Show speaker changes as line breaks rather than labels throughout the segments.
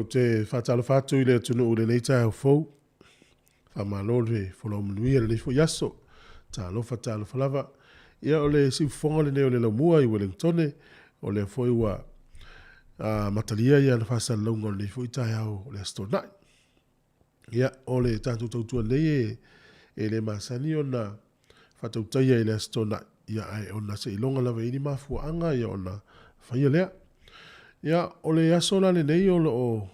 Ou te faatalofa atu i le atunuu i lenei taeao fou. Faamalo le folau manuia i lenei foi aso. Talofa, talofa lava. Ia o le siufofoga lenei o le Laumua i Ueligitone, o lea foi ua amatalia ana faasalalauga o lenei foi taeao o le Aso Toonai. Ia, o le tatou tautua nei e le masani ona faatautaia i le Aso Toonai, ia ae ona seiloga lava e i ai ni mafuaaga ona faia lea. Ia, o le aso la lenei o lo o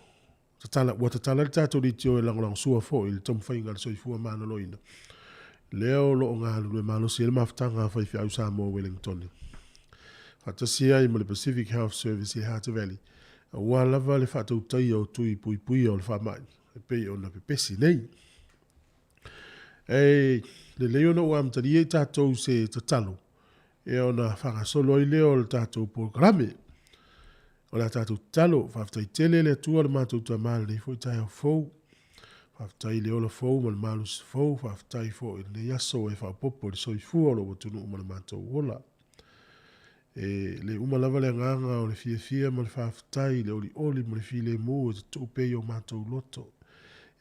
tatala, ua tatala le tatou leitio e lagolagosua foi i le taumafaiga a le Soifua Maloloina, lea o lo o galulue malosi ai le mafutaga a faifeau Samoa Ueligitone, faatasi ai ma le Pacific Health Service i Hattah Valley, aua lava le faatautaia o tui puipuia o le faamai e pei ona pepesi nei. E lelei ona ou amatalia i tatou i se tatalo, ia ona faagasolo ai lea o le tatou polokalame. O le a tatou tatalo, faafetai tele le Atua le matou Tama i lenei foi taeao fou. Faafetai i le ola fou ma le malosi fou, faafetai foi i lenei aso ua e faaopoopo i le soifua o lou atunuu ma le matou ola. E le uma lava le agaga o le fiafia ma le faafetai i le olioli ma le filemu e tutuu pea i o matou loto.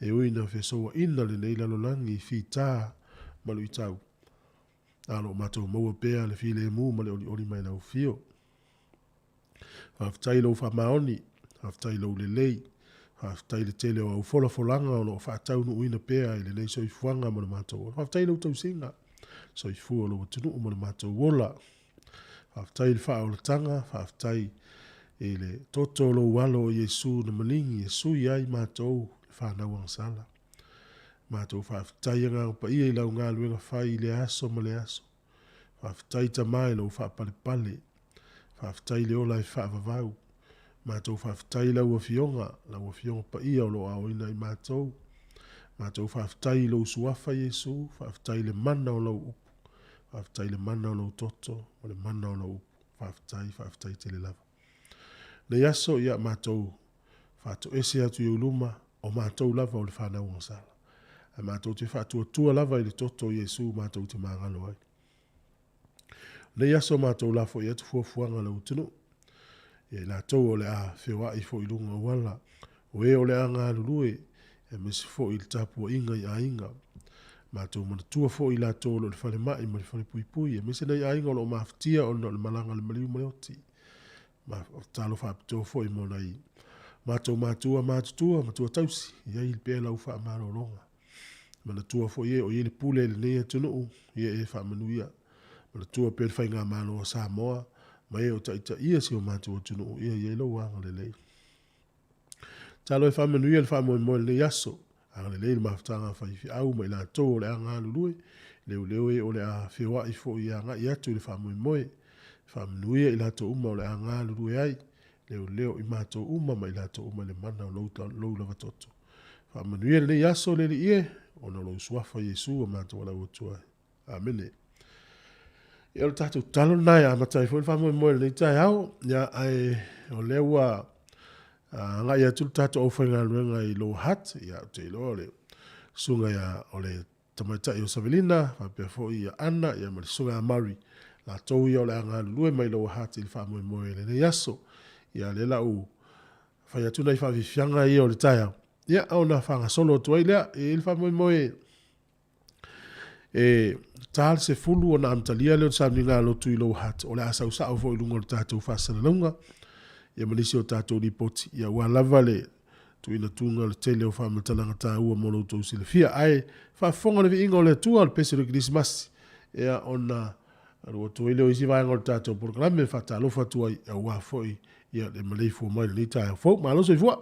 E ui ina fesouaina lenei lalolagi i fita ma luitau, a o lo o matou maua pea le filemu ma le olioli mai lau afio. Faafetai i lou faamaoni, faafetai i lou lelei, faafetai i le tele o au folafolaga o lo o faataunuuina pea i lenei soifuaga ma le matou ola. Faafetai i lau tausiga, soifua o lou atunuu ma le matou ola. Faafetai i le faaolataga, faafetai i le toto o lou alo o Iesu na maligi e sui ai matou le fanau agasala. Matou faafetai Agaga Paia i lau galuega fai i lea aso ma lea aso. Faafetai Tama i lou faapalepale. Faafetai i le ola e faavavau. Matou faafetai i lau Afioga, lau Afioga Paia o lo o aoina i matou. Matou faafetai i lou Suafa Iesu, faafetai i le mana o lau upu, faafetai i le mana o lou toto ma le mana o lau upu. Faafetai, faafetai tele lava. Nei aso, ia matou faatoese atu i ou luma, o matou lava o le fanau agasala. Ae matou te faatuatua lava i le toto o Iesu matou te magalo ai. Nei aso matou lafoai atu fuafuaga a lau atunuu. Ia i latou o le a feoai foi i luga o auala, o e o le a galulue, aemaise foi i le tapuaiga i aiga. Matou manatua foi i latou o lo o i le falemai ma le falepuipui, aemaise nai aiga o lo o mafatia ona o le malaga a le maliu ma le oti. Tatalo faapitoa foi mo nai matou matua matutua, matua tausi, i ai pea lau faamalologa. Manatua foi e o i ai le pule i lenei atunuu, ia e faamanuia. Manatua pea le faigamalo a Samoa, ma e o taitaia si o matou atunuu, ia i ai lou agalelei. Tatalo e faamanuia le faamoemoe o lenei aso. Agalelei le mafutaga a faifeau ma i latou o le a galulue, leoleo e o le a feoai foi e agai atu i le faamoemoe. Faamanuia i latou uma o le a galulue ai, leoleo i matou uma ma i latou uma i le mana o lou lava toto. Faamanuia lenei aso le Alii e, ona o lou suafa Iesu ua matou valaau atu ai. Amene. Ia o le tatou tatalo lena e amata ai foi le faamoemoe o lenei taeao. Ia, ae o lea ua agai atu le tatou aufaigaluega i Lower Hutt, ia, ou te iloa o le susuga ia, o le tamaitai o Savelina, faapea foi ia Anna, ia ma le susuga ia Murray, latou ia o le a galulue mai Lower Hutt i le faamoemoe i lenei aso. Ia, lea la u fai atu nai faafiafiaga ia o le taeao, ia, ona faagasolo atu ai lea. E i ai le faamoemoe e ta le 10 ona amatalia lea o le sauniga lotu i Lower Hutt, o le a sau sao foi i luga o le tatou faasalalauga, ia ma nisi o tatou lipoti, ia aua lava le tuuina tuga o le tele o faamatalaga taua mo lo outou silafia. Ae faafofoga le viiga o le Atua, o le pese o le Kerisimasi, ia ona alu atu ai lea o isi vaega o le tatou polokalame e faatalofa atu ai, aua foi ia le maleifua mai i lenei taeao fou. Malo soifua!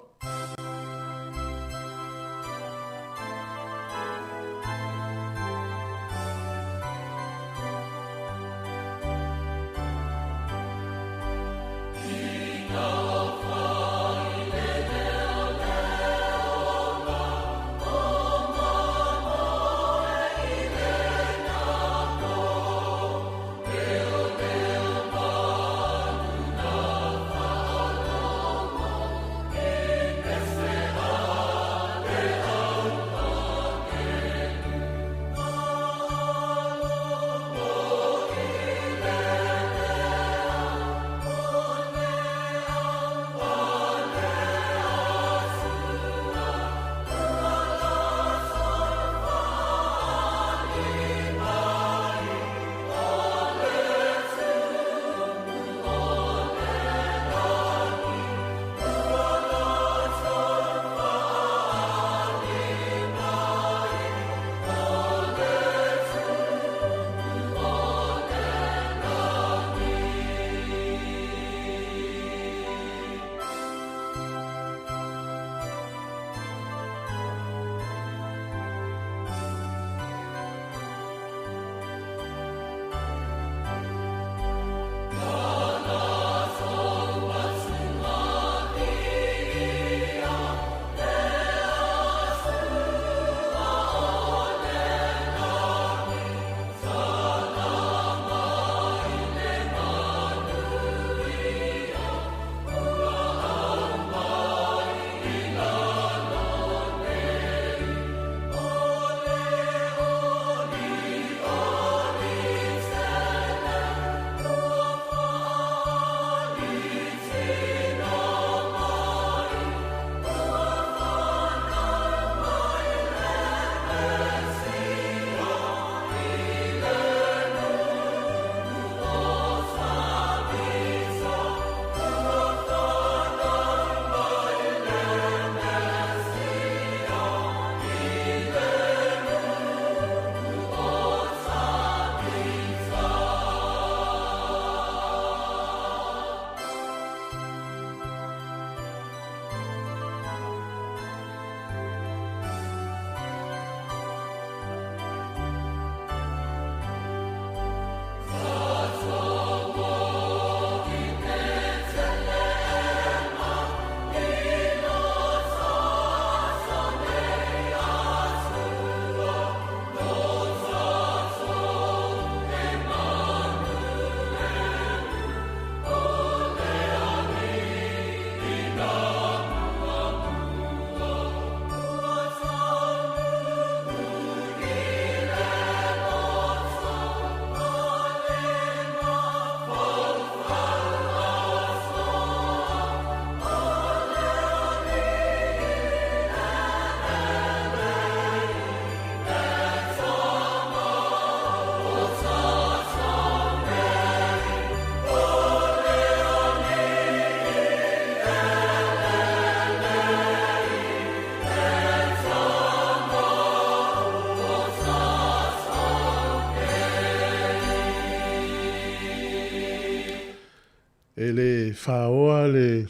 E le faoa le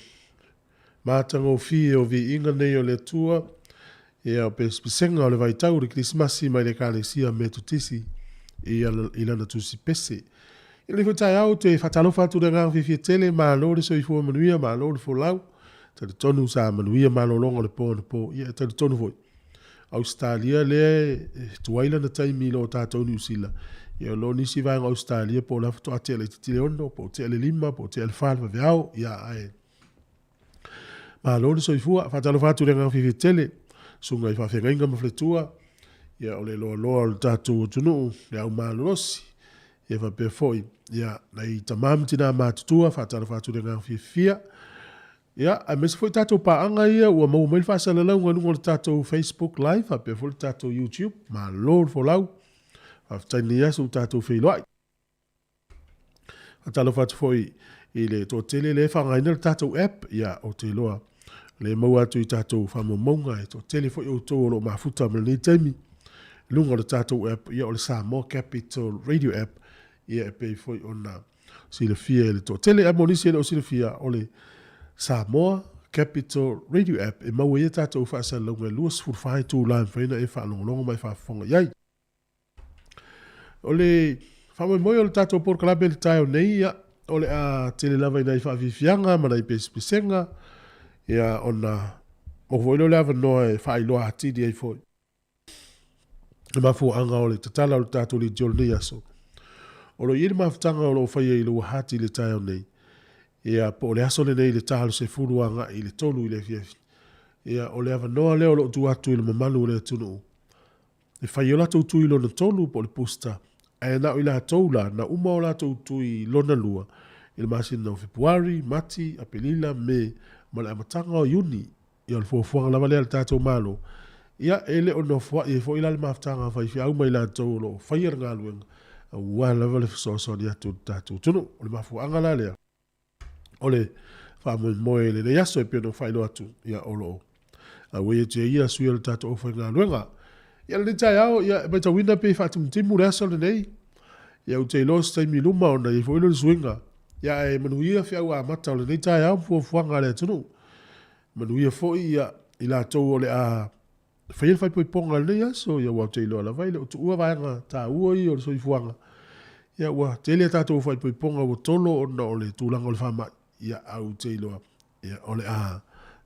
matagofie o viiga nei o le Atua, ia o pesepesega o le vaitau o le Kerisimasi mai le Ekalesia Metotisi i, i lana tusi pese. I lenei foi taeao ou te faatalofa atu i le agaga fiafia tele, malo le soifua manuia, malo le folau. Talitonu sa manuia malologa o le po anapo. Ia e talitonu foi, Ausetalia lea e tuai lana taimi i lo tatou Niu Sila. Ia o lo o nisi vaega o Ausetalia po o le a faatoa tea laitiiti le 6, po o tea le 5, po o tea le 4 le vaveao. Ia ae malo le soifua. Faatalofa atu i le agaga fiafia tele, susuga i faafeagaiga ma faletua, ia o le loaloa o le tatou atunuu, le au malolosi, ia faapea foi, ia nai tama ma tina matutua, faatalofa atu i le agaga fiafia. Ia, aemaise foi tatou paaga ia ua maua mai le faasalalauga i luga o le tatou Facebook Live faapea foi le tatou YouTube. Malo le folau. Faafetai i lenei aso ua tatou feiloai. Faatalofa atu foi i le toatele lea e faaaogaina le tatou app. Ia, ou te iloa lea e maua atu i tatou faamaumauga e toatele foi outou o lo o mafuta ma lenei taimi i luga o le tatou app, ia o le Samoa Capital Radio App, ia e pei foi ona silafia e le toatele. Ae mo nisi e le o silafia, o le Samoa Capital Radio App e maua ai a tatou faasalalauga e 24 itula e mafai ona e faalogologo ma e faafofoga i ai. O le faamoemoe o le tatou polokalame i le taeao nei, ia, o le a tele lava i nai faafiafiaga ma nai pesepesega, ia, ona maua foi lea o le avanoa e faailoa atili ai foi le mafuaaga o le tatala o le tatou leitio i lenei aso. O lo o i ai le mafutaga o lo o faia i Lower Hutt i le taeao nei, ia, po o le aso lenei i le ta o le 10 agai i le 3 i le afiafi. Ia, o le avanoa lea o lo o tuu atu i le mamalu o le atunuu e fai ai o latou tui lona tolu po o le booster, ae na o i latou la na uma o latou tui lona lua i le masina o Fepuari, Mati, Apelila, Me ma le amataga o Iuni. Ia o le fuafuaga lava lea a le tatou Malo, ia e le o nofoai ai foi la le mafutaga a faifeau ma i latou o lo o faia le galuega aua lava le fesoasoani atu i le tatou atunuu. O le mafuaaga la lea o le faamoemoe i lenei aso e pei ona ou faailoa atu, ia o lo o auai atu ai ia sui o le tatou aufaigaluega. Ia lenei taeao, ia e matauina pei e faatimutimu le aso lenei. Ia ou te iloa o se taimi i luma ona i ai foi lea o le suiga. Ia ae manuia feau amata o lenei taeao ma fuafuaga a le atunuu. Manuia foi ia i latou o le a faia le faaipoipoga i lenei aso, ia aua ou te iloa lava e le o tuua vaega taua ia o le soifuaga. Ia ua tele a tatou faaipoipoga ua tolo ona o le tulaga o le faamai, ia ae ou te iloa ia o le a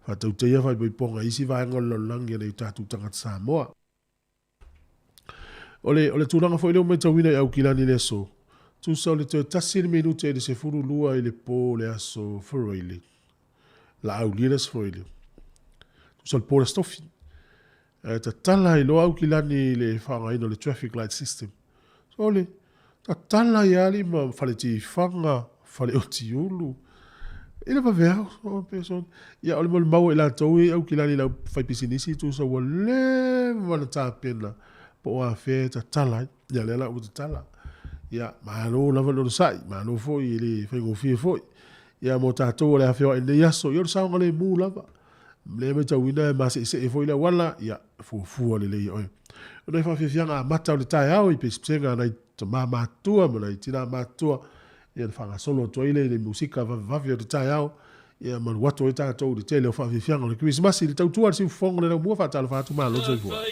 faatautaia faaipoipoga i isi vaega o le lalolagi a nai o tatou tagata Samoa. O le, o le tulaga foi lea ua matauina i Aukilani i le aso, tusa o le toe tasi le minute i le 12 i le po o le aso Faraile, la aulia le aso Faraile, tusa o le po o le aso Tofi, e tatala ai loa Aukilani i le faaaogaina o le traffic light system. Sole, tatala ai alii ma fale tifaga, fale otiulu, i le vaveao, ia o le molimau a i latou ia i Aukilani i le aufaipisinisi tusa ua leva ona tapena po o afea e tatala ai. Ia lea la ua tatala. Ia malo lava le onosai, malo foi e le faigofie foi. Ia mo tatou o le a feoai i lenei aso, ia o le saogalemu lava. Lea e matauina e maseesee foi le auala, ia, fuafua lelei e oe. O nai faafiafiaga amata o le taeao i pesepesega a nai tama matutua ma nai tina matutua, ia na faagasolo atu ai lea i le musika vavevave o le taeao, ia malu atu ai tatou i le tele o faafiafiaga o le Kerisimasi, le tautua a le siufofoga o le laumua, faatalofa atu malo le soifua.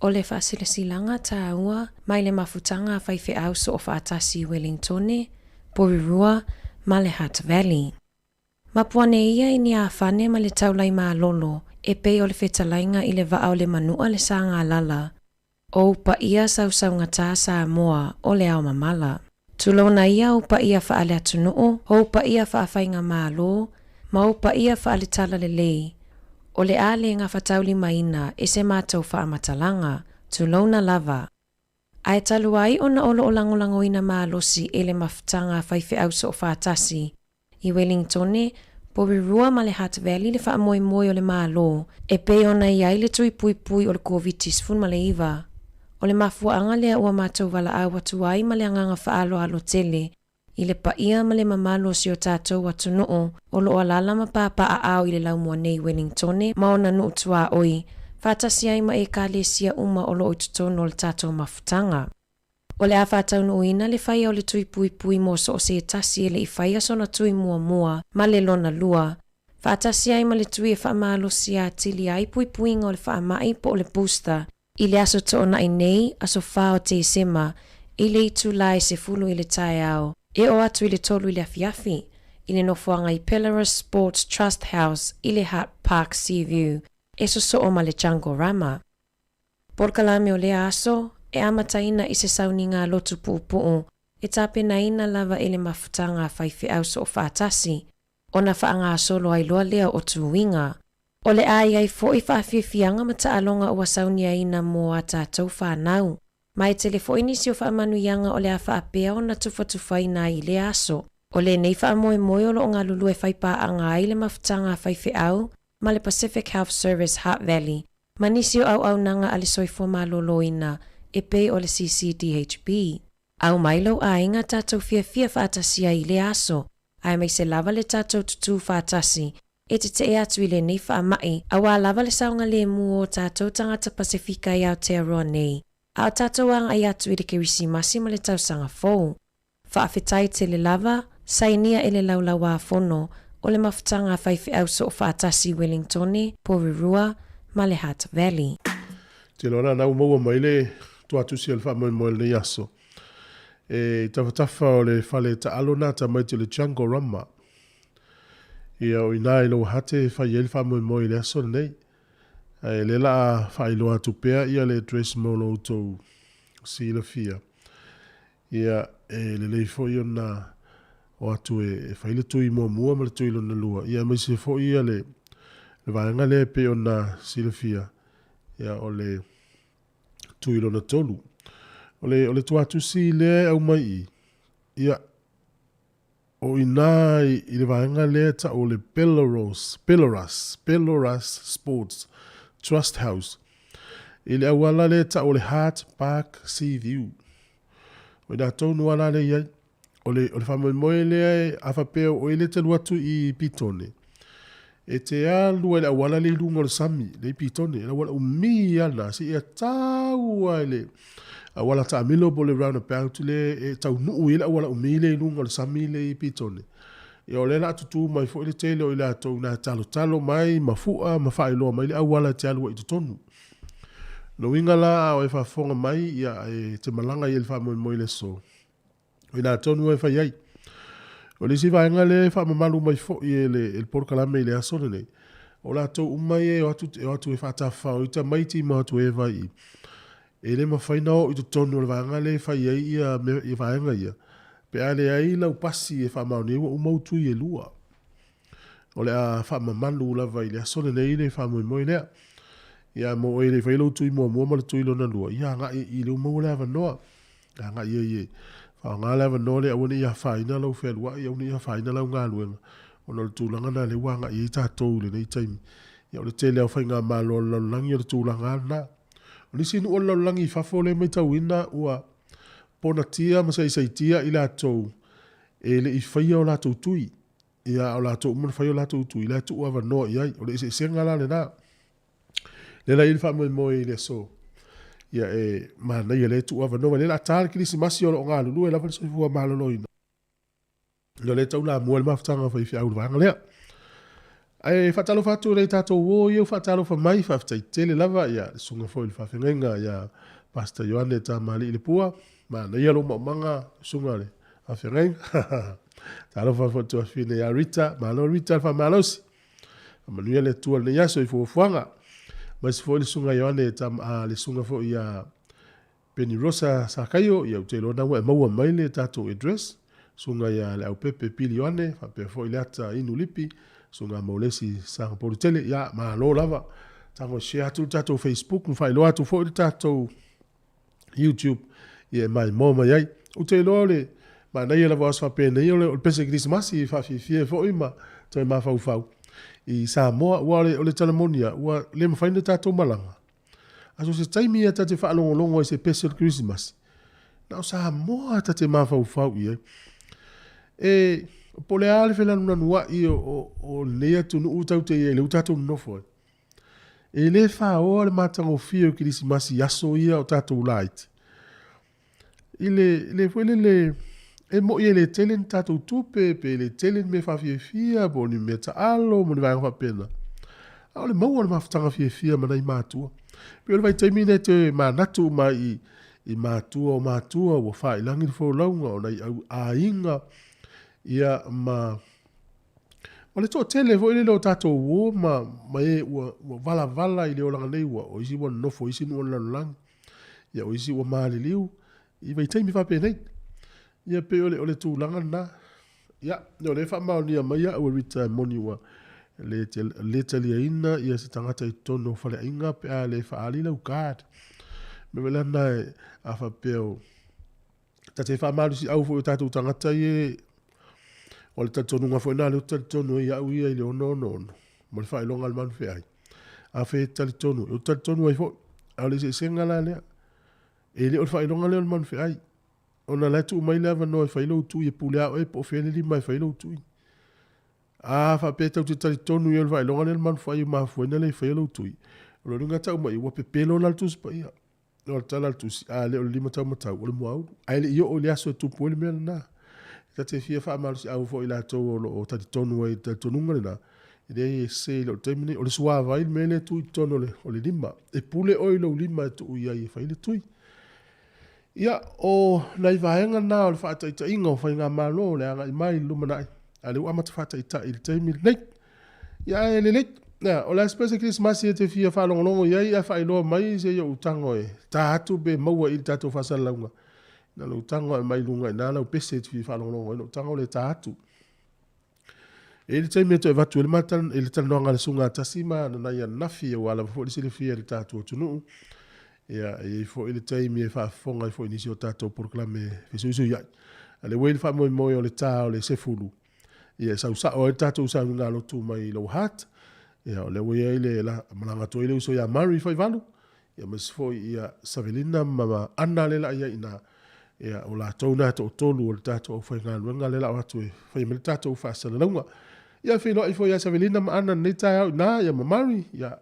O le faasilasilaga tāua mai le mafutaga a faifeau soofaatasi i Welingtone, Porirua ma le Hutt Valley. Mapuane ia i ni afane ma le taulai malolo e pei o le fetalaiga i le vaa o le manua le sagalala. O ou paia sausaugata Samoa o le ao mamala. Tulouna ia ou paia faaleatunuu, o ou paia faafaigamalo, ma ou paia faaletalalelei. O le a le gafataulimaina e se matou faamatalaga, tulouna lava. Ae talu ai ona o lo o lagolagoina malosi e le mafutaga a faifeau soofaatasi i Welingtone, Porirua ma le Hutt Valley le faamoemoe o le Malo e pei ona i ai le tui puipui o le Koviti-19. O le mafuaaga lea ua matou valaau atu ai ma le agaga faaaloalo tele i le paia ma le mamalu o si o tatou atunuu o lo o alaala ma papaaao i le laumua nei i Welingtone ma ona nuu tuaoi, faatasi ai ma Ekalesia uma o lo o i totonu o le tatou mafutaga. O le a faataunuuina le faia o le tui puipui mo so o se tasi e le i faia sona tui muamua ma le lona lua, faatasi ai ma le tui e faamalosia atili ai puipuiga o le faamai po o le booster i le aso Toonai nei, aso 4 o Tesema, i le itula e 10 i le taeao, e oo atu i le 3 i le afiafi, i le nofoaga i Pelorus Sports Trust House i le Hutt Park Seaview, e sosoo ma le Jungle Rama. Polokalame o lea aso, e amataina i se sauniga lotu puupuu e tapenaina lava e le mafutaga a faifeau soofaatasi, ona faagasolo ai loa lea o tuiga. O le a i ai foi faafiafiaga ma taaloga ua sauniaina mo a tatou fanau. Ma e tele foi nisi o faamanuiaga o le a faapea ona tufatufaina ai i lea aso. O lenei faamoemoe o lo o galulue faipaaga ai le mafutaga a faifeau ma le Pacific Health Service Hutt Valley ma nisi o auaunaga a le soifua maloloina e pei o le CCDHB. Aumai lou aiga tatou fiafia faatasi ai i lea aso, aemaise lava le tatou tutū faatasi e tetee atu i lenei faamai auā lava le saogalēmū o o tatou tagata Pasefika i Aotearoa nei, a o tatou agai atu i le Kerisimasi ma le Tausaga Fou. Faafetai tele lava, sainia e le Laulau-ā-Fono o le Mafutaga a Faifeau Soofaatasi i Wellingtone, Porirua ma le Hutt Valley.
Tele o lana ua maua mai le tuatusi o le faamoemoe o lenei aso. E i tafatafa o le fale taalo na tamaiti o le Jungle Rama. Ia o ina i Lower Hutt e fai ai le faamoemoe i le aso lenei. Ae lea la a faailoa atu pea ia le address mo lo outou silafia. Ia e lelei foi ona o atu e fai le tui muamua ma le tui lona lua, ia aemaise foi ia le vaega lea e pei ona silafia, ia o le tui lona tolu. O le, o le tuatusi lea e aumai i, ia, o ina i le vaega lea e tau o le Belarus, Belarus, Belarus Sports Trust House, i le auala lea e tau o le Hart Park Sea View. O ina tonu lava la lea e i ai. O le, o le faamoemoe lea, a faapea o oe lea e te alu atu i Petone, e te alu lava i le auala lea i luga o le sami, lea i Petone, le auala umi lava lena, seia tau lava i le auala taamilo po o le roundabout lea e taunuu i ai le auala umi lea i luga o le sami lea i Petone. Ia o lea o le a tutū mai foi le tele o i latou na e talotalo mai ma fua ma faailoa mai le auala e te alu ai i totonu. O lona uiga la a o e faafofoga mai, ia e te malaga i ai i le faamoemoe i le aso, O ina tonu e fai ai. O le isi vaega lea e faamamalu mai foi e le polokalame i le aso lenei, o latou uma ia e o atu, e o atu e faatafafao i tamaiti ma o atu e vai i, e le mafai ona oo i totonu o le vaega lea e fai ai ia, mea, ia vaega ia, pe a leai lau pasi e faamaonia ai ua uma ou tui e lua. O le a faamamalu lava i le aso lenei le faamoemoe lea. Ia mo oe e le i faia lou tui muamua ma le tui lona lua, ia agai i lea ua maua le avanoa. Agai ai e faaaoga le avanoa lea aua ne i afaina lou fealuai, aua ne i afaina lau galuega, ona o le tulaga lena lea ua agai i ai tatou i lenei taimi. Ia o le tele lava o faigamalo a le lalolagi o le tulaga lava lena. O nisi nuu o le lalolagi i fafo lea e matauina ua ponatia ma saisaitia i latou e le i faia o latou tui. Ia, a o latou uma na fai o latou tui, la e tuu avanoa i ai. O le eseesega la lena. Lea la e i ai le faamoemoe i le aso. Ia, e manaia lea e tuu avanoa. O lea o le a ta le Kerisimasi o lo o galulue lava le soifua maloloina. Ia, o lea e taulamua le mafutaga a faifeau i le vaega lea. Ae faatalofa atu i nai tatou uo ia ua faatalofa mai, faafetai tele lava, ia, le susuga foi i le faafeagaiga ia Pastor Ioane Tamalii Lepua, manaia lou maumaga, susuga i le faafeagaiga. Talofa foi i le tuafafine ia Rita, malo Rita le faamalosi. Faamanuia le Atua i lenei aso i fuafuaga. Aemaise foi le susuga Ioane, le susuga foi ia Penny Rosa Sakaio, ia ou te iloa na ua e maua mai le tatou address, Susuga ia Leaupepe Pili Ioane, faapea foi Leata Inu Lipi, Susuga Maulesi Sagapolutele, ia malo lava. Tago e share atu le tatou Facebook ma faailoa atu foi le tatou YouTube ia e maimoa mai ai. Ou te iloa o le manaia lava o aso faapenei o le pese kerisimasi e faafiafia ai foi ma toe mafaufau i Samoa. Aua o le tala moni lava, ua le mafai ona tatou malaga. A so o se taimi lava ta te faalogologo ai i se pese o le kerisimasi, na o Samoa ta te mafaufau i ai. E, po o le a le felanunanuai o lenei atunuu tatou te i ai, lea ua tatou nonofo ai. E le faoa le matagofie o Kerisimasi i aso ia o tatou laiti. I le, le foi lele, e moi e le tele ni tatou tupe, pe le tele ni mea faafiafia, po o ni mea taalo, ma ni vaega faapena. A o le maua o le mafutaga fiafia ma nai matua. Pei o le vaitaimi lea e toe manatu uma ai i, i matua o matua ua faiilagi le folauga, o nai au aiga, ia ma O le toatele foi lele o tatou uo ma, ma e ua, ua valavala i le olaga nei, ua, o isi ua nonofo i isi nuu o le lalolagi, ia o isi ua maliliu i vaitaimi faapenei. Ia pei o le, o le tulaga lena. Ia, o lea e faamaonia mai au e Rita e moni ua le, le taliaina ia se tagata i totonu o faleaiga pe a le faaali lau card. O le mea foi lena e, a faapea o, Ta te faamalosiau foi i o tatou tagata ia, o le talitonuga foi lena o lea ou te talitonu ai au ia i le 666 ma le faailoga a le manufeai. A fai e te talitonu ai, ou te talitonu ai foi. A o le eseesega la lea, e le o le faailoga lea o le manufeai, ona o la e tuu mai le avanoa e fai lou tui, e pule lava oe po o fea le lima e fai lou tui. A faapea tou te talitonu i ai o le faailoga lea o le manufeai ua mafua ai ona le faia lou tui, o lona uiga e tau mai, ua pepelo la le Tusi Paia. O le tala a le Tusi, a le o le limataumatau, o le muaulu. Ae le i oo i le aso e tupu ai le mea lena. E ta te fia faamalosiau foi i latou o lo o talitonu ai i le talitonuga lena, e leai e sese i lou taimi nei. O le suavai le mea lea e tu i totonu o le lima. E pule oe i lou lima e tuu i ai e fai le tui. Ia, o nai vaega na o le faataitaiga o faigamalo o le agai mai i le lumanai, a o lea ua amata faataitai i le taimi lenei. Ia ae lelei, o le a se pese Kerisimasi e te fia faalogologo i ai ae faailoa mai se i ou tago e ta atu pe maua i le tatou faasalalauga. Na o lou tago lava e aumai i luga i ina lau pese e te fia faalogologo ai ona ou tago lea e ta atu. E i ai le taimi e toe avatu ai le, le talanoaga a le Susuga a Tasi ma Nanai ananafi aua lava foi le silafia e le tatou atunuu. Ia, e i ai foi le taimi e faafofoga ai foi i nisi o tatou polokalame fesuisuiai. A o lea ua i ai le faamoemoe o le ta o le 10, ia e sau sao ai le tatou sauniga lotu mai Lower Hutt. Ia, o lea ua i ai le malaga atu ai le uso ia Murray Faivalu, ia aemaise foi ia Savelina ma Anna lea la i ai i ina. Ia, o latou na e toatolu o le tatou aufaigaluega lea la o atu e fai mai le tatou faasalalauga. Ia, feiloai foi ia Savelina ma Anna i lenei taeao i ina, ia ma Murray, ia,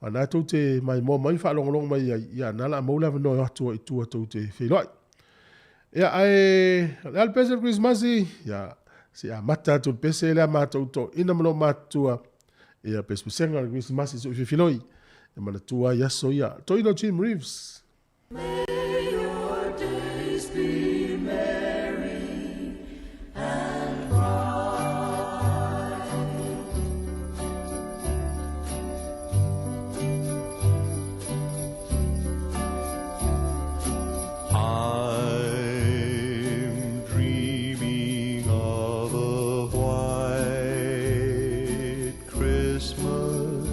aua o lena tou te maimoa mai ma faalogologo mai ai, ia, o lena o le a maua le avanoa e o atu ai i tua tou te feiloai. Ia, ae o le a le pese o le Kerisimasi? Ia, se i amata atu i le pese lea a matou toeaiina ma loomatutua, ia, pesepesega o le Kerisimasi se i filifiloi, e manatua ai aso ia. Toeaina o Jim Reeves.
May your days be merry and bright. I'm dreaming of a white Christmas,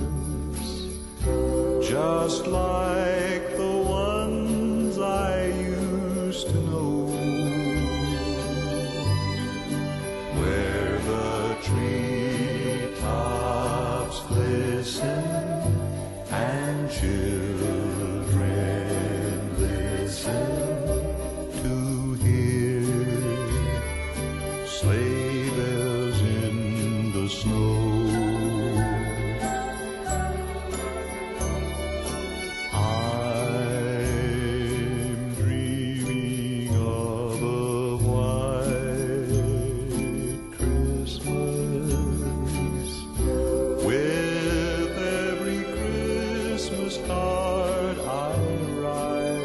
just like the ones I used to know, where the treetops glisten and children listen to hear sleigh bells in the snow. I'm dreaming of a white Christmas with every Christmas card I write.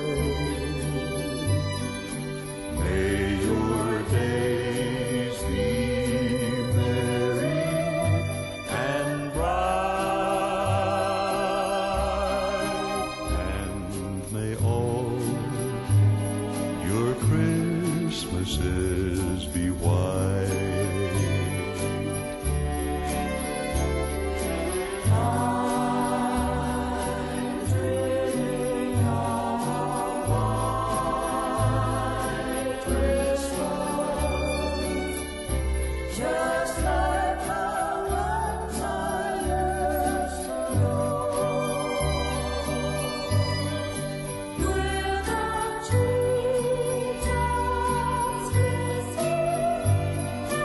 May your days be merry and bright, and may all your Christmases be white. I'm dreaming of a white Christmas, just like the ones I used to know, where the treetops glisten.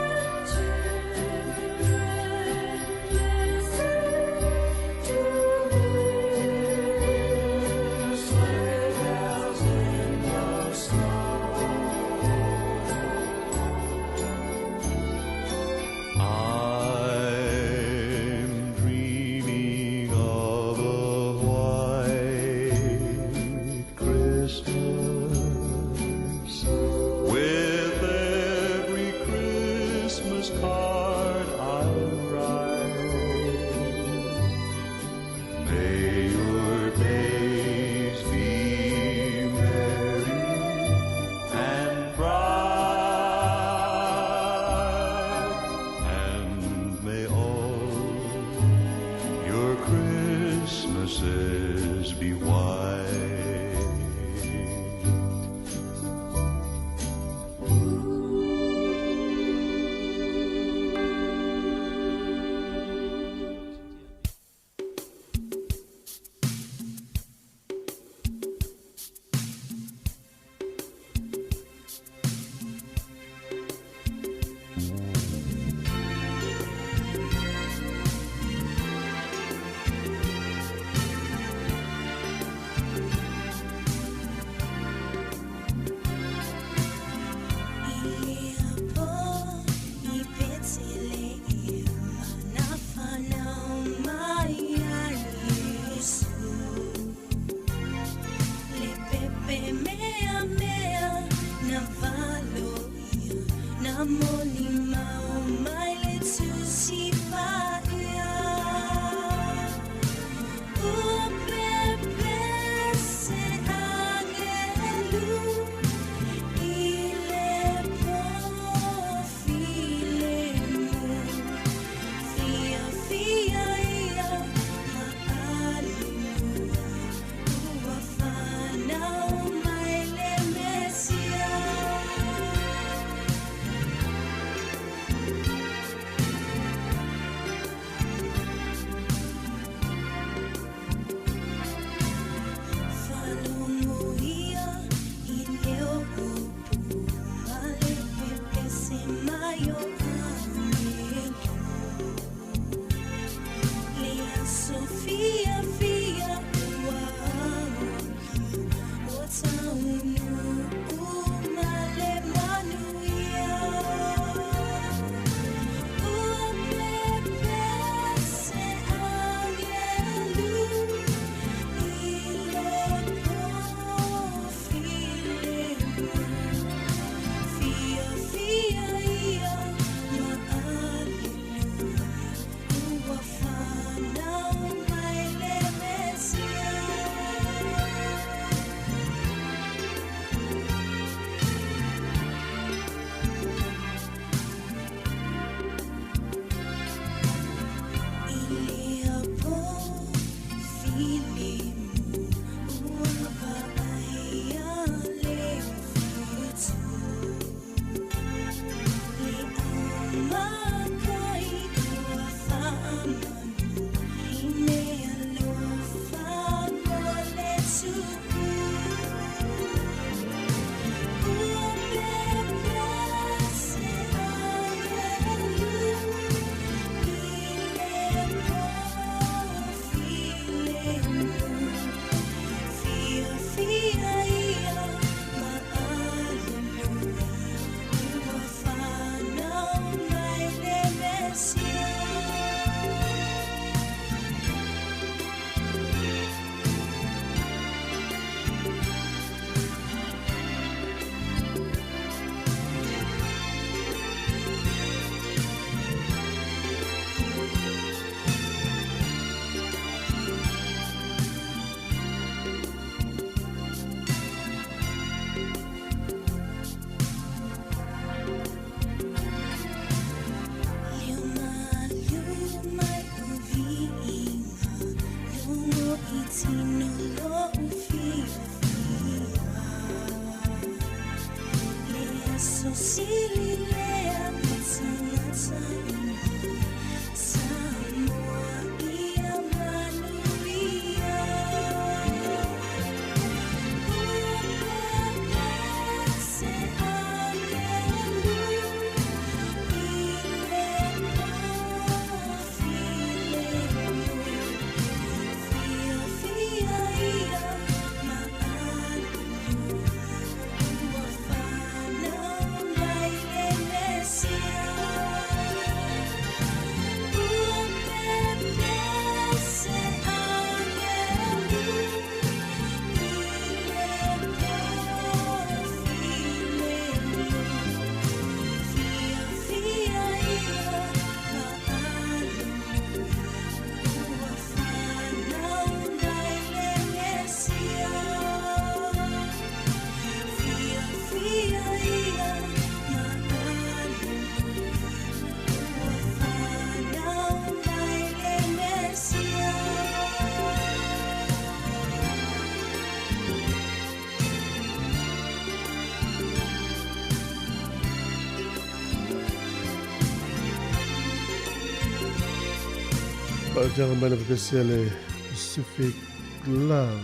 Faafofoga mai le pepese a le Pacific Love.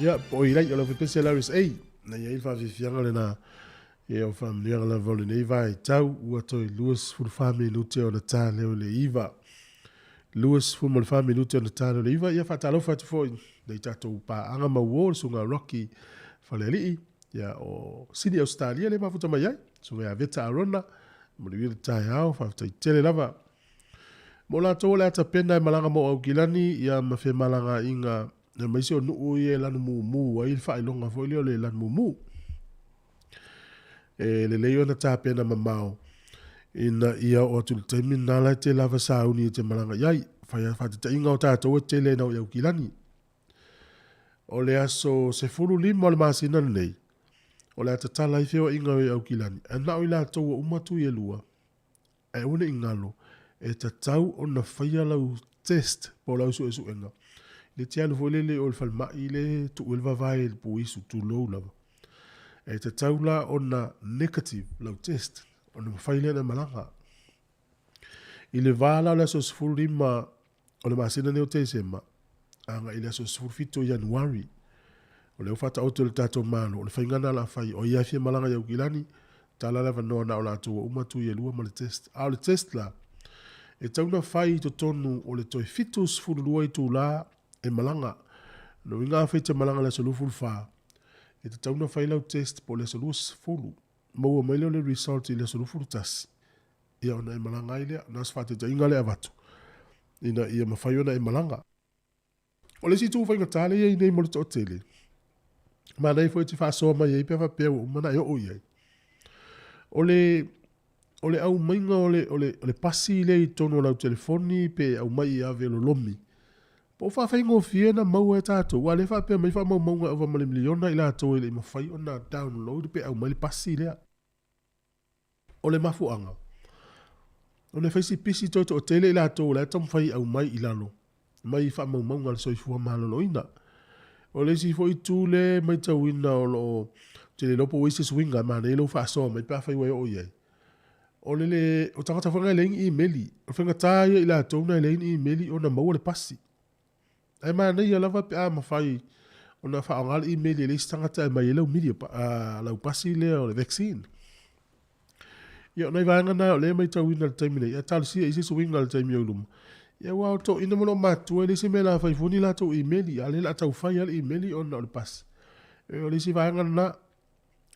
Ia, po o ilai o le pepese a le RSA. Na i ai le faafiafiaga lena. Ia, o faamanuiaga lava o lenei vaitau, ua toe 24 minute ona ta lea o le 9. 24 minute ona ta lea o le 9. Ia, faatalofa atu foi i tatou paaga mauo, le susuga Rocky Falealii, ia, o Sydney, Australia, le mafuta mai ai. Susuga ia Veta Arona, manuia le taeao, faafetai tele lava. Mo latou o le a tapena e malaga mo Aukilani, ia ma femalagaaiga aemaise o nuu ia e lanu mumu ai le faailoga foi lea o le lanu mumu. E lelei ona tapena mamao. Ina ia oo atu i le taimi lena la e te lava sauni e te malaga i ai. Fai a faataitaiga o tatou e tele ina o i Aukilani. O le aso 15 o le masina lenei, o le a tatala ai feoaiga o i Aukilani, ae na o i latou ua uma tui e lua. Ae aua ne i galo, e tatau ona faia lau test po o lau suesuega i le te alu foi lele i o i le falemai le tuu ai le vavae i le puisu, tulou lava. E tatau la ona negative lau test ona mafai lea ona e malaga. I le va la o le aso 15 o le masina nei o Tesema agai i le aso 17 o Ianuari, o lea ua faataoto e le tatou Malo, o le faiga lena o le a fai. O ai lava e fia malaga i Aukilani, tala le avanoa na o latou ua uma tui e lua ma le test. A o le test la, e tatau ona fai i totonu o le toe 72 itula e malaga. O lona uiga afai e te malaga i le aso 24, e tatau ona fai lau test po o le aso 20, maua mai lea o le result i le aso 21, ia ona e malaga ai lea. Na o se faataitaiga lea e avatu ina ia mafai ona e malaga. O le isi itu faigata lea e i ai nei mo le toatele, manaia foi e te faasoa mai ai pe a faapea ua uma ona e oo i ai. O le o le aumaiga o le, o le, o le pasi lea i totonu o lau telefoni pe aumai e ave lolomi, po o faafaigofie ona maua e tatou, aua o lea e faapea mai faamaumauga e ova ma le miliona i latou e le i mafai ona download pe aumai le pasi lea. O le mafuaaga, ona e fai si pisi toe toatele i latou o la e taumafai e aumai i lalo mai faamaumauga a le Soifua Maloloina. O le isi foi itu lea e matauina o lo o, ou te le iloa po ua i ai se suiga, manaia lou faasoa mai pe afai ua e oo i ai. O le le, o tagata foi na e leai ni imeli, o le faigata ia i latou na e leai ni imeli ona maua le pasi. Ae manaia lava pe a mafai ona faaaoga le imeli e le isi tagata e aumai ai lau media, lau pasi lea o le vaccine. Ia, o nai vaega na o lea e matauina i le taimi nei, ae talosia i se suiga i le taimi o i luma. Ia, aua o toeaiina ma olomatutua e leai se mea o le a fai fua ni latou imeli, a o lea o le a tau fai lava le imeli ona o le pasi. O le isi vaega lena.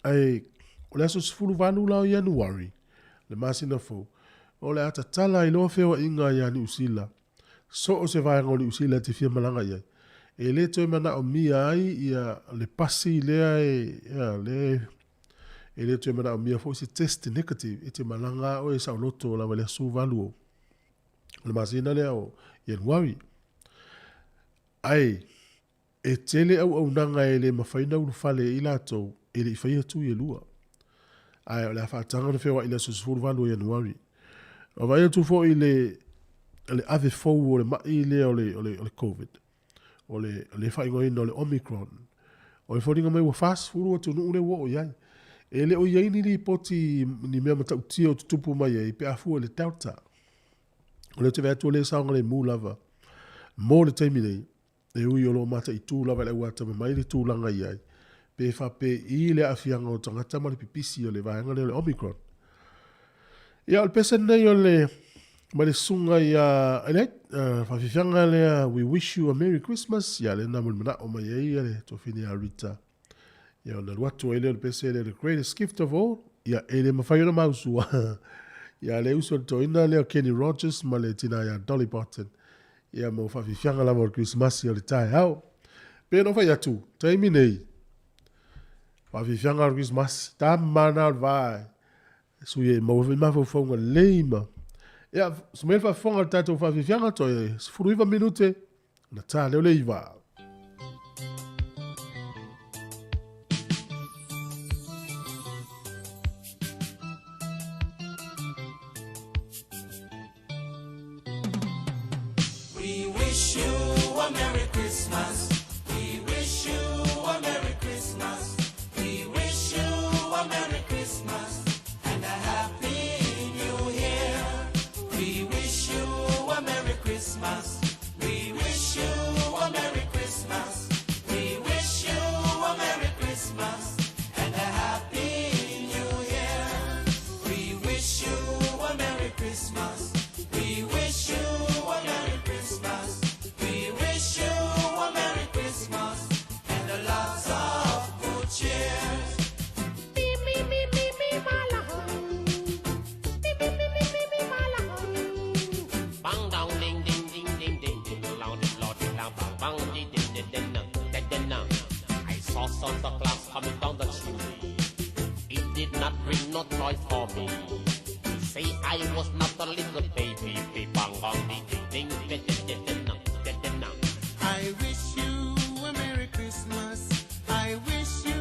Ae o le aso 18 la o Ianuari, le masina fou, o le a tatala ai loa feoaiga ia Niu Sila So o se vaega o Niu Sila e te fia malaga i ai, e le toe manaomia ai ia le pasi lea e, ia, le, e le toe manaomia foi se test negative, e te malaga lava oe saoloto lava i le aso 18 o le masina lea o Ianuari. Ae, E tele auaunaga e le mafai ona ulufale ai latou e le i faia tui e lua. Ae o le a faataga ona feoai i le aso 18 o Ianuari. Ua vaai atu foi i le le ave fou o le ma'i lea o le, o le, o le Covid, o le, o le faaigoaina o le Omicron. O le foliga mai ua 40 atunuu lea ua oo i ai. E le o i ai ni lipoti ni mea matautia o tutupu mai ai pe a fua i le Delta. O lea ou te vaai atu o lea e saogalemu lava mo le taimi nei. E ui o lo o mataitu lava e le auatamamai le tulaga i ai, pe faapei le aafiaga o tagata ma le pipisi o le vaega lea o le Omicron. Ia, o le pese lenei o le mai le susuga ia Elliot, faafiafiaga lea We wish you a Merry Christmas, ia lea na molimanaʻo mai ai le tuafafine ia Rita. Ia ona alu atu ai lea o le pese lea, the greatest gift of all, ia e le mafai ona mausua. Ia le uso le toeaina lea o Kenny Rogers ma le tina ia Dolly Parton. Ia mo faafiafiaga lava o le Kerisimasi o le taeao. Pei ona ou fai atu, taimi nei, faafiafiaga o le Kerisimasi, tama na o le va e sui e maua foi mafaufauga lelei ma... Ia, sumai le faafofoga o le tatou faafiafiaga, toe 19 minute, ona ta lea o le iva.
We wish you a Merry Christmas. We wish you a Merry Christmas. We wish you a Merry Christmas and a Happy New Year. We wish you a Merry Christmas. We wish you a Merry Christmas. We wish you a Merry Christmas and a Happy New Year. We wish you a Merry Christmas. We wish you a Merry Christmas. We wish you a Merry Christmas and a lot of good cheer.
Bang dong ding ding ding ding ding ding long ding long ding long bang bang ding ding ding ding ding ding ding ding. I saw Santa Claus coming down the chimney. He did not bring no toy for me. say I was not a little baby. Be bang bang ding ding ding ding ding ding ding ding ding.
I wish you a Merry Christmas. I wish you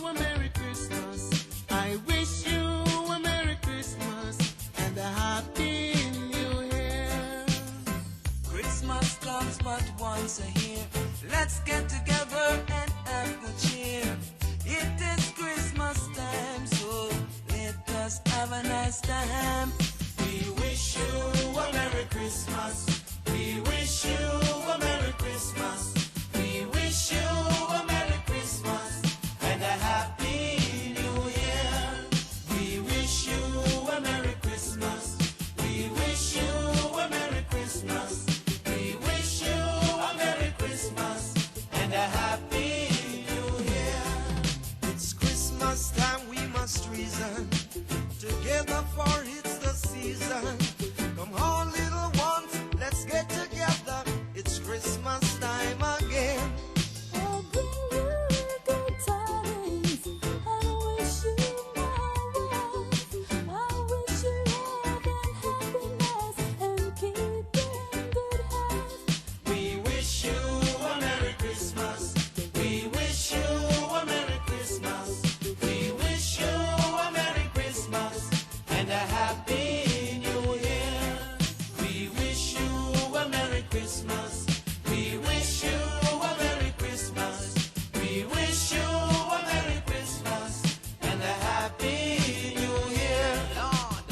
a Merry Christmas. I wish you a Merry Christmas and a Happy New Year.
Christmas comes but once a year. Let's get together and have good cheer. It is Christmas time, so let us have a nice time.
We wish you a Merry Christmas. We wish you a Merry Christmas. We wish you a Merry Christmas and a Happy New Year. We wish you a Merry Christmas. We wish you a Merry Christmas. We wish you a Merry Christmas and a Happy New Year.
It's Christmas time, we must reason together, for it's the season. Come on, little ones, let's get together. It's Christmas time again.
I bring you good tidings and wish you my wealth. I wish you love and happiness and keep in good health.
We wish you a Merry Christmas. We wish you a Merry Christmas. We wish you a Merry Christmas and a Happy New Year. We wish you a Merry Christmas. We wish you a Merry Christmas. We wish you a Merry Christmas and a Happy New Year.
Lord,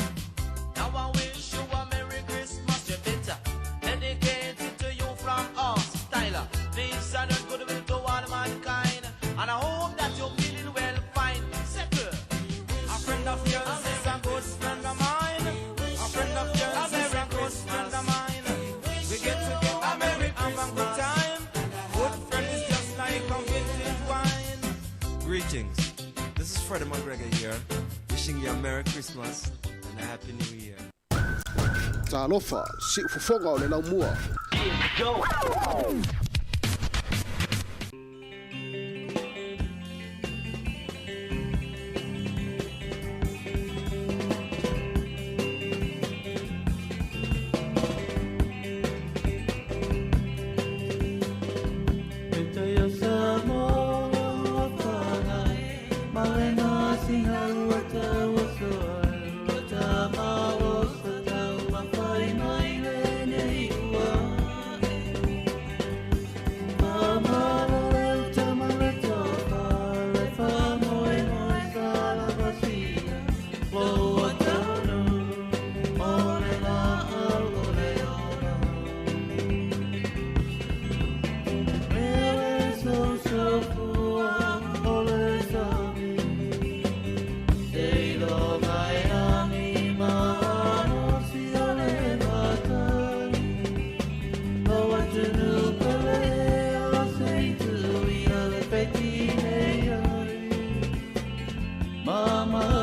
now I wish you a Merry Christmas. You better dedicate it to you from us, Tyler. Peace and goodwill to all mankind. And I hope that you're feeling well fine. Settle. A friend of yours is a good friend of mine. A friend of yours is a good friend of mine. We get together and we have a good time. Good friend is just like a vintage wine.
Greetings. This is Freddie McGregor here, wishing you a Merry Christmas and a Happy New Year.
Talofa, siufofoga o le laumua.
Mama.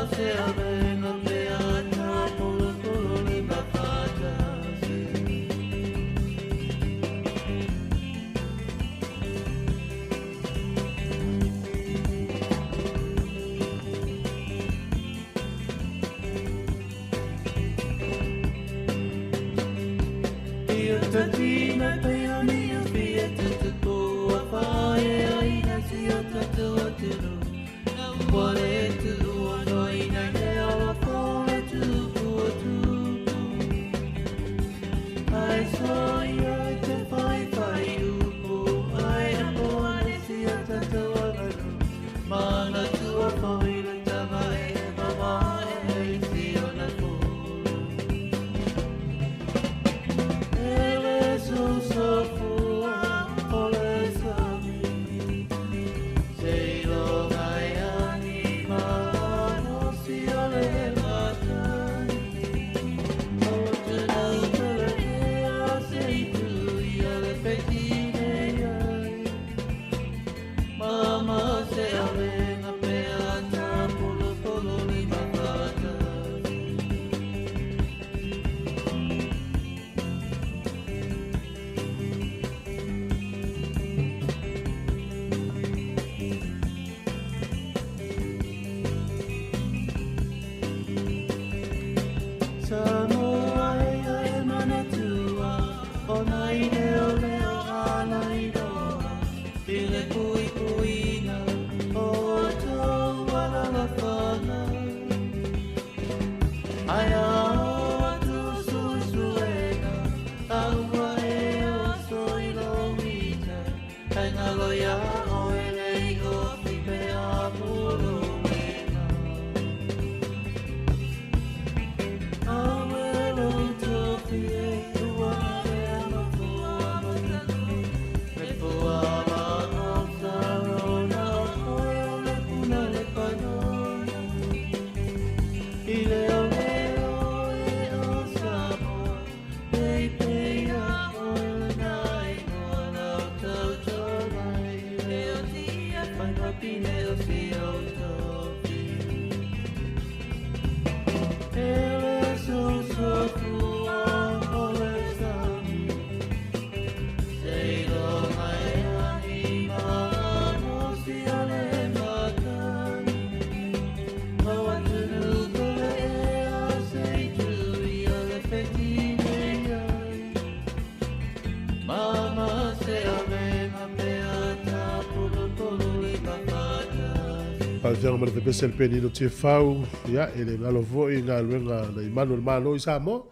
Faafeaga ma le pepese le penino Tiafau, ia, e le galo foi i galuega na i malu o le Malo i Samoa,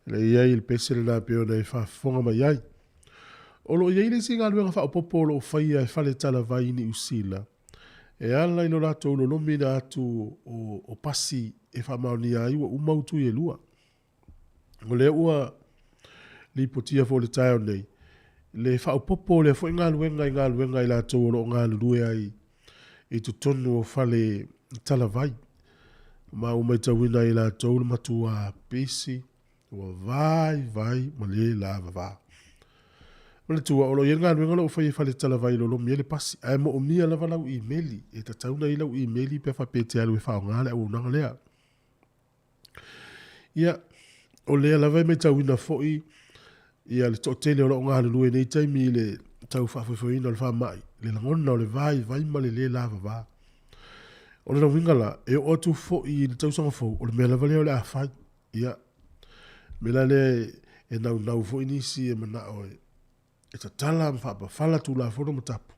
e le i ai le pese lena pei ona e faafofoga mai ai. O lo o i ai le isi galuega faaopoopo o lo o faia e Fale Talavai i Niu Sila, e ala i lo latou lolomiina atu o, o pasi e faamaonia ai ua uma utui e lua. O lea ua lipotia foi i le taeao nei, le faaopoopo o lea foi galuega i galuega a i latou o lo o galulue ai i totonu o fale talavai. Ma ua matauina e i latou le matua pisi, ua vaivai ma le lavava. Manatua, o lo o i ai le galuega o lo o faia e fale talavai e lolomi ai le pasi, ae moomia lava lau imeli. E tatau ona i ai lau imeli pe a faapea e te alu e faaaoga le auaunaga lea. Ia, o lea lava e matauina foi ia le toatele o lo o galulue i nei taimi i le tau faafoefoeina o le faamai, le lagona o le vaivai ma le le lavava. O lona uiga la, e oo atu foi i le tausaga fou, o le mea lava lea o le a fai. Ia, o le mea la lea e naunau foi nisi e manao e tatala ma faapafala Tulafono ma tapu,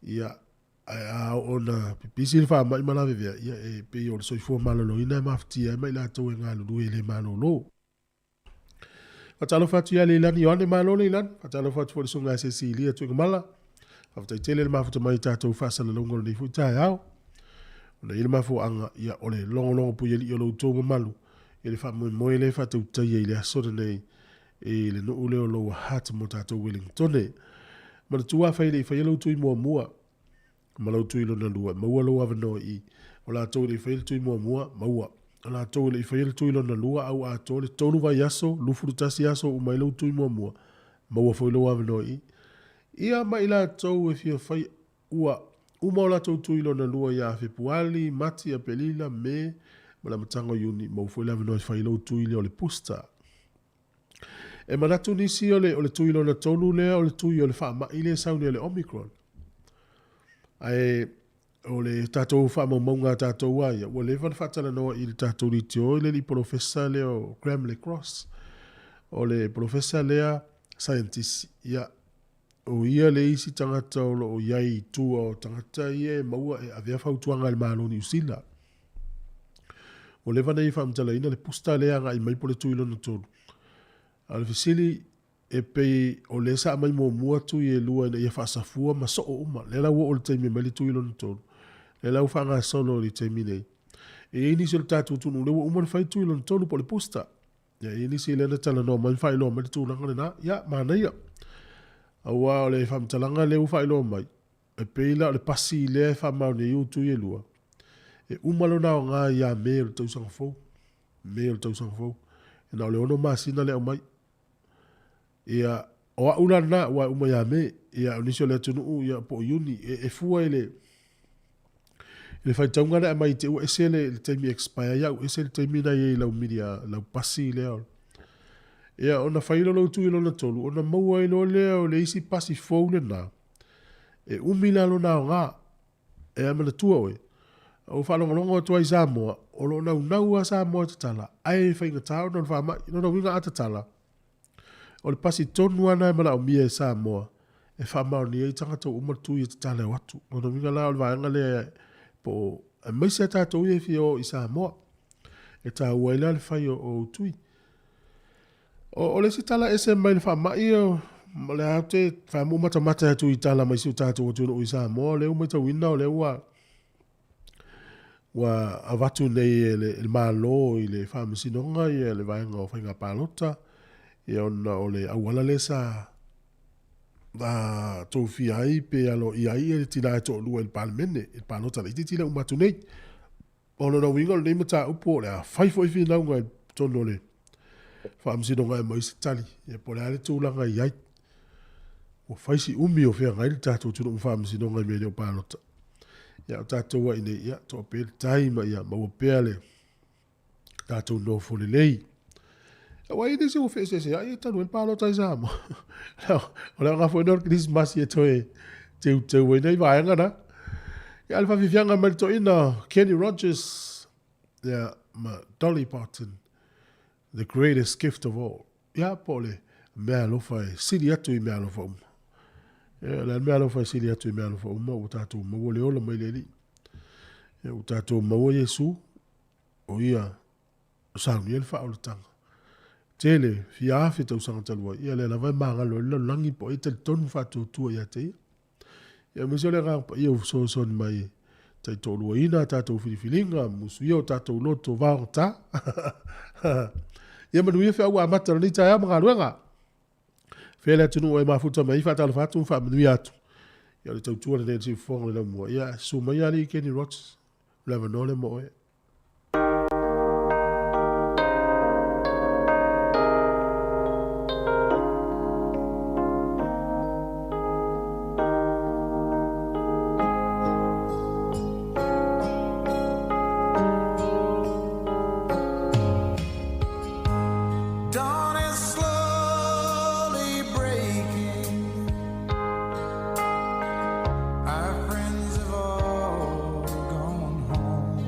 ia, Ae a oo ina pipisi le faamai ma lavevea, ia e pei o le soifua maloloina e mafatia ai ma i latou e galulue e le malolo. Faatalofa atu ia Leilani Ioane, malo Leilani. Faatalofa atu foi i le Susuga ia Sesilia Tuigamala. Faafetai tele le mafuta mai i tatou faasalalauga o lenei foi taeao. Ona i ai le mafuaaga, ia o le logologo puialii o lo outou mamalu i le faamoemoe lea e faatautaia i le aso lenei i le nuu lea o Lower Hutt mo tatou Wellingtone. Manatua afai e le i faia lou tui muamua ma lou tui lona lua, e maua lou avanoa i i. O latou e le i faia le tui muamua, maua. O latou e le i faia le tui lona lua, a ua atoa le tolu vaiaso, 21 aso uma ai lou tui muamua, maua foi lou avanoa i i. Ia ma i latou e fia fai, ua uma o latou tui lona lua ia Fepuali, Mati, Aperila, Me, ma le amataga o Iuni, maua foi le avanoa e fai lou tui lea o le booster. E manatu nisi o le, o le tui lona tolu lea o le tui o le faamai lea e sau nei o le Omicron. Ae o le tatou faamaumauga a tatou a ia, ua leva ona faatalanoa i le tatou litio i le alii polofesa lea o Graham Le Cross. O le polofesa lea saienitisi, ia, o ia le isi tagata o lo o i ai i tua o tagata ia e maua e avea fautuaga a le Malo o Niu Sila. Ua leva ona ia faamatalaina le booster lea e agai mai po o le tui lona tolu. A o le fesili, e pei o lea sa aumai muamua tui e lua ina ia faasafua ma soo uma. Lea la ua oo i le taimi e aumai le tui lona tolu. Lea la ua faagasolo i le taimi nei. E i ai nisi o le tatou atunuu lea ua uma ona fai tui lona tolu po o le booster. Ia, e i ai nisi lea na talanoa mai ma faailoa mai le tulaga lena. Ia, manaia. Aua o le faamatalaga lea ua faailoa mai, e pei la o le pasi lea e faamaonia ai utui e lua, e uma lona aoga ia Me o le tausaga fou. Me o le tausaga fou. E na o le ono masina le aumai. Ia, o au la lena, ua e uma ia Me. Ia, o nisi o le atunuu, ia, po o Iuni. E, e fua i le, i le faitauga lea aumai te ua ese le, le taimi expire ai au, ese le taimi na i ai lau media, lau pasi lea. Ia, ona fai loa lou tui lona tolu, ona maua ai loa lea o le isi pasi fou lena, e umi la lona aoga. E a manatua oe. Ua faalogologo atu ai i Samoa, o lo o naunau lava Samoa e tatala, ae faigata ona o le faamai. O lona uiga a tatala, o le pasi tonu lava lena e manaomia e Samoa e faamaonia ai tagata ua uma le tui e tatala e o atu. O lona uiga la o le vaega lea po o aemaise lava tatou ia e fia o i Samoa, e taua ai la le fai o ou tui. O le isi tala ese mai le faamai, o lea ou te faamuu matamata atu i tala mai si o tatou atunuu i Samoa, o lea ua matauina o lea ua avatu nei e le Malo i le Faamasinoga le vaega o Faiga Palota, ona o le auala lea sa tofia ai pe aloaia ai le tina e toalua i le Palemene i le palota laitiiti lea ua uma atu nei. O lona uiga o lenei mataupu o le a fai foi finauga i totonu o le Faamasinoga e aumai se tali, ia po o le a le tulaga e i ai. Ua fai si umi o feagai le tatou atunuu ma Faamasinoga i mea nei o palota. Ia a o tatou lava i inei, ia toa pea le tai ma ia maua pea le tatou nofo lelei. Aua e i ai nisi ua feeseeseai talu ai le palota i Samoa. O le aoga foi lena o le Kerisimasi e toe teuteu ai nai vaega na. Ia, a o le faafiafiaga mai le toeaina Kenny Rogers ia, ma Dolly Parton, The Greatest Gift of All. Ia, po o le meaalofa e sili atu i meaalofa uma. Ia, o le a le meaalofa e sili atu i meaalofa uma ua tatou maua le ola mai le Alii. Ia, ua tatou maua Iesu, o ia saunia le faaolataga. Tele, fia afe tausaga talu ai, ia lea lava e magalo ai le lalolagi po o ai e talitonu ma faatuatua ia te ia. Ia aemaise o le Agaga Paia ua fesoasoani mai e taitoaluaina a tatou filifiliga, musuia o tatou loto vaogata. Ia manuia feau ua amata o lenei taeao ma galuega. Fea le atunuu e mafuta mai ai, faatalofa atu ma faamanuia atu. Ia o le tautua lenei a le Siufofoga o le Laumua. Ia, susu mai alii Kenny Rogers, o le avanoa lea mo oe.
Dawn is slowly breaking. Our friends have all gone home.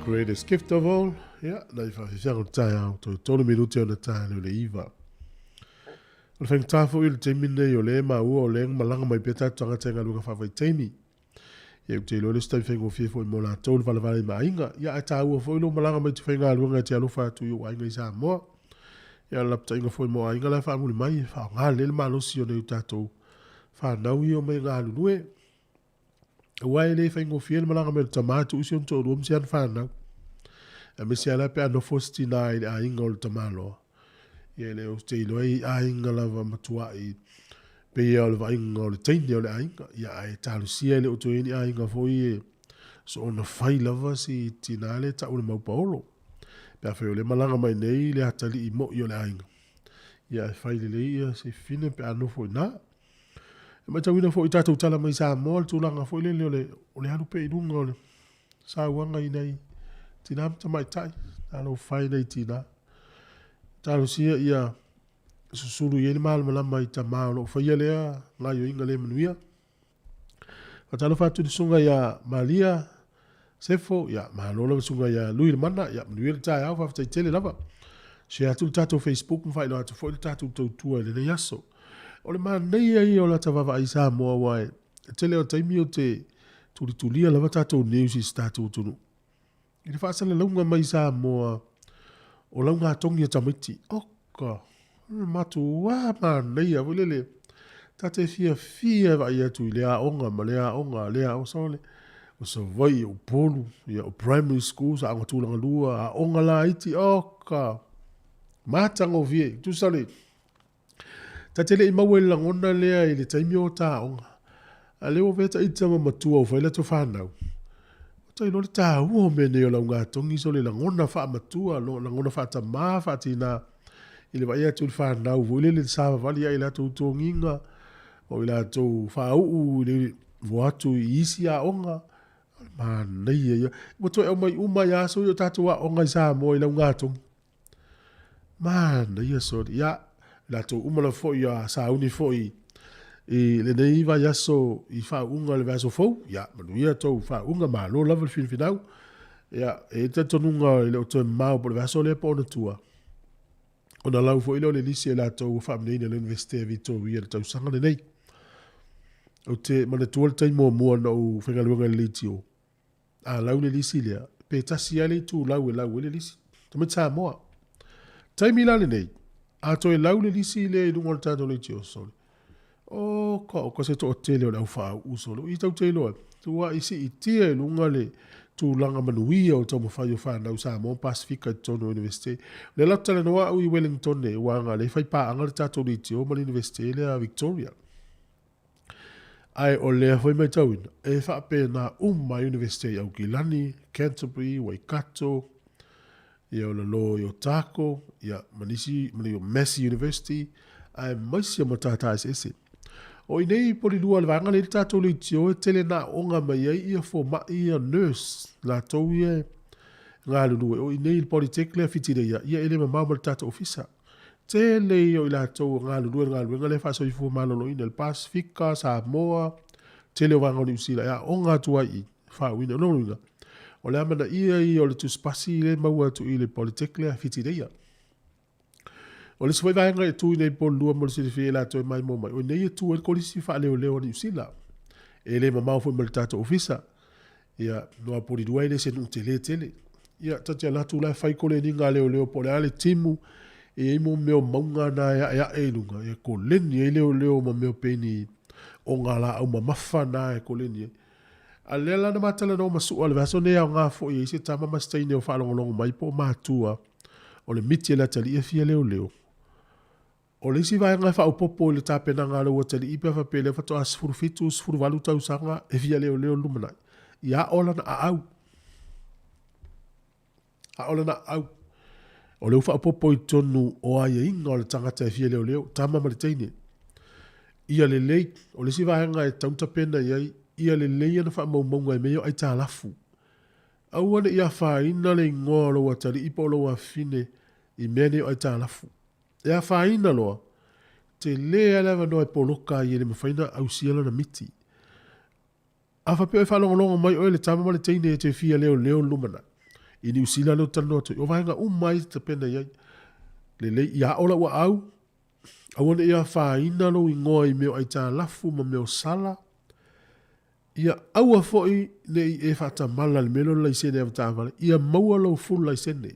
Greatest gift of all, ia, nai faafefiaga o le taeao, toe 3 minute ona tae lea o le 9. O le faigata foi o le taimi lenei o lea e maua o lea e malaga mai pea tatou tagata i galuega faavaitaimi. Ia ou te iloa le isi taimi faigofie foi mo latou le valavala i ma aiga. Ia ae taua foi lou malaga mai te faigaluega e te alofa atu i ou aiga i Samoa. Ia o le lapataiga foi mo aiga la e faamuli mai, e faaaoga lelei le malosi o nai o tatou fanau ia e omai e galulue. Aua e le faigofie le malaga mai o le tama e tuu si ona toalua ma si ana fanau. Aemaise lava la pe a nofo se tina i le aiga o le tamaloa. Ia e le o te iloa i aiga lava matuai pei o le vaaiga o le teine o le aiga. Ia ae talosia e le o toe i ai ni aiga foi e soona fai lava si tina lea e tau o le maupaolo. Pe afai o lea e malaga mai nei le atalii moi o le aiga, ia ae fai lelei ia si fafine pe a nofo i ina. E matauina foi i tatou tala mai Samoa le tulaga foi lele o le, o le alu pea i luga o le sauaga i nai tina ma tamaitai, talofa e i nai tina. Talosia ia susulu i ai le malamalama i tama o lo o faia lea gaoioiga le manuia. Faatalofa atu i le susuga ia Malia Sefo, ia malo lava susuga ia Lui Lemana, ia manuia le taeao, faafetai tele lava. Share atu le tatou Facebook ma faailoa atu foi le tatou tautua i lenei aso. O le manaia ia o lata vaavaai i Samoa aua e tele o taimi ou te tulitulia lava tatou news i si tatou atunuu. I le faasalalauga mai i Samoa o laugatogi a tamaiti, oka, matuā manaia foi lele, ta te fiafia e vaai atu i lea aoga ma lea aoga, lea aoga, sole, o Savaii, o Upolu, ia, o primary schools, aoga tulaga lua, aoga laiti, oka, matagofie, tusa le, Ta te le i maua i le lagona lea i le taimi o ta aoga. A lea ua avea ta ita ma matua ua fai latou fanau. Ua ta iloa le taua o mea nei o laugatogi so le lagona faamatua, lagona faatamā, faatinā i le vaai atu i le fanau foi lele i le savavali ai i latou togiga, o i latou faauu i le o atu i isi aoga. O le manaia ia. Ua toe aumai uma ai lava aso ia o tatou aoga i Samoa i laugatogi. Manaia soli. Ia, latou uma lava foi a sauni foi i lenei vaiaso i faauuga o le vaiaso fou. Ia, manuia tou faauuga, malo lava le finafinau. Ia, e i ai le talitonuga e le o toe mamao po o le vaiaso lea po o ona tua, ona lau foi lea o le lisi a i latou ua faamanuiaina i le Iunivesite a Vitoria i le tausaga lenei. Ou te manatua le taimi muamua na ou faigaluega i le leitio, A lau le lisi lea, pe tasi lava le itulau e lau ai le lisi. Tamaiti Samoa. Taimi la lenei, a toe lau le lisi lea i luga o le tatou leitio, sole. Oka, oka se toatele o le au faauu, sole. O i tau te iloa, tuai siitia i luga le tulaga manuia o le taumafai o fanau Samoa ma Pasefika i totonu o Iunivesite. O lea la ou te talanoa au i Wellington, aua na o lea e fai paaga le tatou leitio ma le Iunivesite lea a Victoria. Ae o lea foi matauina, e faapena uma Iunivesite i Aukilani, Canterbury, Waikato, ia o lalo i Otago, ia ma nisi, ma ni Massey University, aemaise o matata eseese. O i nei Porirua le vaega lea i le tatou leitio e tele na aoga mai ai ia fomai ia nurse, latou ia e galulue. O i nei i le Polytech lea Whitireia, ia e le mamao ma le tatou ofisa. Tele ia o i latou e galulue i le galuega lea faasoifua maloloina i le Pasefika, Samoa, tele o vaega o Niu Sila e aoga atu ai i faauuina. O lona uiga, o le amanaia ia o le tusipasi lea e maua atu i le Polytech lea a Whitireia. O le isi foi vaega e tu i nei Porirua mo le silafia e latou e maimoa mai, o i nei e tu ai le Kolisi Faaleoleo a Niu Sila. E le mamao foi ma le tatou ofisa. Ia, no a Porirua e le se nuu tele tele. Ia, ta te alu atu la e fai koleniga a leoleo po o le a le timu, e i ai mo mea o mauga na e aeae i luga, e koleni ai leoleo ma mea pei ni ogalaau mamafa na e koleni ai. A lea la na ma talanoa ma Su'a i le vaiaso nei e aoga foi e i ai se tama ma se teine o faalogologo mai po o matua o le miti a le atalii e fia leoleo. O le isi vaega e faaopoopo i le tapenaga a lou atalii pe a faapea lea faatoa 17, 18 tausaga e fia leoleo i le lumanai, ia aʻo lana aau. Aʻo lana aau. O lea ua faaopoopo i totonu o aiaiga o le tagata e fia leoleo, tama ma le teine. Ia lelei, o le isi vaega e tatau ona tapena i ai, ia lelei ana faamaumauga i mea ia o aitalafu. Aua ne i afaina le igoa o lou atalii po o lou afafine i mea nei o aitalafu. E afaina loa, tele lava le avanoa e poloka ai e le mafai ona ausia lana miti. A faapea e faalogologo mai oe le tama ma le teine e te fia leoleo i le lumanai, I Niu Sila lea ou te talanoa atu ai. O vaega uma ai e tapena i ai. Lelei, ia ao lau aau, aua ne i afaina lou igoa i mea o aitalafu ma mea o sala, ia aua foi ne i e faatamala i le mea lea o le laisene avetaavale, ia maua lou full laisene.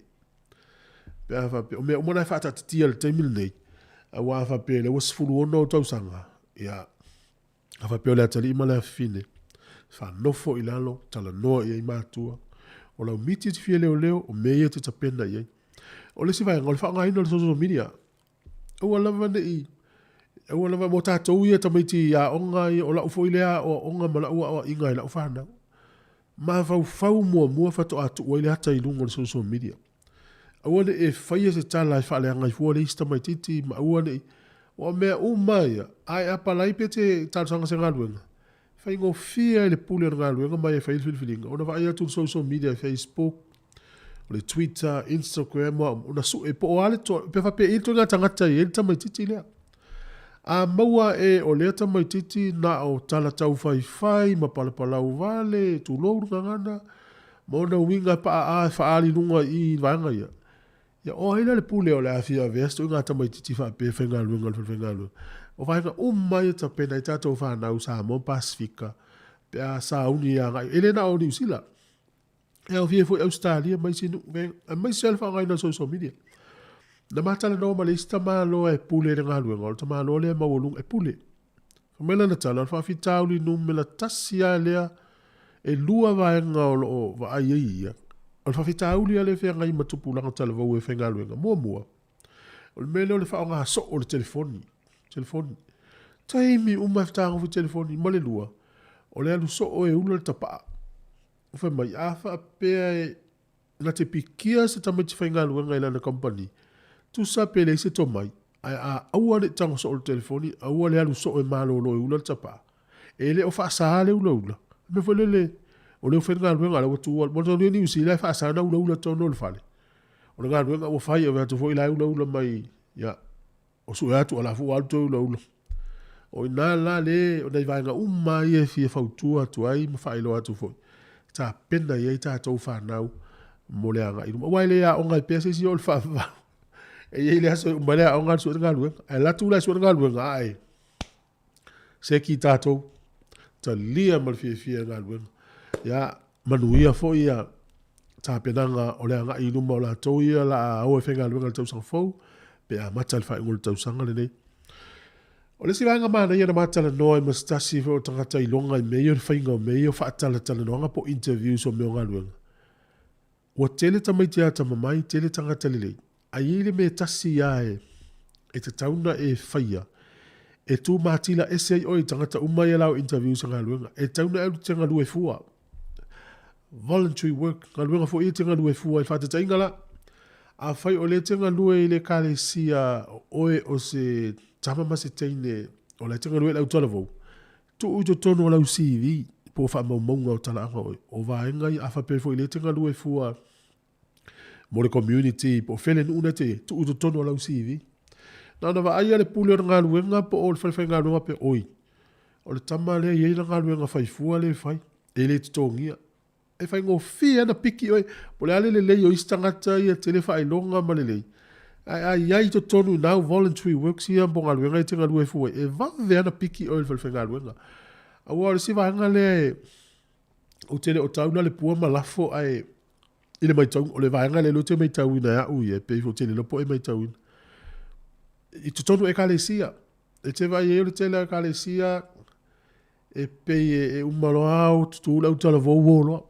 Pe a faapea, o mea uma na e faataatitia i le taimi lenei, aua a faapea o lea ua 16 ou tausaga, ia, A faapea o le atalii ma le afafine, faanofo i lalo, talanoa i ai matua. O lau miti e te fia leoleo, o mea ia e te tapena i ai. O le isi vaega, o le faaaogaina o le social media. Aua lava ne i, aua lava, mo tatou ia tamaiti aoga ia, o lau foi lea aoaoga ma lau aoaiga i lau fanau. Mafaufau muamua faatoa tuu ai le ata i luga o le social media. Aua ne i e faia se tala e faaleaga ai fua le isi tamaitiiti ma aua ne i, aua o mea uma ia, a e apalai pe te talosaga se galuega, e faigofie lava i le pule o le galuega ma e fai le filifiliga ona vaai atu i le social media, Facebook, o le Twitter, Instagram, o a uma, ona sue po o a le, pe faapea e i ai le ituaiga tagata e i ai le tamaitiiti lea. A maua e o lea tamaitiiti na o tala taufaifai ma palapalau vale, tulou le gagana, Ma ona uiga e paaa e faaali i luga i i i vaega ia. Ia o ai la le pule o le a fia avea se ituaiga tamaitiiti faapea e faigaluega i le falefaigaluega? O vaega uma ia e tapena ai tatou fanau Samoa ma Pasefika pe a sauni e agai, e le na o Niu Sila, e aofia ai foi Ausetalia ma isi nuu, aemaise lava le faaaogaina o social media. Na ma talanoa ma le isi tamaloa e pule i le galuega, o le tamaloa lea e maualuga, e pule. Fai mai lana tala, o le faafitauli numera tasi lava lea, e lua vaega o lo o vaai ai ia, o le faafitauli lava lea e feagai ma tupulaga talavou e faigaluega. Muamua, o le mea lea o le faaaoga soo o le telefoni, telefoni. Taimi uma e fetagofi i telefoni. Ma le lua, o le alu soo e ula le tapaa. Fai mai, a faapea e Na te pikia se tamaiti faigaluega i lana kamupani, tusa pe leai se tomai, ae a aua ne i tago soo le telefoni, aua le alu soo e malolo e ula le tapaa. E le o faasaā le ulaula. Le mea foi lele, o lea ua fai le galuega, o la ua tu lava. Mo le taunuu i Niu Sila e faasaā ona ulaula totonu o le fale. O le galuega ua fai, ave atu foi la e ulaula mai, ia, O sue atu a la foi ua alu toe ulaula. O ina la le, o nai vaega uma ia e fia fautua atu ai ma faailoa atu foi, tapena i ai tatou fanau mo le agai i luma. Aua e le aoga ai pea se isi oo i le faavavau. E i ai le aso e uma ai le aoga alu sue le galuega. Ae alu atu la e sue le galuega, ae seki tatou, talia ma le fiafia le galuega. Ia, manuia foi ia tapenaga o le agai i luma o latou ia la a o e faigaluega i le tausaga fou, pe amata i le faaiuga o le tausaga lenei. O le isi vaega manaia na ma talanoa ai ma se tasi foi o tagata iloga i mea ia o le faiga o mea ia o faatalatalanoaga po o interviews o mea o galuega. Ua tele tamaiti atamamai, tele tagata lelei, Ae i ai le mea e tasi lava e tatau ona e faia, e tū matila ese ai oe i tagata uma ia la o interview i se galuega. E tatau ona e alu e te galue fua. Voluntary work, galuega foi ia e te galue fua. I le faataitaiga la, afai o lea e te galue i le ekalesia o oe o se tama ma se teine o la e te galue i le autalavou, tuu i totonu o lau CV po o faamaumauga o talaaga o oe. O vaega ia, a faapea foi o lea e te galue fua mo le community po o fea le nuu na te i ai, tuu i totonu o lau CV. Na ona vaai lava le pule o le galuega po o le falefaigaluega pe oi, o le tama lea e i ai lana galuega fai fua lea e fai, e le totogia. E faigofie lava ona piki oe, po o le a le lelei o isi tagata ia tele faailoga ma lelei, ae a i ai i totonu i ina au voluntary works ia po o galuega ia e te galue fua ai, e vave lava ona piki oe e le falefaigaluega. Aua o le isi vaega lea e, ou te le o taula le pua ma lafo ae i le matau, o le vaega lea ou te matauina e au ia, e pei foi ou te le iloa po o e matauina. I totonu o Ekalesia, e te vaai ai o le tele o Ekalesia, e pei e uma loa ao, tutu le autalavou o loa.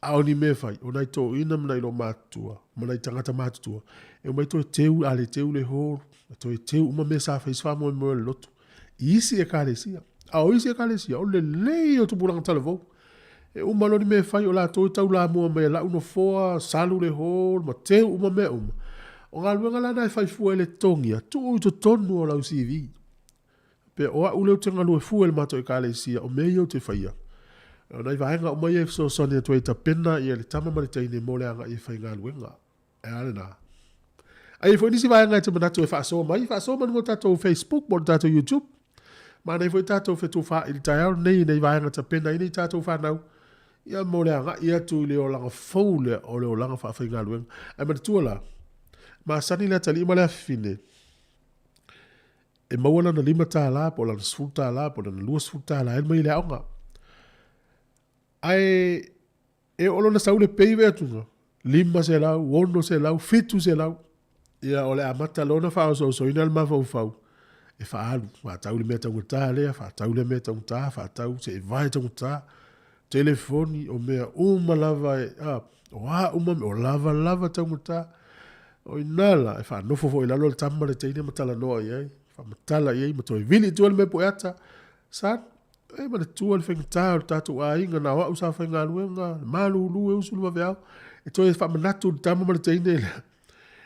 A o ni mea e fai, o nai toeaiina ma nai loomatutua, ma nai tagata matutua, e omai toe teu, a le teu le hall, toe teu uma mea sa fai se faamoemoe o le lotu. I isi Ekalesia. A o isi Ekalesia, o le lelei o tupulaga talavou. E uma loa ni mea e fai, o latou e taulamua mai e lau nofoa, salu le hall, ma teu uma mea uma. O galuega la na e fai fua e le totogia, tuu i totonu o lau CV. Pea o au lea ou te galue fua i le matou Ekalesia, o mea ia ou te faia. O nai vaega uma ia e fesoasoani atu ai e tapena ia le tama ma le teine mo le agai e faigaluega. E a lena? A i ai foi nisi vaega e te manatu e faasoa mai, faasoa mai i luga o le tatou Facebook po o le tatou YouTube. Manaia foi tatou fetufaai i le taeao lenei i nei vaega tapena ai nei tatou fanau. Ia mo le agai atu i le olaga fou lea o le olaga faafaigaluega. Ae manatua la, masani le atalii ma le afafine e maua lana $5 po o lana $10 po o lana $20 e alu mai ai i le aoga. Ae e oo loa ina sau le pay vaai atu, 500, 600, 700. Ia o le amata loa ona faaosoaosoina le mafaufau e faaalu, faatau le mea taugata lea, faatau lea mea taugata, faatau se i vae taugata, telefoni, o mea uma lava e, a, o a uma mea, o lava lava taugata. O i ina la, e faanofo foi i lalo le tama ma le teine ma talanoa i ai, faamatala i ai ma toe vili i tua le mea pueata. Son, e manatua le faigata o le tatou aiga, na o au sa faigaluega, le malulu e usu i le vaveao. E toe faamanatu i le tama ma le teine lea,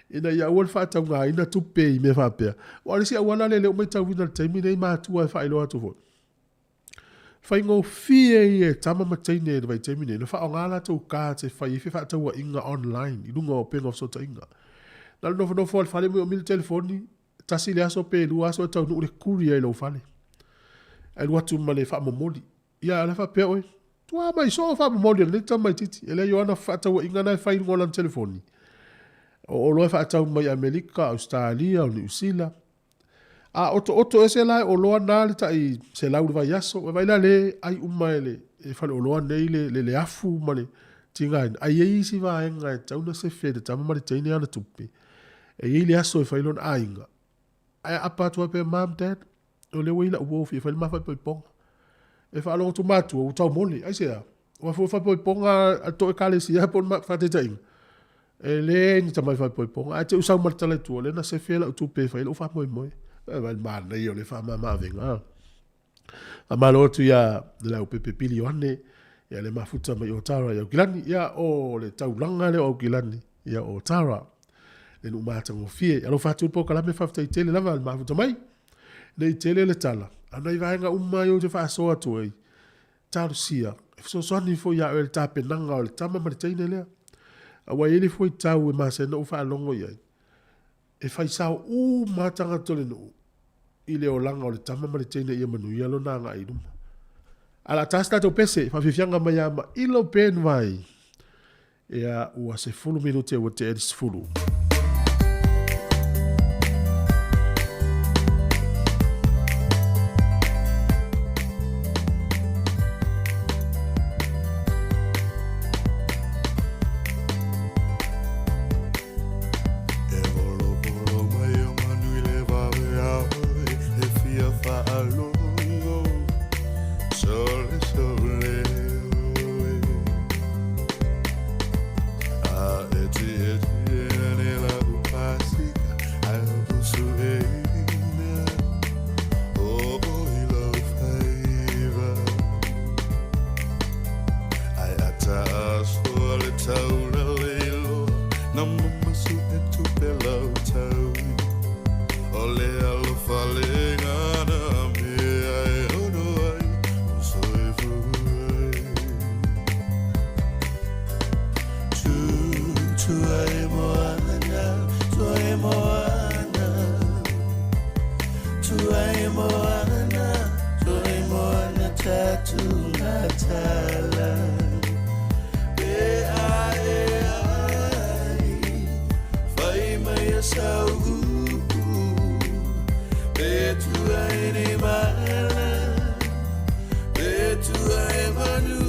ina ia aua le faataugaina tupe i mea faapea. Aua o le isi auala lea o lea ua matauina i le taimi lenei matua e faailoa atu foi, faigofie ia e tama ma teine i le vaitaimi lenei ona faaaoga a latou cards e fai ai fefaatauaiga online i luga o upega o fesootaiga. Na o le nofonofo lava i le fale ma omai le telefoni, tasi le aso pe lua aso e taunuu le courier i lou fale. Ae alu atu ma le faamomoli. Ia, a o le a faapea oe? Tua mai soo faamomoli a lenei tamaitiiti. E leai o ana fefaatauaiga na e fai i luga o lana telefoni. O oloa e faatau mai Amerika, Ausetalia, o Niu Sila. A otooto ese la e oloa na le tai 100 i le vaiaso, vaai la lea e ai uma e le faleoloa nei le afu ma le tigaina. Ae i ai isi vaega e tatau ona sefe e le tama ma le teine ana tupe. E i ai le aso e fai ai lona aiga, ae aapa atu faapea, Mom, Dad, o lea ua i ai lau uo e fia fai le ma faaipoipoga. E faalogo atu matua ua taumole, aisea? Aua foi o faaipoipoga a le tou ekalesia po o le faataitaiga, e leai ni tamai faaipoipoga. Ae te i ua sau ma le tala i tua, o lea na sefe lau tupe e fai ai lou faamoemoe. Vaai i le manaia o lea faamama-avega, a. Faamalo atu ia Leaupepe Pili Ioane, ia le mafuta mai Otara i Aukilani. Ia o le taulaga lea o Aukilani, ia o Otara, le nuu matagofie. Alofa atu le polokalame, faafetai tele lava le mafuta mai. Nei tele le tala, a o nai vaega uma ia ou te faasoa atu ai, talosia, e fesoasoani foi ia oe i le tapenaga o le tama ma le teine lea. Aua e i ai le fuaitau e masani ona ou faalogo i ai, e fai sao uma lava tagata o le nuu i le olaga o le tama ma le teine ia manuia lona agai i luma. Ae o le a ta se tatou pese, faafiafiaga mai ia Mailo Ben Vai. Ia, ua 10 minute ua tea i le 10.
E volovolo mai o manu i le vaveao e fia faalogo Sole sole oe A eti eti e ne la upasika Ai o pusu e ina O o i lau faiva Ai ata asoa le taula leiloa Na mamasu e tupe lau taui O le alofa le gana mea e ono ai O soifua ai Tu, tu ai moana, tu ai moana Tu ai moana, tu ai moana tatu matala E ai ai, fai mai a sau upu Pe tu ai ni mala, pe tu ai manu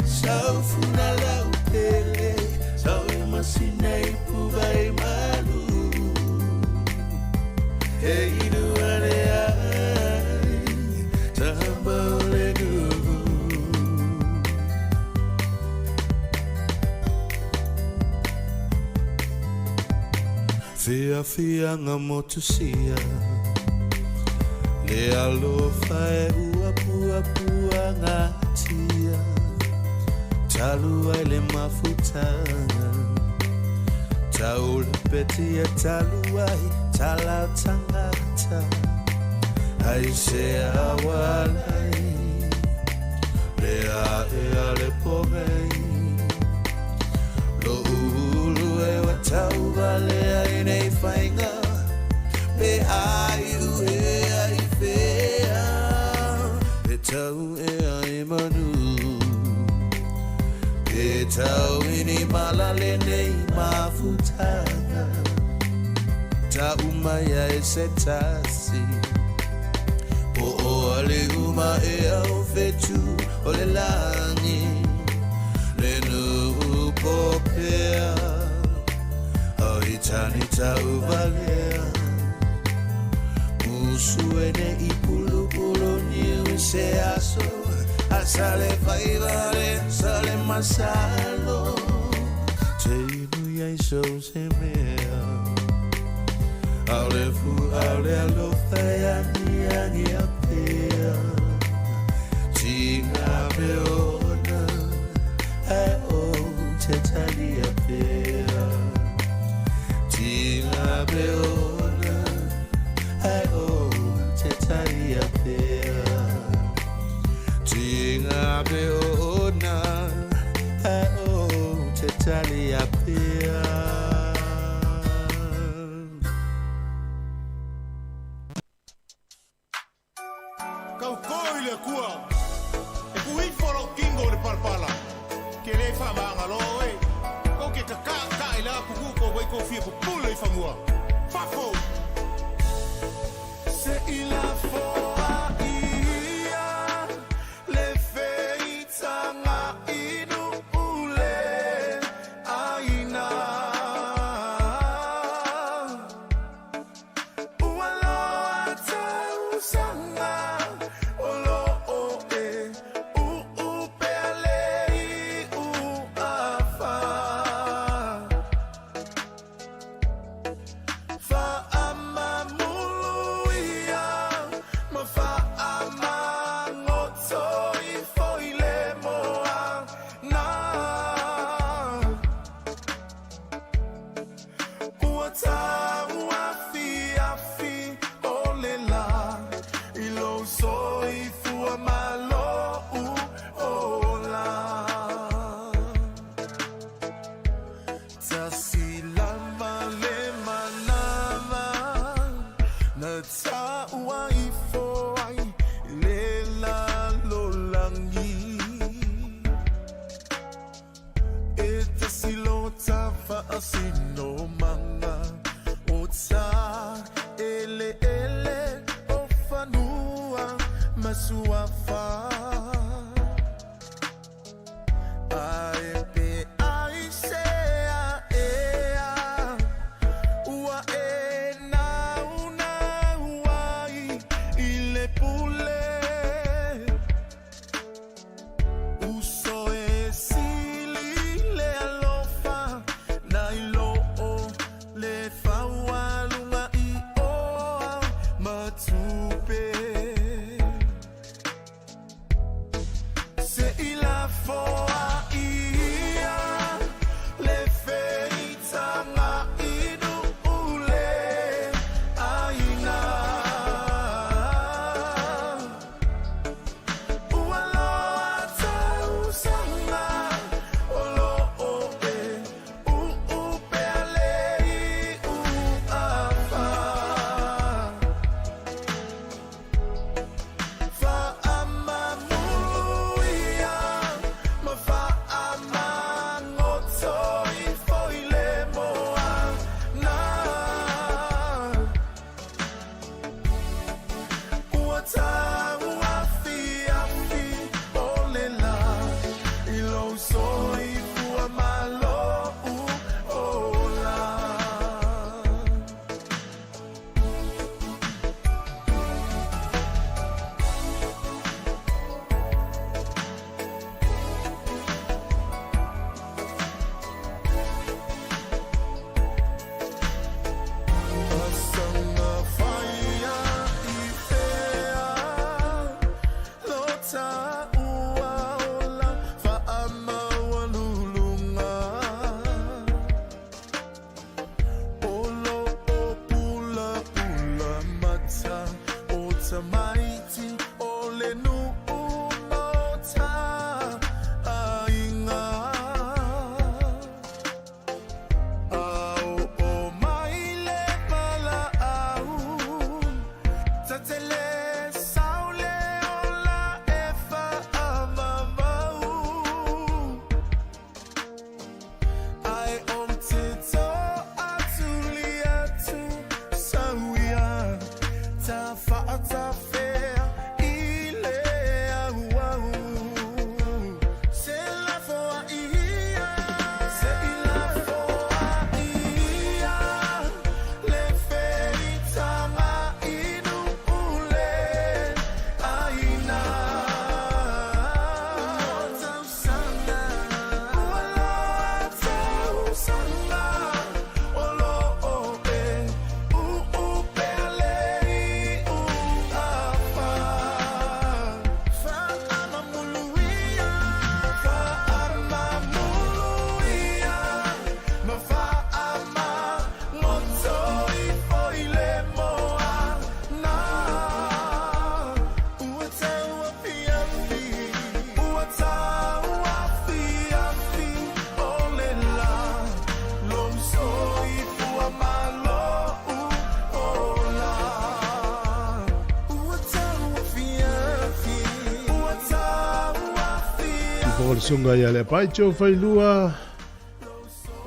Sau funa lau pele, sau e masina i puvai malu E inu ane ai, tamba o le nuu. Fiafiaga motusia Le alofa e uapuapuagatia Talu ai le mafutaga Taulapetia talu ai talau tangata Ai se awalai Le ae a le pogei Lo'u ulu e ua tauvalea i nei faiga Pe aiu ea i fea E tau ea i manu. E tau ini mala lenei mafutaga Ta umaya e se tasi O o ale uma e au fetu o le langi Le nuu popea O i tani tau valea Musu e ne i pulu pulu niu se aso A sale faivale sale masalo Te inu iai so se mea Aule fu aule alofa e angi angi a pea Tinga me ona E o te tali a pea Tinga me ona E o te tali a pea Tinga me ona E o te tali a pea
Kaukō i le Akua, e puifo lou kingo o le palapala, ke le faamagalo oe, ou ke kakaakae i la kukuu kou vai kou fia pupula i famua. Fafo!
Se i lafoa ia le feitaga inu ule aina. Ua loa tausaga o loo e uupea le iu afa. Faamamulu ia ma faamagoto ifo i le moana. Ua tauafiafi o le la i lou soifua ma lou ola. Tasi lava le manava na taua ifo ai le lalolagi. E tasi lota faasinomaga o ta eleele o fanua ma suafa. Ae pe aisea ea ua e naunau ai i le pule. Uso e sili le alofa nai lo le faualuga i oa ma tupe. Se i lafoa ia le feitaga inu ule aina. Ua loa tausaga o loo e uupea le iu afa. Faamamulu ia ma
Fofoga le susuga ia Leapai Joe Failua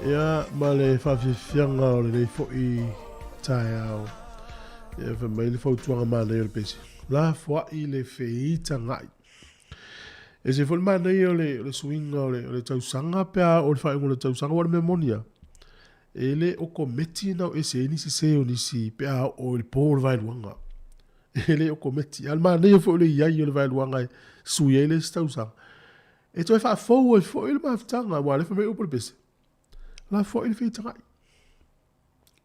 ia ma le faafiafiaga o lenei foi taeao. Ia fai mai le fautuaga manaia o le pese. Lafoai le feitaga'i. E se foi le manaia o le, o le suiga o le, o le tausaga pe a o le faaiuga o le tausaga, aua o le mea moni lava, e le o kometi na o ese ai ni sese o nisi pe a oo i le po o le vaeluaga. E le o kometi. A o le manaia foi o le i ai o le vaeluaga e sui ai le isi tausaga. E toe faafou ai foi le mafutaga, aua o lea e fai mai upu o le pese, lafoai le feitaga'i.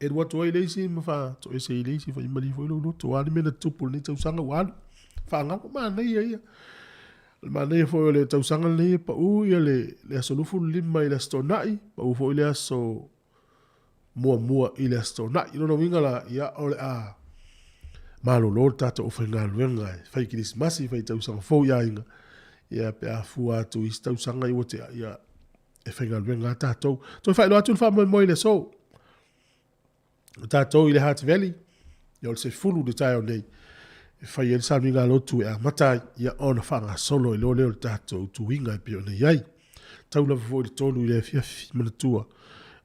E alu atu ai le isi ma faatoese i le isi, fai malie foi lou loto, o a le mea na tupu i lenei tausaga ua alu. Faagalo, manaia ia. O le manaia foi o le tausaga lenei e pau ia le, le aso 25 i le aso Toonai, pau foi le aso muamua i le aso Toonai. O lona uiga la, ia o le a malolo le tatou aufaigaluega e fai kerisimasi, fai tausaga fou i aiga, ia pe a fua atu i isi tausaga ua tea, ia e faigaluega lava tatou. Toe faailoa atu le faamoemoe i le aso. O tatou i le Hutt Valley, ia o le 10 le taeao nei, e fai ai le sauniga lotu e amata ai, ia ona faagasolo ai loa lea o le tatou tuiga e pei ona i ai. Tau lava foi i le 3 i le afiafi, manatua,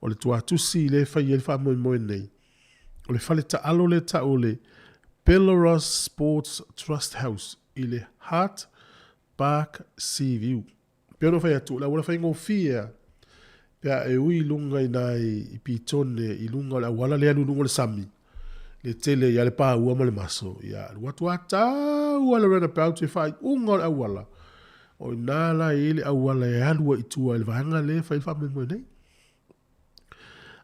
o le tuatusi lea e fai ai le faamoemoe nei, o le fale taalo lea e tau o le Belarus Sports Trust House i le Hart Park Seaview. Pei ona fai atu, o le auala faigofie lava pe a e ui i luga i ina i Pitone i luga o le auala lea e alu i luga o le sami, le tele ai lava le paua ma le maso, ia alu atu lava tau lava i le roundabout i le faaiuga o le auala, o i ina la e i ai le auala e alu ai i tua i le vaega lea e fai ai le faamoemoe nei.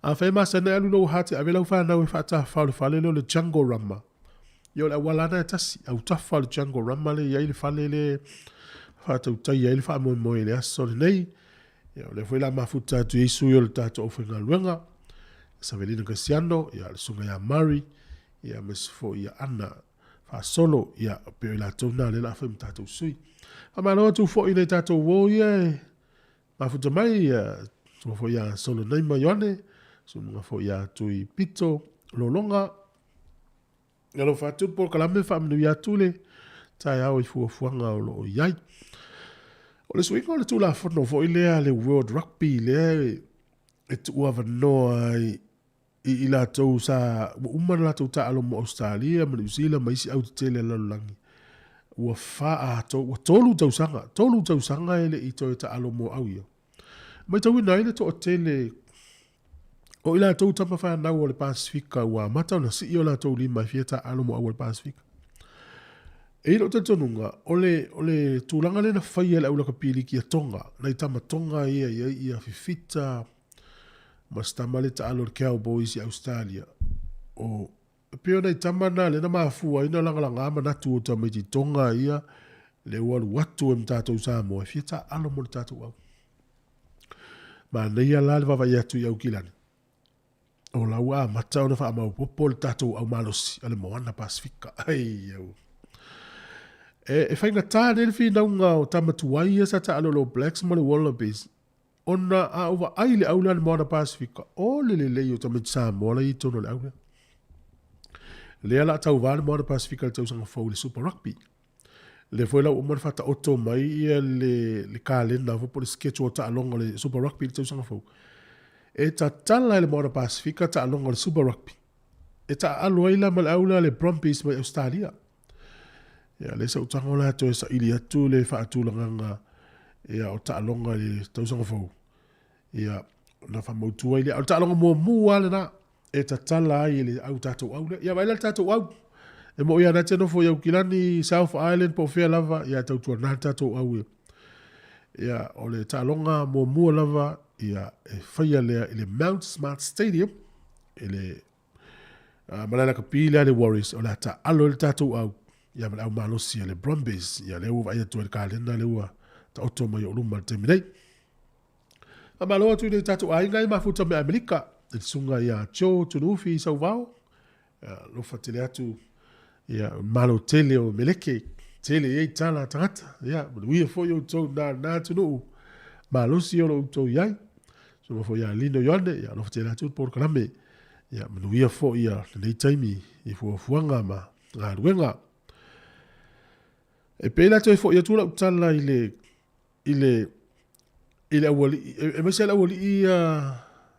Afai e masani e alu i lou heart e ave lau fanau e faatafafao i le fale lea o le Jungle Rama. Ia o le auala lava lena e tasi, autafa o le Jungle Rama lea e i ai le fale lea e faatautaia ai le faamoemoe i le aso lenei. Ia o lea foi o le a mafuta atu i ai sui o le tatou aufaigaluega, Savelina Kasiano, ia le Susuga ia Murray, ia aemaise foi ia Ana Faasolo, ia pei o i latou na lea o le a fai ma tatou sui. Faamalo atu foi i nai tatou uo ia e Mafuta mai ia susuga foi ia Solonaima Ioane, susuga foi ia Tui Pito Lologa. Alofa atu le polokalame faamanuia atu le taeao i fuafuaga o lo o i ai. O le suiga o le Tulafono foi lea a le World Rugby lea e tuuavanoa ai i i latou sa ua uma ona latou taaalo mo Ausetalia ma Niu Sila ma isi au tetele a le lalolagi, ua fa ato, ua tolu tausaga, tolu tausaga e le i toe taaalo mo au ia. Matauina ai le toatele o i latou tama fanau o le Pasefika ua amata ona sii o latou lima e fia taaalo mo au o le Pasefika. E i ai lou talitonuga, o le, o le tulaga lea na faia e le au lakapi liki a Tonga, nai tama Tonga ia e i ai ia Fifita, ma si tama lea taalo le Cowboys i Australia. O, e pei o nai tama na lea na mafua ai na lagalaga manatu o tamaiti Tonga ia, lea ua alu atu ai ma tatou Samoa e fia taaalo mo le tatou au. Manaia la le vaavaai atu i Aukilani, o la ua amata ona faamaopoopo le tatou au malosi a le Moana Pasefika. Ai, au. E, e faigata nei le finauga o tama tuai ia sa taalo i le All Blacks ma le Wallabies Ona a ou vaai i le au lea a le Moana Pasefika, o le lelei o tamaiti Samoa la e i totonu o le au lea. Lea la a tauva le Moana Pasefika i le tausaga fou i le Super Rugby. Lea foi la ua uma ona faataoto mai ia le, le kalena foi po o le schedule o taaloga o le Super Rugby i le tausaga fou. E tatala e le Moana Pasefika taaloga o le Super Rugby. E taaalo ai la ma le au lea a le Brumbies mai Ausetalia. Ia, lea sa ou tago la toe saili atu le faatulagaga ia, o taaloga i le tausaga fou. Ia, na faamautu ai lea. O le taaloga muamua lava lena e tatala ai e le au tatou au lea. Ia, vaai la le tatou au. E moni lava na te nofo i Aukilani, South Island po o fea lava, ia tautuana le tatou au ia. Ia, o le taaloga muamua lava, ia, e faia lea i le Mount Smart Stadium, i le malae lakapi lea a le Warriors, o le a taaalo ai le tatou au, ia ma le au malosi a le Brumbies. Ia lea ua vaai atu ai le kalena lea ua taoto mai i ou luma i le taimi nei. Faamalo atu i nai tatou aiga i mafuta mai Amerika, i le susuga ia Joe Tunuufi Sauvao, alofa tele atu, ia, malo tele o Meleke, tele i ai tala a tagata, ia, manuia foi outou na na atunuu, malosi o lo outou i ai. Susuga foi ia Lino Ioane, ia, alofa tele atu le polokalame, ia, manuia foi ia lenei taimi i fuafuaga ma galuega. E pei la toe foi atu lau tala i le, i le. I le aualii, aemaise lava le aualii ia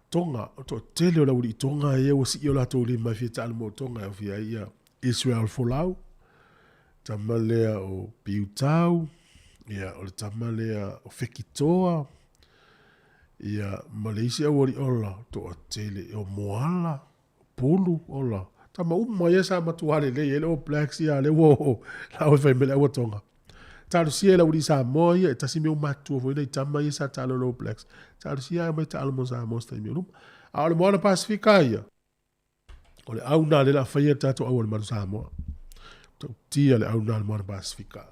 Tonga, o le toatele o le aualii Tonga ia ua sii o latou lima e fia taalo mo Tonga e aofia ai ia Israel Folau, tama lea o Piutau, ia o le tama lea o Fekitoa, ia ma le isi aualii ola, toatele, o Moala, Pulu, ola, tama uma ia sa matua lelei ai le All Blacks, ia lea ua oo la oe fai mai le aua Tonga. Talosia e le aualii Samoa ia, e tasi mea ua matutua foi nai tama ia sa taalo i le All Blacks. Talosia ae omai taalo mo Samoa se taimi o luma. A o le Moana Pasifika ia, o le au na lea o le a faia le tatou au a le Manu Samoa. Tautia le au na le Moana Pasifika.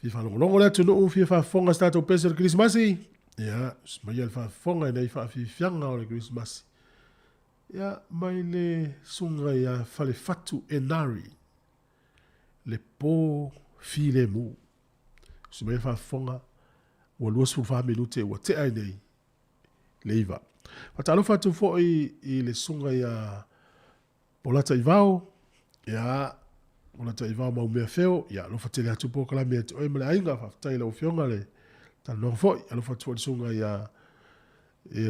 Fia faalogologo le atunuu, fia faafofoga se tatou pese o le Kerisimasi. Ia, maia le faafofoga i nei faafiafiaga o le Kerisimasi. Ia, mai le susuga ia Falefatu Enari, le po filemu. Usi mai le faafofoga, ua 24 minute ua tea ai nei le 9. Faatalofa atu foi i le susuga ia Polata Ivao, ia, Polata Ivao Maumea Feo, ia, alofa tele atu polokalame ia te oe ma le aiga, faafetai i lau Afioga le talanoaga foi, alofa atu foi i le susuga ia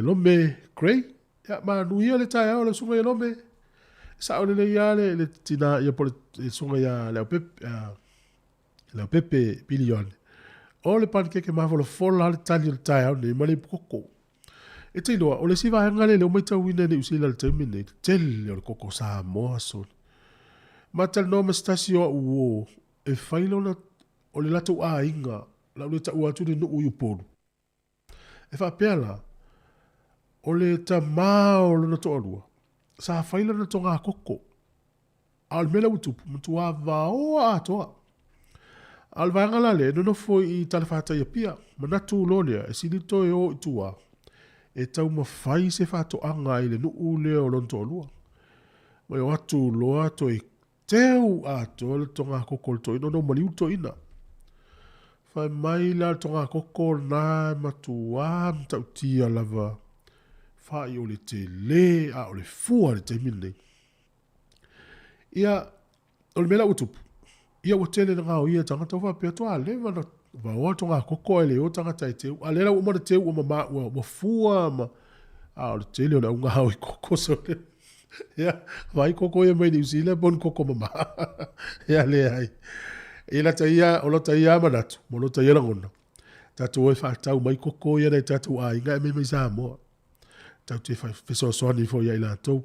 Lome Gray, ia, manuia le taeao lau susuga ia Lome, e sao lelei lava le, le tina ia po o le susuga ia Leaupepe, Leaupepe Pili Ioane, o le panikeke mafolafola lava le tali o le taeao nei ma le ipu koko. E te iloa, o le isi vaega lea lea ua matauina e Niu Sila i le taimi lenei, le tele o le koko Samoa sole. Ma talanoa ma se tasi o au uo e fai lona, o le latou aiga, o le a ou le taua atu le nuu i Upolu. E faapea la, o le tama o lona toalua, sa fai lana togakoko. A o le mea lea ua tupu, matua vaoa atoa. A o le vaega la lea, e nonofo i talafatai Apia, manatu loa lea, e sili toe o i tua, e taumafai se faatoaga i le nuu lea o lona toalua. Ma e o atu loa toe teu atoa le togakoko o le toeaina ona ua maliu le toeaina. Fai mai la le togakoko lena e matua matautia lava, fai o le tele a o le fua i le taimi lenei. Ia, o le mea la ua tupu, ia ua tele ina gaoia e tagata ua faapea, toa leva na vaoa le togakoko ae le o tagata e teu. A o lea la ua uma ona teu ua mama ua, ua fua ma, a o le tele o le au gaoi koko sole. Ia, vaai koko ia mai Niu Sila po o ni koko mama. Ia leai. I lata ia, o lota ia manatu, ma lota ia lagona, tatou o e faatau mai koko ia nai tatou aiga e aumai mai Samoa. Tatou te fesoasoani foi ia i latou.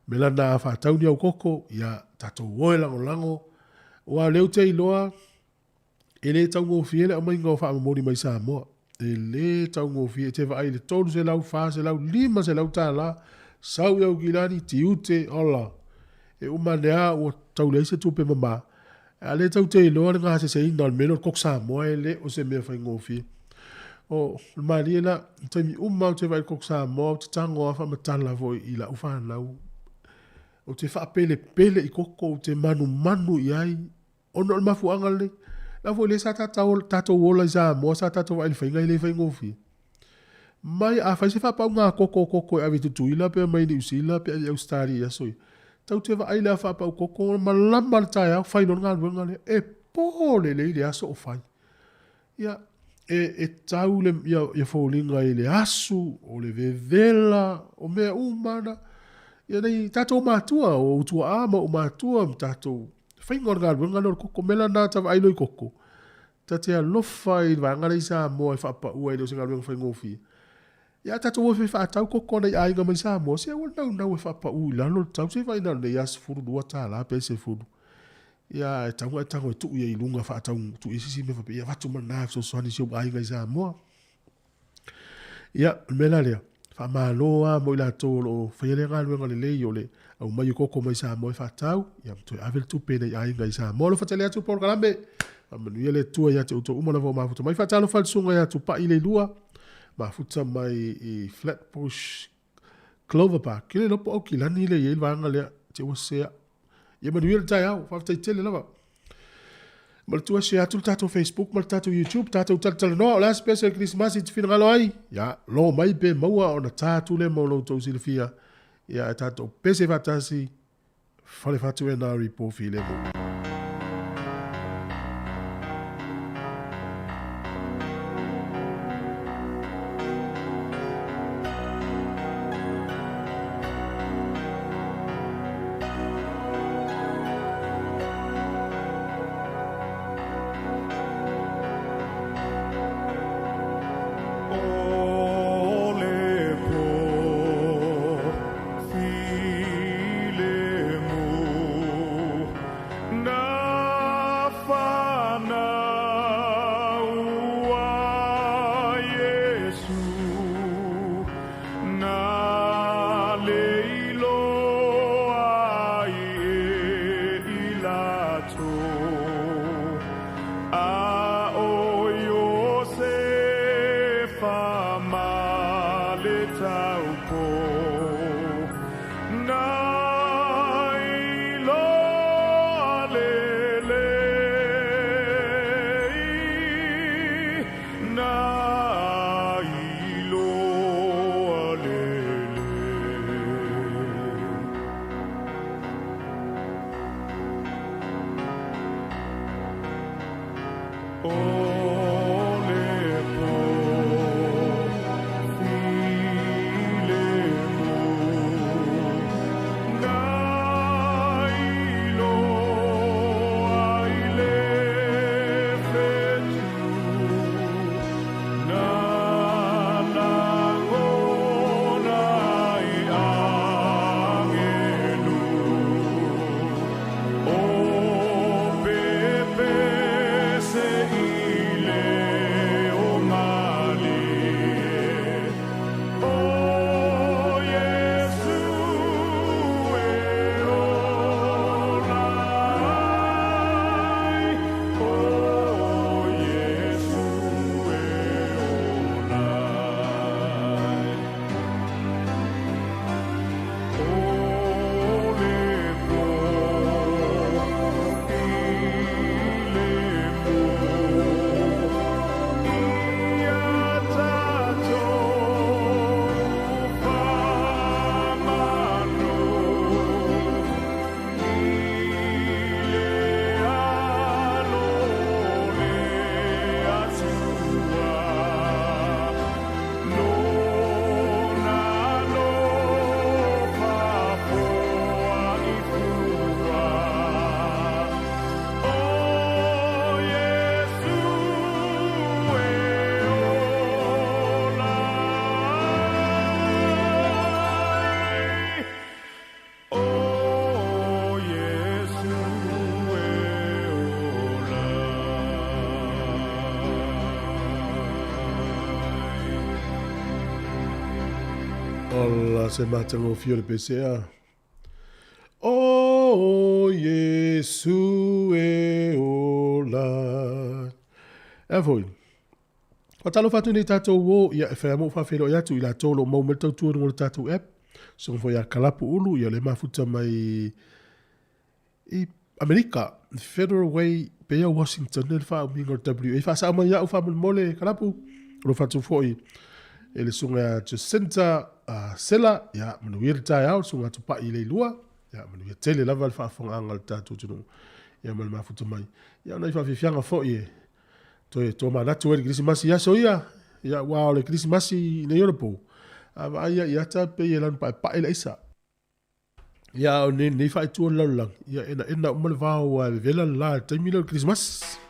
Me lana a faatau ni au koko, ia tatou o e lagolago. Aua o lea ou te iloa, e le taugofie le aumaiga o faamomoli mai Samoa. E le taugofie, e te vaai i le 300, 400, 500 tala, sau i Aukilani, tiute, ola. E uma ane lava ua tau leai se tupe mama. A o lea tou te iloa le gaseseina o le mea lea o le koko Samoa e le o se mea faigofie. O le malie la, i taimi uma lava ou te vaai i le koko Samoa, ou te tago lava faamatala foi i lau fanau. Ou te faapelepele i koko, ou te manumanu i ai, ona o le mafuaaga lenei. O la foi lea sa tatou ola i Samoa, sa tatou vaai i le faiga e le faigofie. Mai a fai se faapauga koko o koko e ave i Tutuila pe aumai i Niu Sila pe ave i Ausetalia i aso ia, tou te vaai i le faapau koko malama le taeao fai loa le galuega lea, e po lelei le aso o fai. Ia, e, e tau le, ia, ia foliga i le asu, o le vevela, o mea uma na. Ia nei tatou matua, o ou tuaa ma ou matua ma tatou faiga o le galuega lea o le koko. O le mea la lena ta vaai loa i koko, Ta te alofa i le vaega lea i Samoa e faapaua e le o se galuega faigofie. Ia a tatou o e fai faatau koko a nai aiga mai Samoa, se aua le naunau e faapau i lalo le tau, se vaai na o lenei lava $12 pe 10. Ia e tatau ona e tago e tuu i ai i luga faatau tuu i ai se isi mea faapea, ia avatu ma lena e fesoasoani i si ou aiga i Samoa. Ia, o le mea la lea, faamalo lava mo i latou o lo o faia lea galuega lelei o le aumai o koko mai Samoa e faatau, ia ma toe ave le tupe i nai aiga i Samoa. Alofa tele atu le polokalame, faamanuia le Atua ia te outou uma lava o mafuta mai. Faatalofa i le susuga ia Tupai Leilua, mafuta mai i Flatbush Clover Park. Ke le iloa po o Aukilani lea e i ai le vaega lea, te ua sea. Ia manuia le taeao, faafetai tele lava. Manatua share atu le tatou Facebook ma le tatou YouTube, tatou talatalanoa, o le a se pese o le Kerisimasi e te finagalo ai? Ia, logo mai pe maua ona ta atu lea mo lo outou silafia. Ia, e tatou pese faatasi, Falefatu NR po filemu. Ola se matagofie o le pesea. O Iesu e ola. E foi. Faatalofa atu nei tatou o ia e whai mo whawhelo i atu i la tolo mau me tautua no le tatou app. So fo ia kalapu ulu ia le mafuta mai i Amerika, Federal Way, Peia Washington, le wha uminga o WA. Wha sa mai au wha mole kalapu. Ro whatu foi e le sunga Jacinta Sela, ia manuia le taeao, sunga tupai i le ilua, ia manuia tele lava le faafofogaaga a le tatou atunuu, ia ma le mafuta mai. Ia ona i faafiafiaga foi e toe tomanatu ai le Kerisimasi i aso ia, ia aua o le Kerisimasi nei ona po, a vaai ia i ata pei e lanu paepae le aisa. Ia a o nei faaitua le lalolagi, ia enaena uma le vao aua e vevela le la i le taimi lea o le Kerisimasi.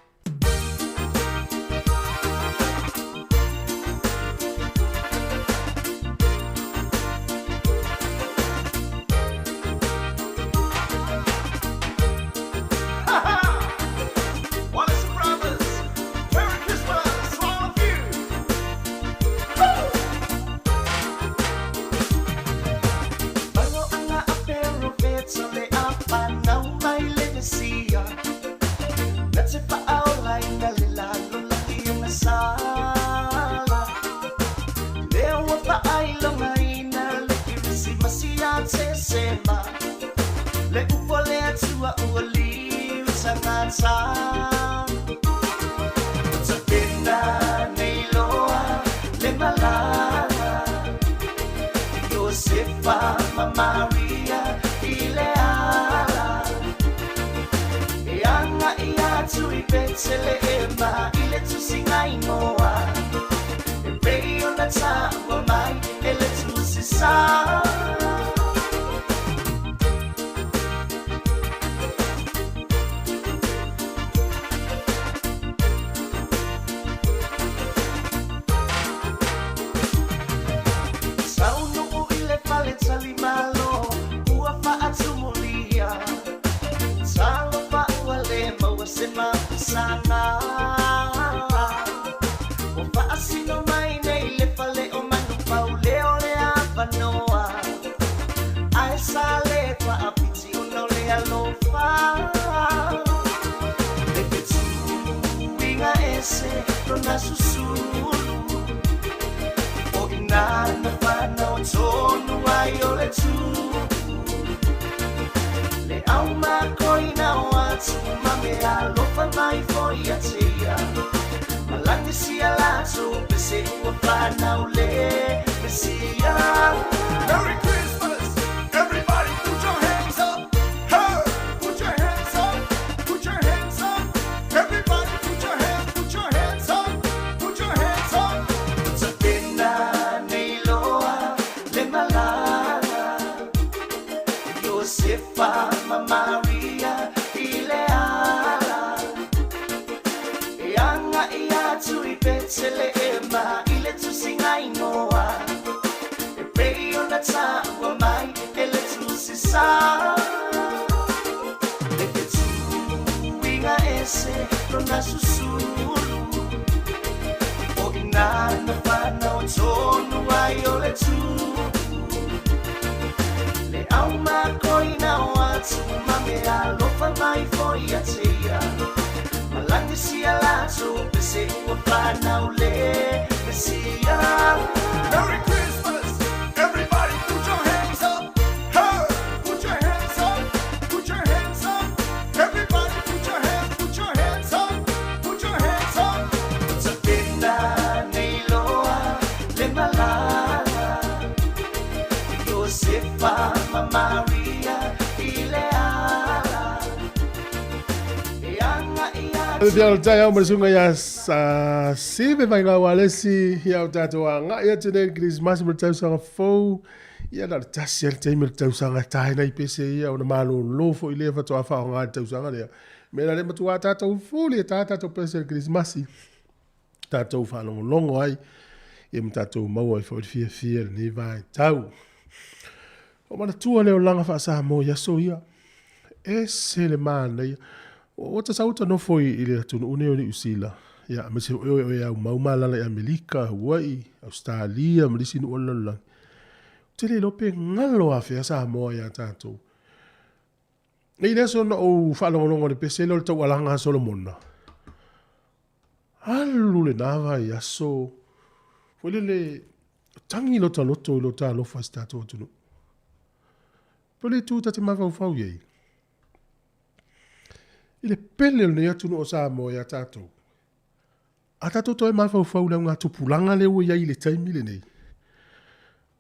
Petelehema i le tusiga inoa e pei ona taua mai e le Tusi Sa. Le fetuiga ese lona susulu, o i ina na fanau tonu ai o le tupu. Le aumakoina o atu ma meaalofa mai foi ia te ia, malagi sia latou pese ua fanau le Mesia.
Merry Christmas! Everybody put your hands up! Hey! Put your hands up! Put your hands up! Everybody put your hands, put your hands up! Put your hands up!
Tapena nei loa le malala, Iosefa ma Maria i le ala e aga'i
Le
atu.
fia o le taeao ma le susuga ia Sive Vaigaualesi, ia o tatou agai atu nei i le Kerisimasi ma le tausaga fou. Ia na o le tasi lava le taimi o le tausaga e tae nei pese ia ona malolo foi lea faatoa faaaoga i le tausaga lea. Mea la lea matua tatou fuli e tā tatou pese i le Kerisimasi. Tatou faalogologo ai ia ma tatou maua ai foi le fiafia i lenei vaitau. Ua manatua le olaga faa-Samoa i aso ia. Ese le manaia. Ua ta sau ta nofo i le atunuu nei o Niu Sila, ia, aemaise foi oe o e aumau ma alaala i Amerika, Hawaii, Ausetalia ma nisi nuu o le lalolagi. Ou te le iloa pe galo afea Samoa ia tatou. I le aso na ou faalogologo i le pese lea o le taualaga a Solomona, alu lena vaiaso, foi lele, tagi lota loto i lota alofa i si tatou atunuu. Pe o le itu ta te mafaufau i ai, i le pele o lenei atunuu o Samoa ia tatou, a tatou toe mafaufau i le augatupulaga lea ua i ai i le taimi lenei,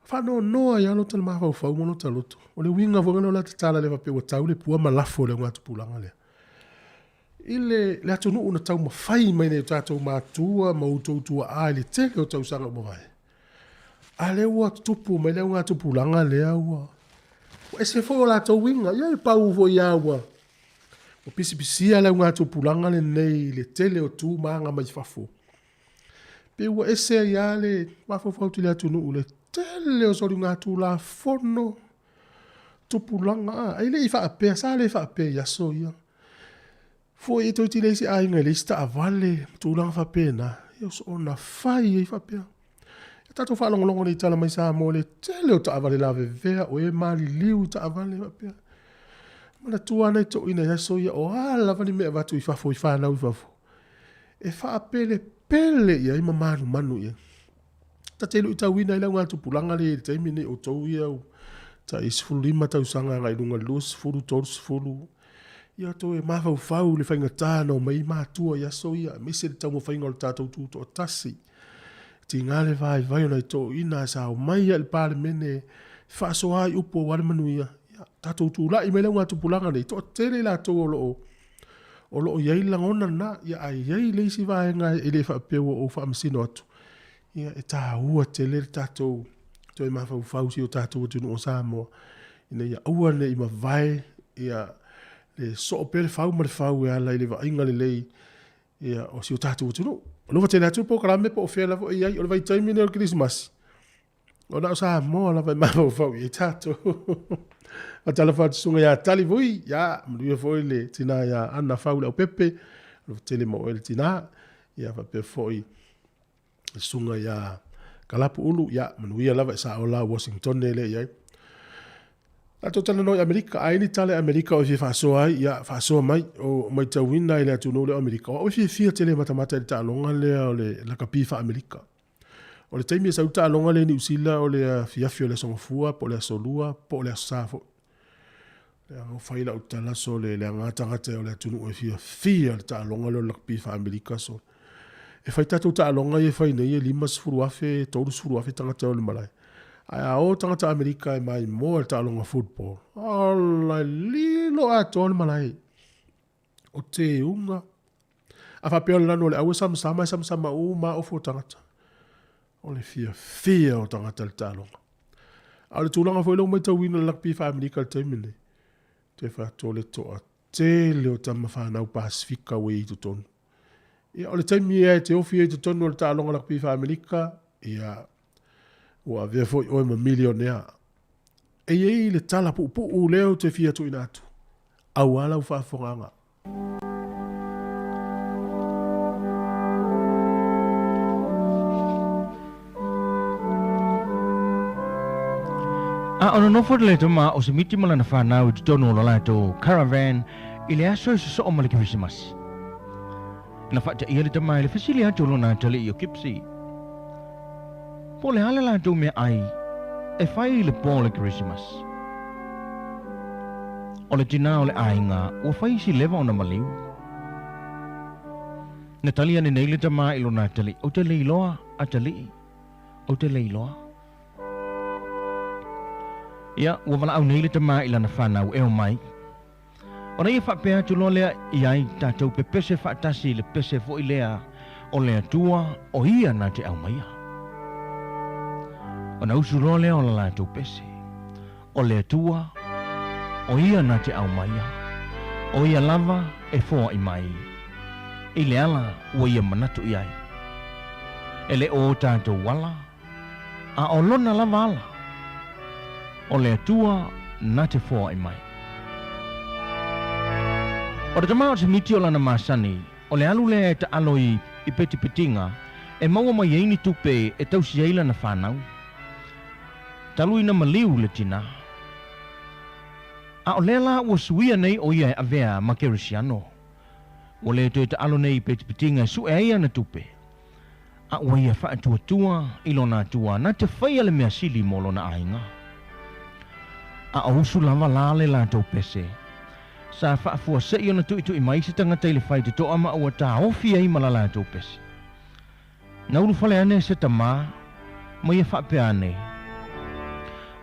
faanoanoa ai lava lota mafaufau ma lota loto. O le uiga foi lena o le tatala lea faapea ua tau le pua ma lafo i le augatupulaga lea. I le, le atunuu na taumafai mai nei o tatou matua ma outou tuaa i le tele o tausaga ua mavae, a lea ua tupu mai le augatupulaga lea ua, ua ese foi o latou uiga. Ia e pau foi lava ua, Ua pisipisia le augatupulaga lenei i le tele o tu ma aga mai fafo. Pei ua ese ai lava le mafaufau atu i le atunuu i le tele o soligatulafono, tupulaga, a, e le i faapea, sa le faapea i aso ia. Foi e toeitiiti leai se aiga e leai se taavale ma tulaga faapena, ia soona fai ai faapea. Ia tatou faalogologo nei i tala mai Samoa i le tele o taavale lavevea, o e maliliu i taavale faapea. Manatua lava nai toeaiina i aso ia, o a lava ni mea e avatu i fafo i fanau i fafo, e faapelepele i ai ma manumanu i ai. Ta te luitauina ai le augatupulaga lea i le taimi lenei, outou ia ua tai 15 tausaga agai i luga i le 20, 30, ia outou e mafaufau i le faigata na omai ai matua i aso ia, aemaise le taumafaiga o le tatou tutoatasi. Tiga le vaivai o nai toeaiina ae sa omai lava i le Palemene e faasoa ai upu aua le manuia. Ia, tatou tulai mai le augatupulaga nei, toatele i latou o lo o o lo o i ai le lagona lena, ia ae i ai le isi vaega e le faapea ua ou faamasino atu, ia e taua tele le tatou toe mafaufau i si o tatou atunuu o Samoa, ina ia aua ne i mavae ia le soo pea le fau ma le fau e ala i le vaaiga lelei ia, o si o tatou atunuu. Alofa tele atu le polokalame po o fea lava o i ai. O le vaitaimi lenei o le Kerisimasi, o na o Samoa lava e mafaufau i ai tatou. Faatalofa atu susuga ia Tali Vui, ia, manuia foi le tina ia Ana Fau Leaupepe, alofa tele ma oe le tina, ia faapea foi le susuga ia Kalapu Ulu, ia, manuia lava e saola Washington lea i ai. Tatou talanoa i Amerika, a i ai ni tala i Amerika o e fia faasoa ai, ia, faasoa mai. O matauina i le atunuu lea o Amerika, o au e fiafia tele e matamata i le taaloga lea o le lakapi faa-Amerika. O le taimi e sau le taaloga lea i Niu Sila o le afiafi o le Aso Gafua po o le Aso Lua po o le Aso Sa foi. Leaga ua fai lau tala sole leaga lava tagata o le atunuu e fiafia i le taaloga lea o le lakapi faa-Amerika sole. E fai tatou taaloga ia e fai nei e 50,000, 30,000 tagata e o i le malae. Ae a o tagata Amerika e maimoa i le taaloga football, ola e lilo atoa le malae. O teuga. A faapea o le lanu o le aua e samasama, e samasama uma lava ofu o tagata. O le fiafia o tagata i le taaloga. A o le tulaga foi lea ua matauina i le lakapi faa-Amerika i le taimi lenei, te fai atu o le toatele o tama fanau Pasefika ua i ai i totonu. Ia, o le taimi ea e te ofi ai i totonu o le taaloga lakapi faa-Amerika, ia, ua avea foi oe ma milionea. E i ai le tala puupuu lea ou te fia tuuina atu, aua lau faafofogaaga.
A o nonofo le tama o Simiti ma lana fanau i totonu o lo latou caravan i le aso e sosoo ma le Kerisimasi. Na faataia le tama i le fesili atu o lona atalii o Kipsy, Po o le a le latou meaai e fai i le po o le Kerisimasi? O le tinā o le aiga ua fai si leva ona maliu. Na tali ane nei le tama i lona atalii, Ou te le iloa, atalii, ou te le iloa. Ia, ua valaau nei le tama i lana fanau e omai. Ona ia faapea atu loa lea i ai tatou pepese faatasi i le pese foi lea o le Atua o ia na te aumaia. Ona usu loa lea o la latou pese, o le Atua o ia na te aumaia, o ia lava e foai mai i le ala ua ia manatu i ai. E le o tatou ala, a o lona lava ala, o le Atua na te foai mai. O le tama o Semiti o lana masani, o le alu lea e taalo i i petipetiga e maua mai ai ni tupe e tausi ai lana fanau. Talu ina maliu le tinā. A o lea la ua suia nei o ia e avea ma Kerisiano. Ua le toe taalo nei i petipetiga e sue ai ana tupe. A ua ia faatuatua i lona Atua na te faia le mea sili mo lona aiga. A o usu lava la le latou pese, sa faafuasei ona tuitui mai se tagata i le faitotoa ma ua taofi ai ma la latou pese. Na ulufale ane se tama ma ia faapea ane,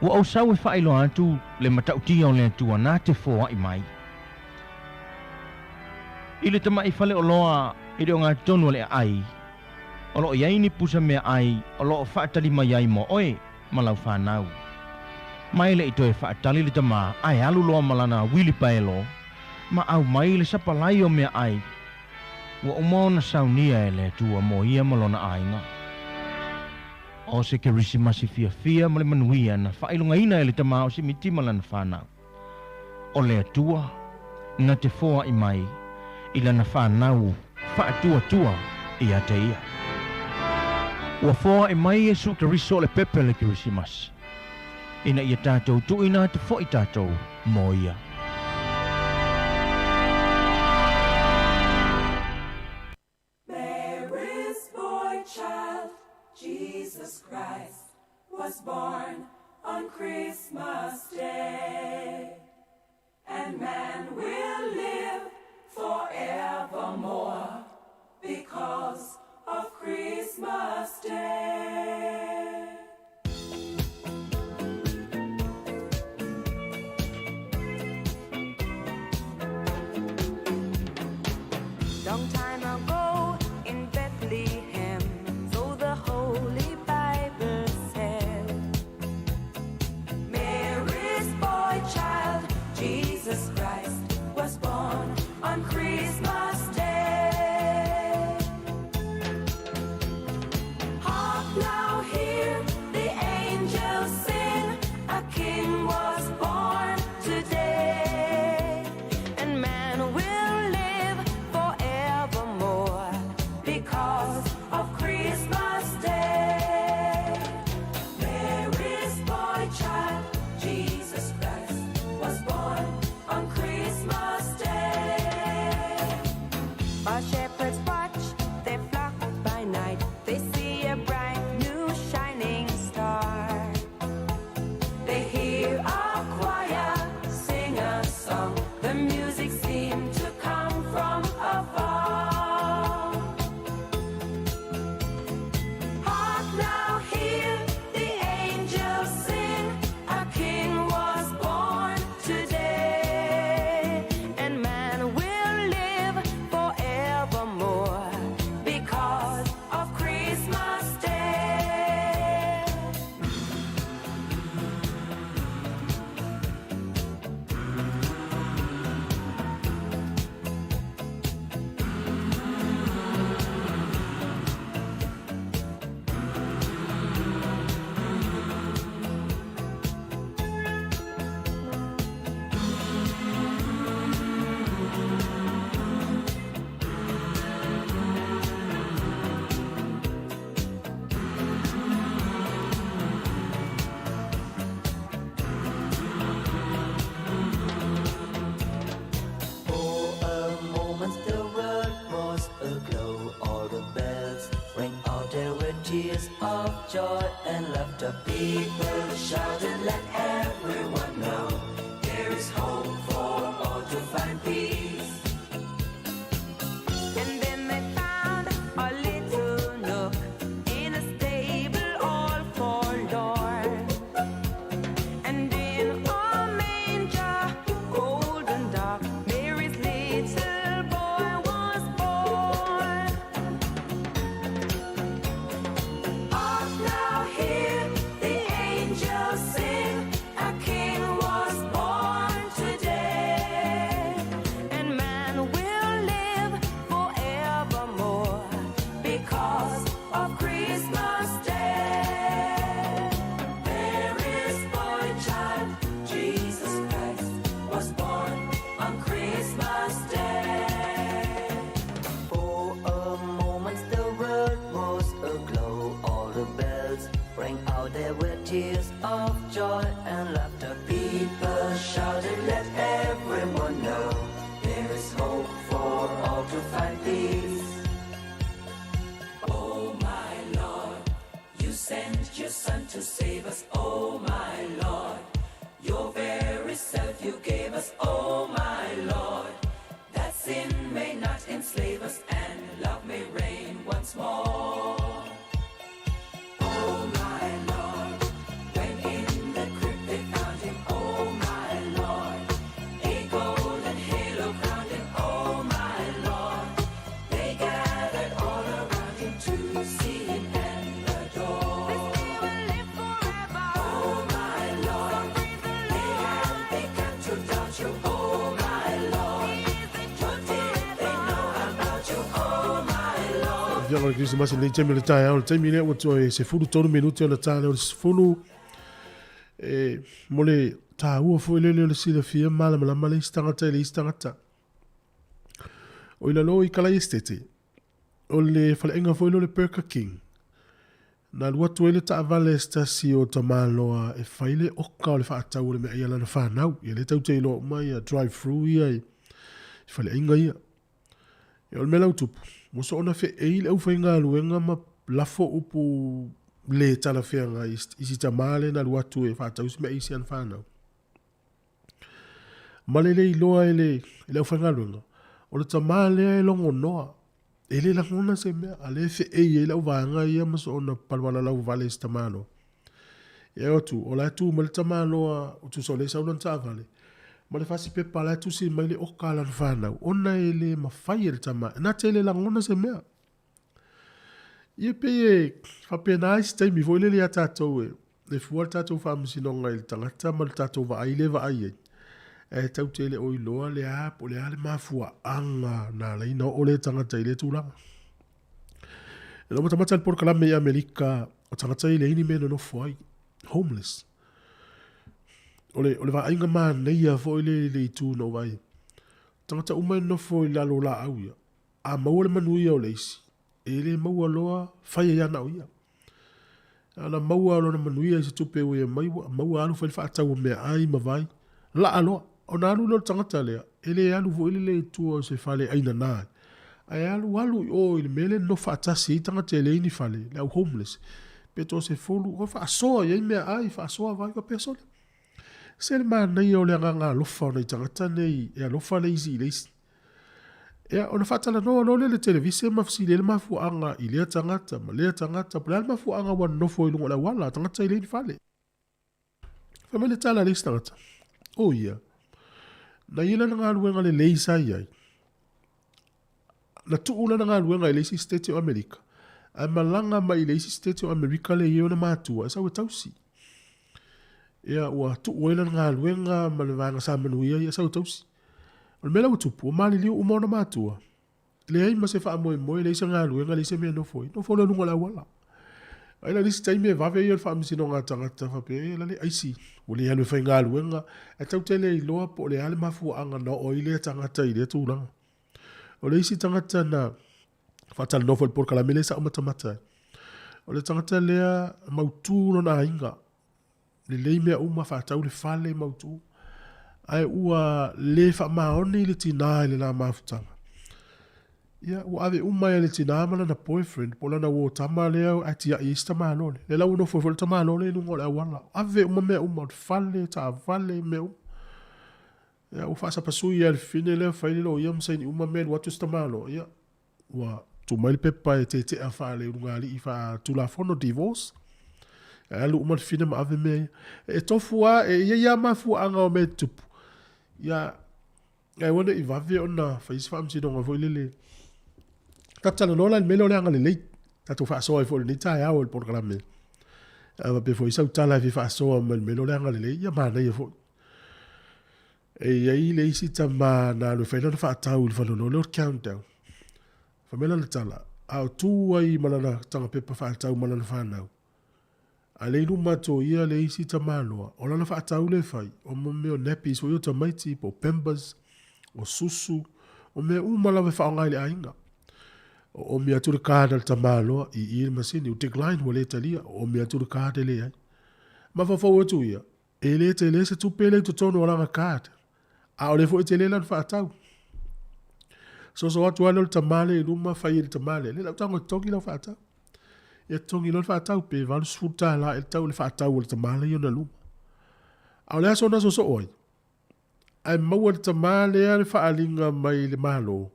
Ua ou sau e faailoa atu le matautia o le Atua na te foai mai. I le tamaʻi faleoloa i le ogatotonu o le aai, o lo o i ai ni pusa meaai o lo o faatali mai ai mo oe ma lau fanau. Ma e le i toe faatali le tama ae alu loa ma lana uilipaelo ma aumai le sapalai o meaai ua uma ona saunia e le Atua mo ia ma lona aiga. O se Kerisimasi fiafia ma le manuia na faailogaina e le tama o Simiti ma lana fanau. O le Atua na te foai mai i lana fanau faatuatua ia te ia. Ua foai mai Iesu Keriso le pepe o le Kerisimasi, ina ia tatou tuuina atu foi tatou mo ia.
Mary's boy child, Jesus Christ, was born on Christmas Day. And man will live forevermore because of Christmas Day. Long time ago in Bethlehem, so the Holy Bible said, Mary's boy child, Jesus Christ, was born on Christmas Day.
laughter. People shouted, let everyone know there is hope for all to find peace.
And then they found a little nook in a stable all forlorn. And in a manger, cold and dark, Mary's little boy was born. Hark now, hear the angels sing, a king was born today. And man will live forevermore because of Christmas Day. Mary's boy child, Jesus Christ, was born on Christmas Day.
For a moment the world was aglow, all the bells rang out, there were tears of joy and laughter.
People shouted, let everyone know there is hope for all to find peace. Oh my Lord, you sent your Son to save us. Oh my Lord, your very self you gave us. Oh my Lord, that sin may not enslave us and love may reign once more. Oh my Lord, when in the crypt they found him, oh my Lord, a golden halo crowned him, oh my Lord, they gathered all around him to see him and adore.
This day will live forever.
Oh my Lord, they had begun to doubt you, oh my Lord. What did they know about you, oh my Lord?
Afioga i le Kerisimasi i lenei taimi o le taeao, le taimi lea ua toe 13 minute ona ta lea o le 10. E, mo le taua foi lele o le silafia malamalama le isi tagata i le isi tagata. O i lalo i Kalai Estate, o le faleaiga foi lea o le Burger King. Na alu atu ai le taavale a se tasi o tamaloa e fai le oka o le faatau o le meaai a lana fanau. Ia lea tatou te iloa uma ia drive through ia i faleaiga ia. Ia o le mea la ua tupu, ua soona feei le aufaigaluega ma lafo upu le talafeagai i si tama lea na alu atu e faatau si meaai i si ana fanau. Ma le le iloa e le, e le aufaigaluega, o le tama lea e logonoa, e le lagona se mea, a lea e feei ai le auvaega ia ma soona palupalalau vale i si tamaloa. Ia e o atu, o la e tu mai le tamaloa, o tusa o lea e sau lana taavale, ma le fasi pepa la e tusi mai le oka a lana fanau, ona e le mafai e le tama, na te le lagona se mea. Ia pei e faapena ai se taimi foi lele iā tatou e, e fua le tatou faamasinoga i le tagata ma le tatou vaai lea e vaai ai, ae tatou te le o iloa le a po o le a le mafuaaga na ala ai ona oo lea tagata i lea tulaga. E matamata le polokalame i Amerika o tagata ia e leai ni mea e nonofo ai, homeless. O le, o le vaaiga manaia foi le i le itu na ou vaai ai. Tagata uma e nonofo i lalo o laau ia, a maua le manuia o le isi, e le maua loa, fai ai lava na o ia. Ana maua lona manuia i se tupe ua ia mai, ua maua alu fai le faatau o meaai ma vai, laa loa. Ona alu lea o le tagata lea, e le alu foi lele i tua o se fale e ainana ai, ae alu alu i o i le mea lea e nonofo faatasi ai tagata e leai ni fale, le au homeless, pe toasefulu, ua faasoa i ai meaai, faasoa vai, faapea sole. Se le manaia o le agaga alofa o nai tagata nei e alofa le isi i le isi. Ia, ona faatalanoa loa lea i le televise ma fesili ai le mafuaaga i lea tagata ma lea tagata, po o le a le mafuaaga ua nonofo ai i luga o le auala, tagata e leai ni fale. Fai mai le tala a le isi tagata, O ia, na i ai lana galuega lelei sa i ai. Na tuu lana galuega i le isi Setete o Amerika, ae malaga mai i le isi Setete o Amerika lea e i ai ona matua e sau e tausi. Ia, ua tuu ai lana galuega ma le vaega sa manuia ai e sau e tausi. O le mea la ua tupu, ua maliliu uma ona matua. Leai ma se faamoemoe, leai se galuega, leai se mea e nofo ai. Nofo loa i luga o le auala. Ai la i le isi taimi e vave ia o le faamasinoga a tagata faapea, e la le aisi, ua le alu e faigaluega. Ae tatou te le iloa po o le a le mafuaaga na oo ai lea tagata i lea tulaga. O le isi tagata na faatalanoa foi i le polokalame lea sa ou matamata ai, o le tagata lea mautu lona aiga. Lelei mea uma, faatau le fale, mautu. Ae ua le faamaoni le tinā i le la mafutaga. Ia, ua ave uma ai e le tinā ma lana boyfriend po o lana uo tama lea ae tiai ai si tamaloa lea. Lea la ua nofo ai foi le tamaloa lea i luga o le auala. Ave uma mea uma, o le fale, taavale, mea uma. Ia, ua faasapasui lava i le fafine lea, fai le loia ma saini uma mea, alu atu si tamaloa, ia, ua tuu mai le pepa e tetea faale-ulugalii faatulafono, divorce. Ae alu uma le fafine ma ave mea ia. E tofu lava, e i ai lava mafuaaga o mea e tutupu, ia, Ae aua ne i vave ona fai se faamasinoga foi lele. Tatou talanoa la i le mea lea o le agalelei. Tatou faasoa ai foi i lenei taeao i le polokalame. A faapea foi sau tala e fia faasoa mai i le mea lea o le agalelei, ia manaia foi. E i ai le isi tama na alu e fai lana faatau i le faleoloa lea o le Countdown. Fai mai lana tala, a o tu ai ma lana taga pepa faatau ma lana fanau, A lea i luma atu o ia le isi tamaloa, o lana faatau lea e fai, o mea o nappies foi o tamaiti, po o pampers, o susu, o mea uma lava e faaaoga i le aiga. O omi atu le card a le tamaloa i i le masini, ua decline, ua le talia, o omi atu le card e leai. Mafaufau atu ia, e le tele se tupe lea i totonu o lana card, a o lea foi e tele lana faatau. Soso atu lava lea o le tama lea i luma, fai e le tama lea, lea o le a ou tago e totogi lau faatau. Ia totogi loa le faatau, pe $80 ea le tau o le faatau a le tama lea i ona luma. A o le aso na soosoo ai, ae maua e le tama lea le faaaliga mai le Malo,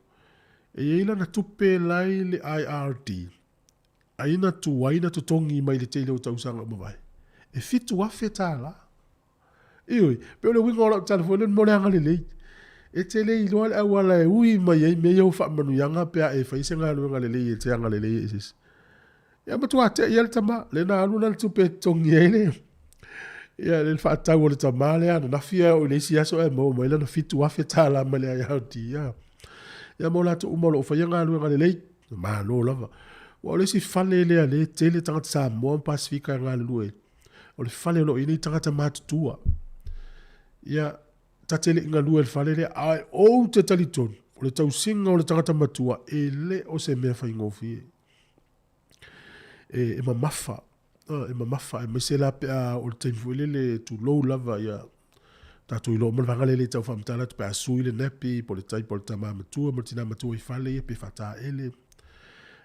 e i ai lana tupe la i le IRD, ai na tuai na totogi mai le tele o tausaga ua mavae, e $7,000. Ioe, pei o le uiga o lau tala foi lea mo le agalelei. E te le iloa le auala e ui mai ai mea ia o faamanuiaga pe a e fai se galuega lelei e te agalelei ai i se isi. Ia matua te'i lava le tama, lea na alu lana tupe e totogi ai le, ia, le faatau a le tama lea ananafi ae oo i le isi aso ae maua mai lana $7,000 mai le IRD. Ia, ia mo latou uma o lo o faia galuega lelei, malo lava. Aua o le isi fale lea lea e tele tagata Samoa ma Pasefika e galulue ai, o le fale o lo o i ai nei tagata matutua. Ia, ta te le i galue i le fale lea, ae ou te talitonu, o le tausiga o le tagata matua, e le o se mea faigofie. E, e mamafa, e mamafa, aemaise la pe a oo i le taimi foi lele, tulou lava, ia, tatou iloa uma le vaega lea e le tau faamatala atu pe a sui le nappy po o le type o le tama matua ma le tina matua i fale ia pe faataele.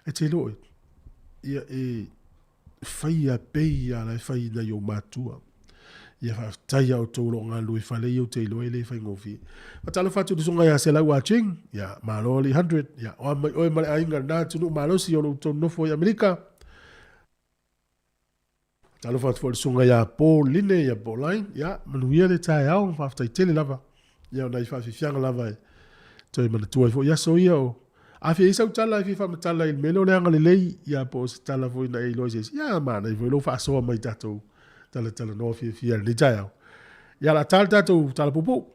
E te iloa oe, ia e faia pei lava la e fai i nai ou matua. Ia faafetai ia outou o lo o galulue i fale ia ou te iloa e le faigofie. Faatalofa atu i le susuga ia Selau Ah Ching, ia malo alii Hundred, ia oa mai oe ma le aiga i lena atunuu malosi o lo outou nofo i Amerika. Faatalofa atu foi i le susuga ia Paul Line, ia Pauline, ia manuia le taeao, faafetai tele lava. Ia o nai faafiafiaga lava e toe manatua ai foi aso ia o A fia i ai sau tala e fia faamatala i le mea lea o le agalelei, ia po o se tala foi na e iloa i se isi, ia manaia foi lou faasoa mai i tatou talatalanoa fiafia i lenei taeao. Ia o le a ta le tatou tala puupuu.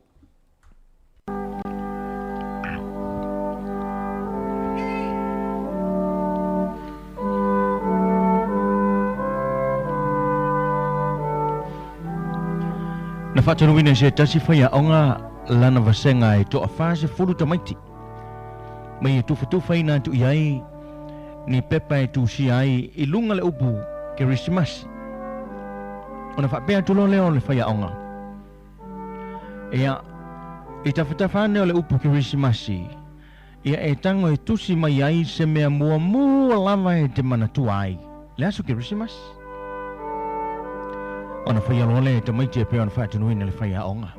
Na faatonuina e se tasi faiaoga lana vasega e toa-40 tamaiti ma ia tufatufaina atu i ai ni pepa e tusia ai i luga le upu Kerisimasi. Ona faapea atu loa lea o le faiaoga, Ia, i tafatafa ane o le upu Kerisimasi, ia e tago e tusi mai ai se mea muamua lava e te manatua ai le aso Kerisimasi. Ona faia loa lea e tamaiti e pei ona faatunuina le faiaoga.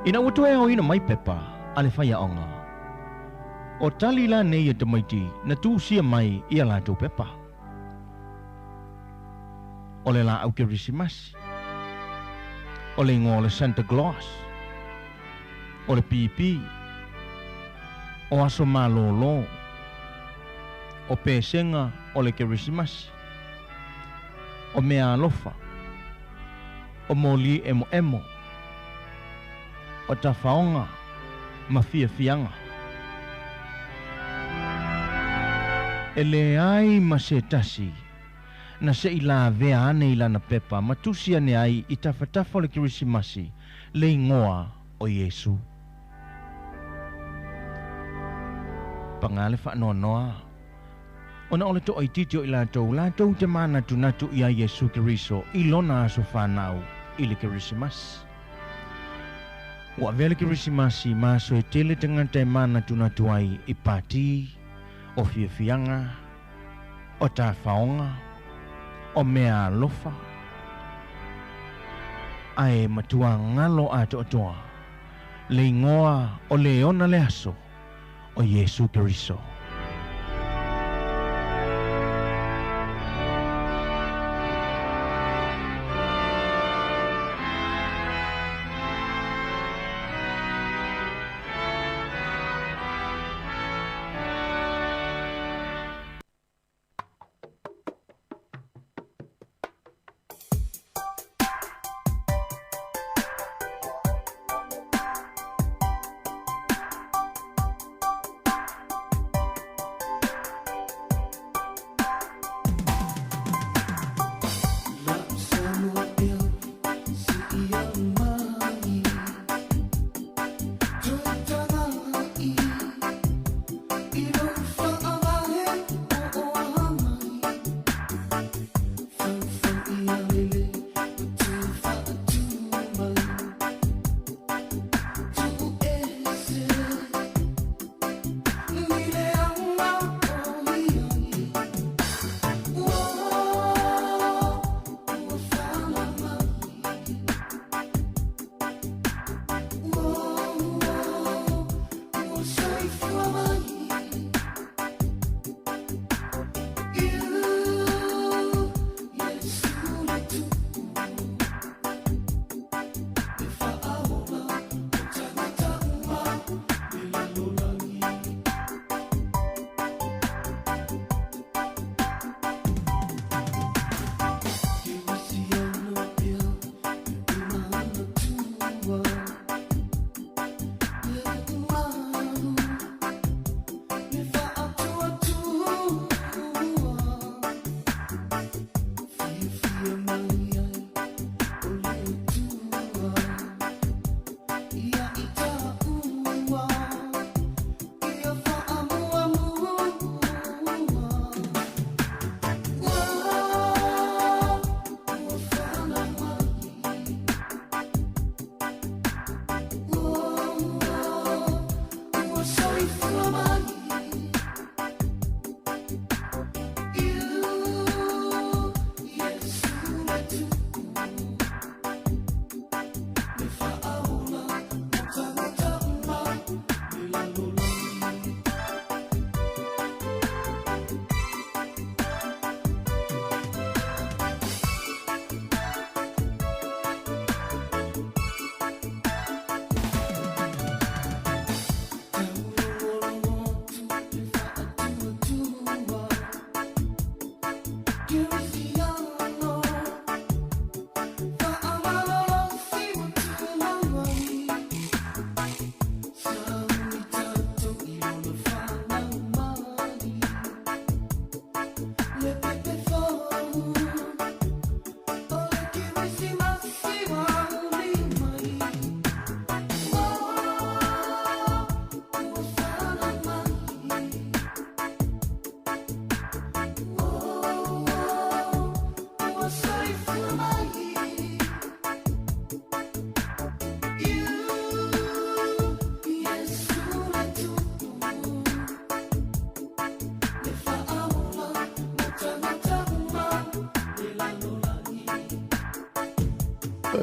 Ina ua toe aoina mai pepa a le faiaoga, o tali la nei a tamaiti na tusia mai i a latou pepa. O le laau Kerisimasi, o le igoa o le Santa Claus, o le pīpī, o aso malōlō, o pesega o le Kerisimasi, o meaalofa, o moli emoemo, o tafaoga ma fiafiaga. E leai ma se tasi na se i lavea ane i lana pepa ma tusi ane ai i tafatafa o le Kerisimasi le igoa o Iesu. Paga le faanoanoa ona o le toaitiiti o i latou, latou te manatunatu iā Iesu Keriso i lona aso fanau i le Kerisimasi. Ua avea le Kerisimasi ma aso e tele tagata e manatunatu ai i pati, o fiafiaga, o tafaoga, o meaalofa, ae matua galo atoatoa le igoa o le ona le aso o Iesu Keriso.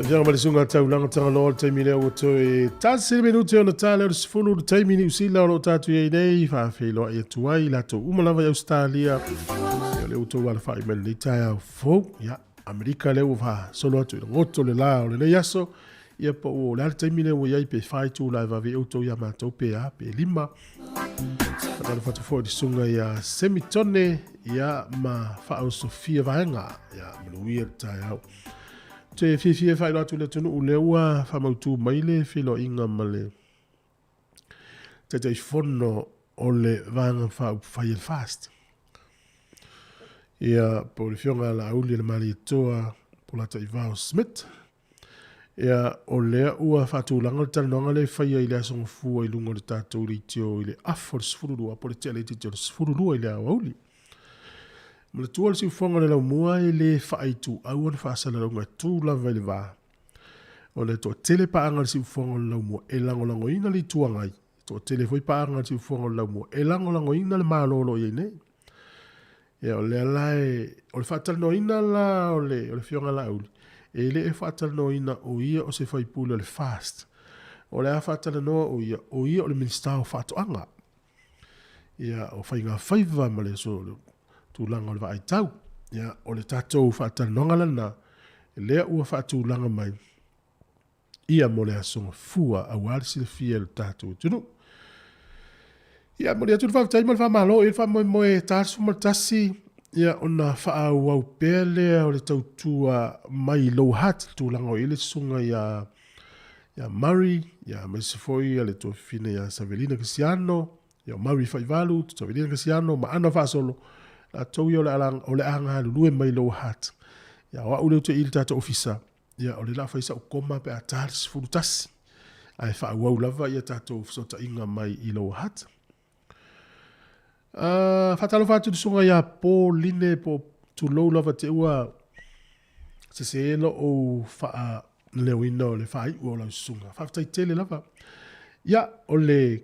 Afioga ma le Susuga Taulaga Tagaloa, o le taimi lea ua toe tasi le minute ona ta lea o le 10 le taimi Niu Sila o lo o tatou i ai nei, faafeiloai atu ai i latou uma lava i Ausetalia, ia o lea ua outou alafai mai lenei taeao fou, ia Amerika lea ua faasolo atu i le goto le la o lenei aso, ia po o le a le taimi lea ua i ai pe 4 itula e vave ai outou ia matou pe a pe 5. Faatalofa atu foi i le susuga ia Semitone ia ma Faaosofia Vaega, ia manuia le taeao. Ou te fiafia e faailoa atu i le atunuu lea ua faamautu mai le feiloaiga ma le Taitaifono o le Vaega Faaupufai a le FAST. Ia, po o le Afioga ia Laauli le Malietoa Polataivao Smith. Ia, o lea ua faatulaga le talanoaga lea e faia i le Aso Gafua i luga o le tatou leitio i le afa o le 12, po o le tea laitiiti o le 12 i le aoauli. Manatua le siufofoga o le laumua e le faaituau ona faasalalauga e tu lava i le va. Ona e toatele paaga a le Siufofoga o le Laumua e lagolagoina le Itu Agai, e toatele foi paaga a le Siufofoga o le Laumua e lagolagoina le Malo o lo o i ai nei. Ia, o lea la e, o le faatalanoaina la o le, o le Afioga ia Laauli, e le e faatalanoaina o ia o se faipule o le FAST. O le a faatalanoa o ia, o ia o le Minisita o Faatoaga. Ia, o faigafaiva ma le so, le tulaga o le vaai tau. Ia, o le tatou faatalanoaga lena, lea ua faatulaga mai, ia mo le Aso Gafua aua le silafia e lo tatou atunuu. Ia, momoli atu le faafetai ma le faamalo i le faamoemoe ta 11, ia ona faaauau pea lea o le tautua mai Lower Hutt, le tulaga o i ai le susuga ia ia Murray, ia aemaise foi ia le tuafafine ia Savelina Kasiano, ia Murray Faivalu, Savelina Kasiano ma Ana Faasolo, latou ia o le a galulue mai Lower Hutt. Ia o au lea ou te i i le tatou ofisa, Ia, o lea o le a fai sau koma pe a ta le 11, ae faaauau lava ia tatou fesootaiga mai i Lower Hutt. Faatalofa atu i le susuga ia Paul Line po tulou lava te ua sese lou faaleoina o le faaiu o lau susuga. Faafetai tele lava. Ia, o le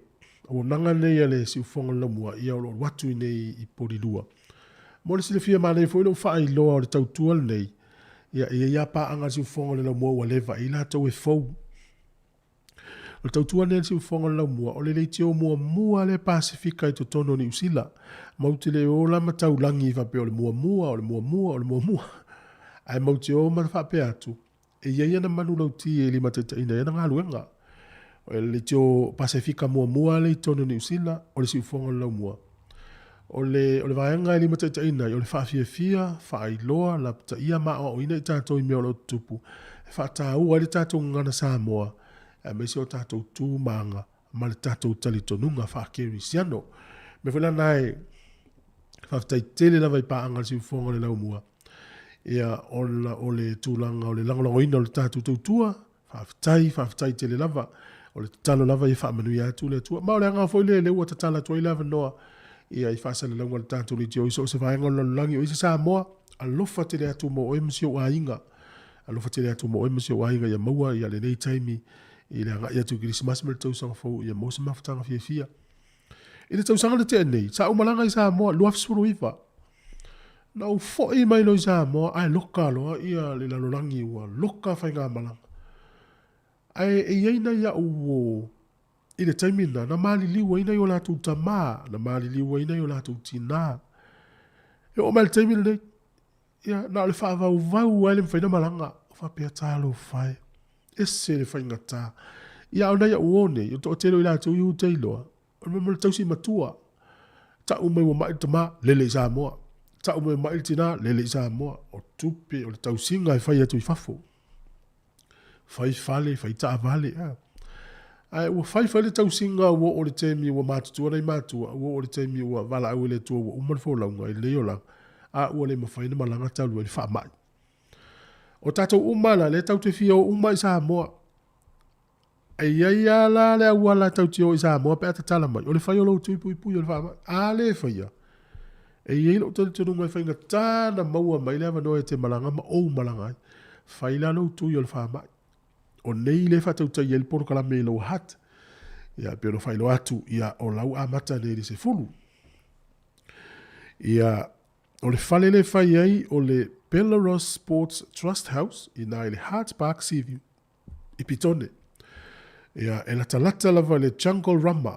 auaunaga lenei a le Siufofoga o le Laumua, ia o lo o alu atu i nei i Polilua. Mo le silafia manaia foi lou faailoa o le tautua lenei, ia e i ai lava paaga a le Siufofoga o le Laumua ua leva i ai latou e fou. O le tautua lenei a le Siufofoga o le Laumua, o le leitio muamua lea Pasefika i totonu o Niu Sila. Matou te le o la ma taulagi faapea o le muamua, o le muamua, o le muamua. Ae matou te o ma faapea atu, E i ai ana manulauti e limataitaiina ai ana galuega. O le leitio Pasefika muamua lea i totonu o Niu Sila, o le siufofoga o le laumua. O le, o le vaega e limataitaiina ai, o le faafiafia, faailoa, lapataia ma aoaoina i tatou i mea o lo o tutupu, e faataua ai le tatou gagana Samoa, aemaise o tatou tu ma aga ma le tatou talitonuga faa-kerisiano. O le mea foi la lena e faafetai tele lava i paaga a le siufofoga o le laumua, Ia, ona o le tulaga o le lagolagoina o le tatou tautua, faafetai, faafetai tele lava. O le tatalo lava ia faamanuia atu le Atua. Ma o le agaga foi lea, lea ua tatala atu ai le avanoa ia i faasalalauga a le tatou leitio i so o se vaega o le lalolagi o i ai se Samoa, alofa tele atu mo oe ma si ou aiga. Alofa tele atu mo oe ma si ou aiga ia maua ia lenei taimi i le agai atu i Kerisimasi ma le tausaga fou ia maua se mafutaga fiafia. I le tausaga na tea nei, sa ou malaga i Samoa 2019. Na ou foi mai loa i Samoa ae loka loa ia le lalolagi ua loka faigamalaga. Ae e i ai nai au uo i le taimi lena na maliliu ai nai o latou tama, na maliliu ai nai o latou tina. E oo mai le taimi lenei, ia na o le faavauvau lava e le mafai ona malaga. Faapea talofa e, ese le faigata. Ia a o nai au uo nei, o le toatele o i latou ia ou te iloa, O le mea o le tausi matua. Tau mai ua mai le tama, lele i Samoa. Tau mai ua mai le tina, lele i Samoa. O tupe, o le tausiga e fai atu i fafo. Fai fale, fai taavale. A. Ae ua fai fai le tausiga ua oo i le taimi ua matutua nai matua, ua oo i le taimi ua valaau e le Atua ua uma le folauga i lenei olaga, a ua le mafai ona malaga talu ai le faamai. O tatou uma la, lea tatou te fia o uma i Samoa. E i ai lava la le auala tatou te o i Samoa pe a tatala mai, o le fai o lou tui puipui o le faamai. A le faia, e i ai lou talitonuga e faigata ona maua mai le avanoa e te malaga ma ou malaga ai. Fai la lou tui o le faamai. O nei lea e faatautaia ai le polokalame i Lower Hutt. Ia, e pei ona faailoa atu, ia, o la ua amata nei i le 10. Ia, o le fale lea e fai ai o le Belarus Sports Trust House i ina i le Hart Park Seaview. i Pitone. Ia, e latalata lava i le Jungle Rama.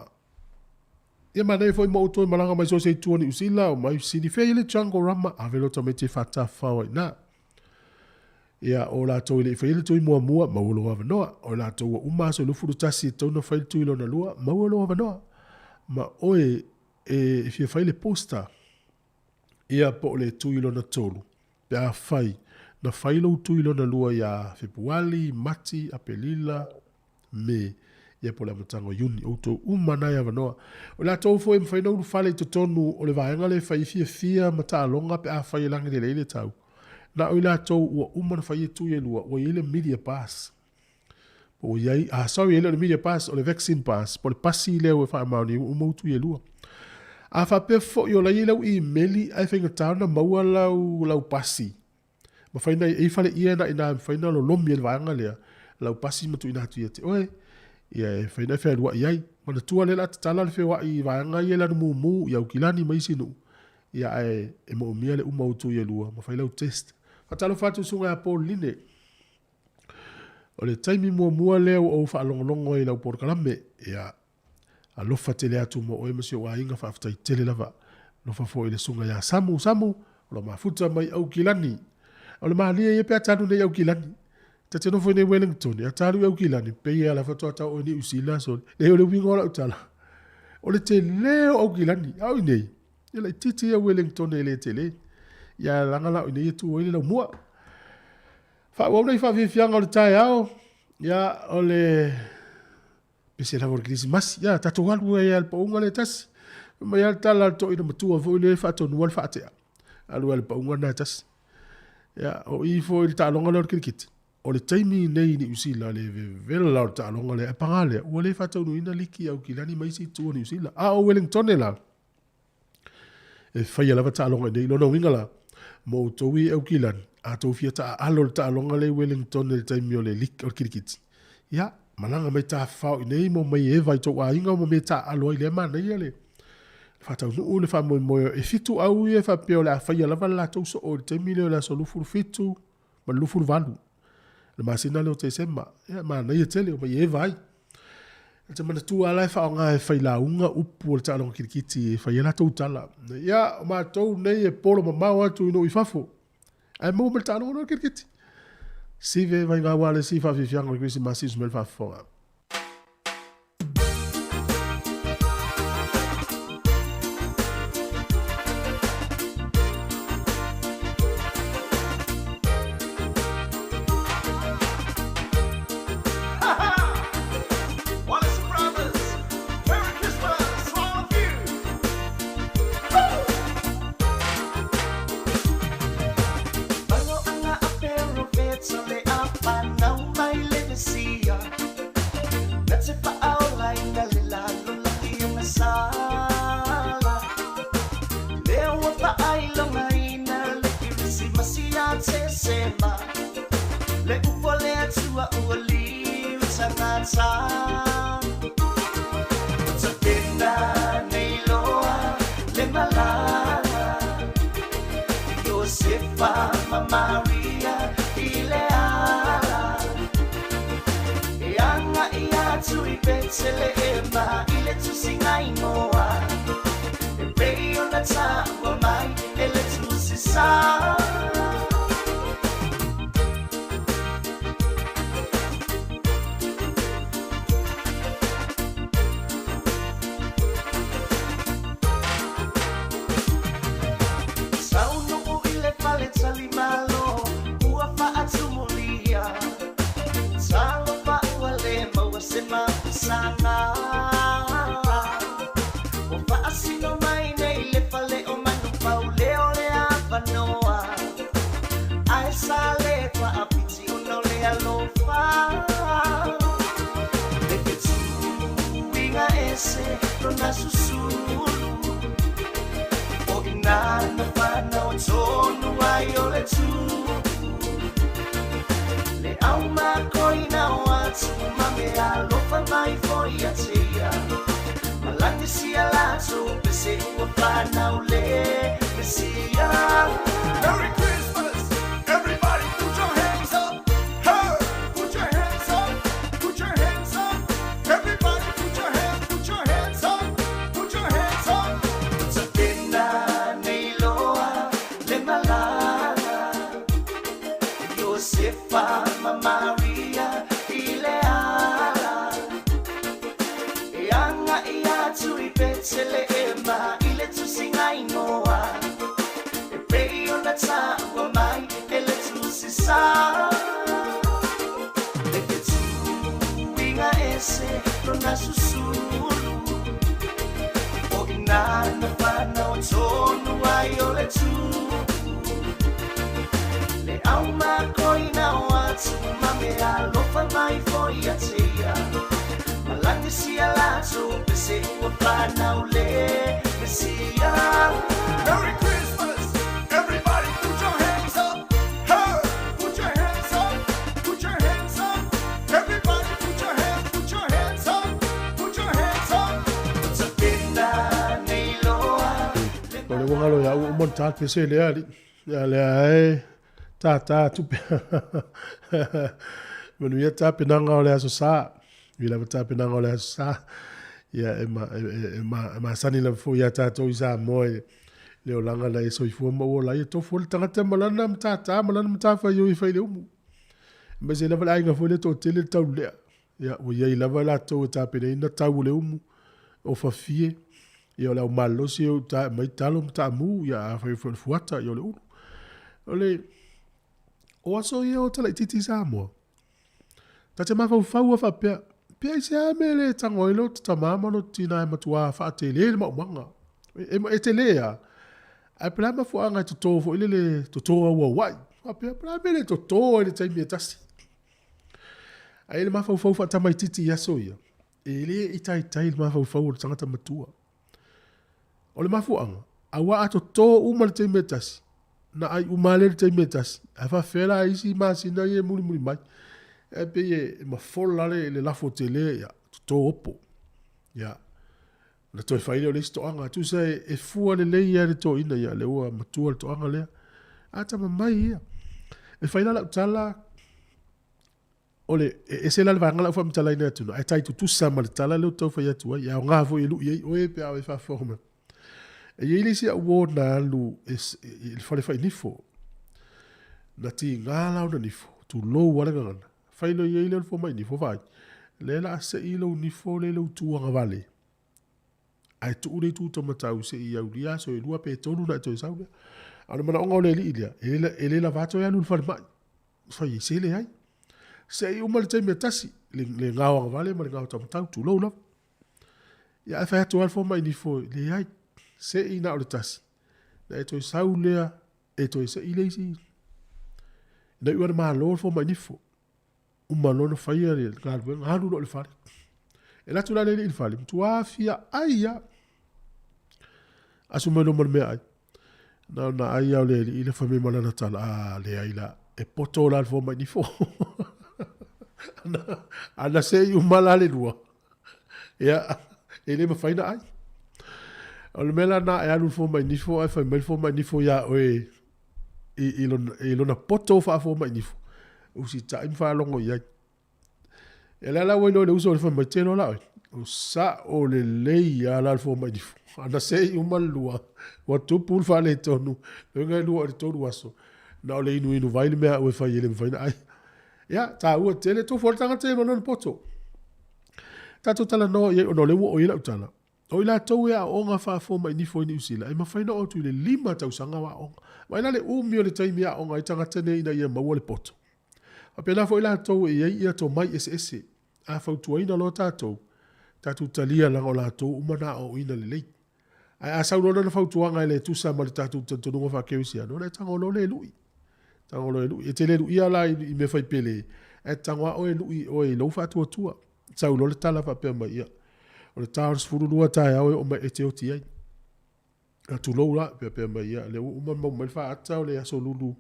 Ia manaia foi ma outou e malaga mai so o se itu o Niu Sila, o mai Sini, fea i le Jungle Rama, ave lo tamaiti e faatafafao ai i ina. Ia, o latou e le i faia le tui muamua, maua lou avanoa. O latou ua uma aso 21 e tatau ona fai le tui lona lua, maua lou avanoa. Ma oe e fia fai le booster, ia po o le tui lona tolu, pe afai na fai lou tui lona lua ia Fepuali, Mati, Apelila, Me, ia po o le amataga o Iuni, outou uma na e avanoa. O i latou foi e mafai ona ulufale i totonu o le vaega lea e fai ai fiafia ma taaloga pe afai e lagilelei le tau, na o i latou ua uma ona fai tui e lua, ua i ai le media pass. Po ua i ai, ah, sorry, e le o le media pass, o le vaccine pass, po o le pasi lea ua faamaonia ua uma tou tui e lua. A faapea foi o la e i ai lau imeli ae faigata ona maua lau, lau pasi, mafai ona, e i ai faleie na i ina e mafai ona lolomi e le vaega lea. lau pasi ma tuuina atu ia te oe, ia e mafai ona e fealuai ai. Manatua lea o le a tatala le feoai i vaega ia i lanu mumu i Aukilani ma isi nuu, ia ae e moomia le uma o outou ia lua ma fai lau test. Faatalofa atu i le susuga ia Paul Line. O le taimi muamua lea ua ou faalogologo ai i lau polokalame, ia alofa tele atu mo oe ma si ou aiga, faafetai tele lava. Alofa foi i le susuga ia Samu, Samu, o lo o mafuta mai Aukilani. O le malie ia pe a ta alu nei i Aukilani. Ta te nofo i nei Wellington, a ta alu i Aukilani, pei e ala faatoa tau oe i Niu Sila, sole. Leai, o le uiga o lau tala, o le tele o Aukilani, a o i nei, e laitiiti ia Wellington e le tele. Ia leaga la o i nei e tu ai le laumua. Faaauau nei faafiafiaga o le taeao, ia, o le pese lava o le Kerisimasi. Ia, tatou alu ai lava i le pauga lea e tasi. Fai mai lava le tala a le toeaina matua foi lea e faatonua le faatea. Alu lava i le pauga lena e tasi. Ia, o i foi i le taaloga lea o le kirikiti, o le taimi nei i Niu Sila le vevela o le taaloga lea, ae paga lea, ua le faataunuuina liki a Aukilani ma isi itu o Niu Sila. A o Wellingtone la, E faia lava taaloga i inei. Lona uiga la, mo outou i Aukilani, a outou fia taaalo i le taaloga lea i Wellington i le taimi o le o le kirikiti, ia, malaga mai tafafao i inei ma omai e eva i tou aiga ma mea e taaalo ai. Lea e manaia le faataunuu le faamoemoe. E 7 au ia e faapea o le a faia lava le latou soo i le taimi lea o le aso 27 ma le 28 le masina lea o Tesema. Ia, manaia tele, omai e eva ai. Ou te manatua lava la e faaaoga e failauga upu o le taaloga kirikiti e fai ai latou tala. Ia, o matou nei e polo mamao atu i nuu i fafo, ae maua mai le taaloga lea o le kirikiti. Sive vai ngā wā le si whawhiwhianga o le Kirisimasi usu mai le faafofoga. uma ona ta le pese lea alii. Ia lea e tātā tupe. Manuia tapenaga o le Aso Sa. Manuia lava tapenaga o le Aso Sa. Ia e, ma, e, e, e, ma, e masani lava foi ia tātou i Samoa i le olaga na e soifua ma ua ola ai. E tofu ai le tagata ma lana matata ma lana matafaioi e fai i le umu. Aemaise lava le aiga foi lea e toatele le taulelea. Ia, ua i ai lava latou e tapenaina tau o le umu, o fafie, ia o le au malolosi e o i uta e aumai talo ma taamu, ia afai foi o le fuata, ia o le ulu. O le, o aso ia o talaitiiti i Samoa, ta te mafaufau lava faapea, pe aisea mea e le tago ai lo ta tama ma lo ta tina e matuā faatele le maumaga. E, e, e tele lava, ae pe le a mafuaaga e toto foi lele, toto auauai. Faapea, pe le a mea e le toto ai i le taimi e tasi. Ae i le mafaufau faatamaitiiti i aso ia, e le i taitai le mafaufau o le tagata matua. O le mafuaaga, aua a toto uma le taimi e tasi, na ai uma lea le taimi e tasi, ae faafefea la isi masina ia e mulimuli mai. E pei e mafola le, le lafo tele, ia, toto opo. Ia, na toe fai lea o le isi toaga. Tusa e, e fua lelei lava le toeaina ia, lea ua matua le toaga lea. A tama mai ia. E fai la lau tala, o le, e ese la le vaega la ua faamatalaina atu na, ae tai tutusa ma le tala lea ou te tau fai atu ai, e aoga foi e lui ai oe pe a o e faafofoga mai. E i ai le isi au uo na alu e, i le fale fai nifo. Na tiga la ona nifo, tulou lava le gagana. Fai loa i ai lea o le fomai nifo, vaai, lea o le a sei lou nifo lea i lou tu agavale, ae tuu le itu taumatau se i aulia aso e lua pe tolu ona e toe sau lea. A o le manaoga o le alii lea, e le, e le lava toe alu i le falemai. Fai ai se leai. Se i uma le taimi e tasi, le, le gao agavale ma le gao taumatau, tulou lava. Ia ae fai atu lava le fomai nifo, leai, se i na o le tasi, na e toe sau lea, e toe sei le isi. Na iu lava ina malo le fomai nifo. Uma loa ona faia le galuega, alu loa i le fale. E alu atu la le alii i le fale, matua fia ai lava. Asu mai loa ma le meaai. Na ona ai lava o le alii le fai mai ma lana tala, a leai la, e poto la le fomai nifo. Ana sei uma la le lua, ia, e le mafai ona ai. O le mea la lena e alu le fomai nifo ae fai mai le fomai nifo ia oe i, i, lona, i lona poto faafomai nifo, usitai ma faalogo i ai. E la la ua iloa e le uso le fai mai, te loa la oe, o sao lelei lava la le fomai nifo. Ana sei uma le lua, ua tupu le faaletonu, loiga e lua i le tolu aso, na o le inuinu vai le mea a ua fai e le mafai ona ai. Ia, taua tele, tofu lava le tagata ia ma lona poto. Tatou talanoa i ai ona o lea ua oo i ai lau tala. O i latou e aooga faafomai nifo i Niu Sila, e mafai ona oo atu i le 5 tausaga o aooga. Vaai la le umi o le taimi e aooga ai tagata nei ina ia maua le poto. Faapena foi latou e i ai ia tomai eseese. A fautuaina loa tatou, tatou talia leaga o latou uma na aoaoina lelei. Ae a sau loa lana fautuaga e le tusa ma le tatou talitonuga faakerisiano, ona e tago loa lea e lui. Tago loa e lui. E te le luia la i mea fai pele, ae tago lava oe e lui oe i lou faatuatua. Sau loa le tala faapea mai, ia, o le ta o le 12 taeao e oo mai e te oti ai. A tulou la, faapea mai, ia, lea ua uma ona maua mai le faata o le aso Lulu,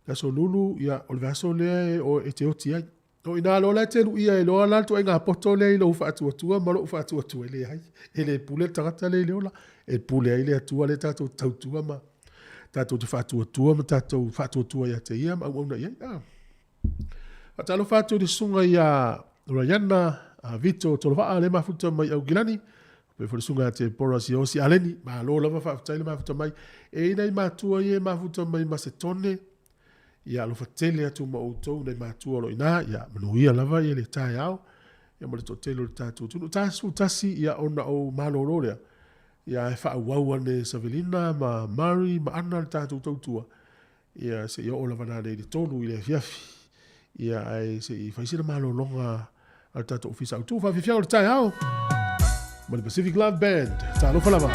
le aso Lulu, ia, o le vaiaso lea e, o, e te oti ai. O i ina loa la e te luia ai loa la le ituaiga poto lea i lou faatuatua ma lou faatuatua, e leai, e le pule le tagata lea i le ola, e pule ai le Atua lea tatou te tautua ma tatou te faatuatua ma tatou faatuatua ia te ia ma auauna i ai. Ah. Faatalofa atu i le susuga ia Rayana Vito Tolovaa lea mafuta mai Aukilani, faapea foi le susuga ia Tepora Siosi Aleni. Malo lava faafetai le mafuta mai. E i ai nai matua ia e mafuta mai Masetone, ia alofa tele atu ma outou nai matua o lo o i ina, ia manuia lava ia le taeao ia ma le toatele o le tatou atunuu. Ta 11 ia ona ou malolo lea, ia ae faaauau ane Savelina ma Murray ma Ana le tatou tautua, Ia se i oo lava nanei i le 3 i le afiafi. Ia ae se i fai sina malologa a le tatou Ofisa Autu. Faafiafiaga o le taeao ma le Pacific Love Band. Talofa lava.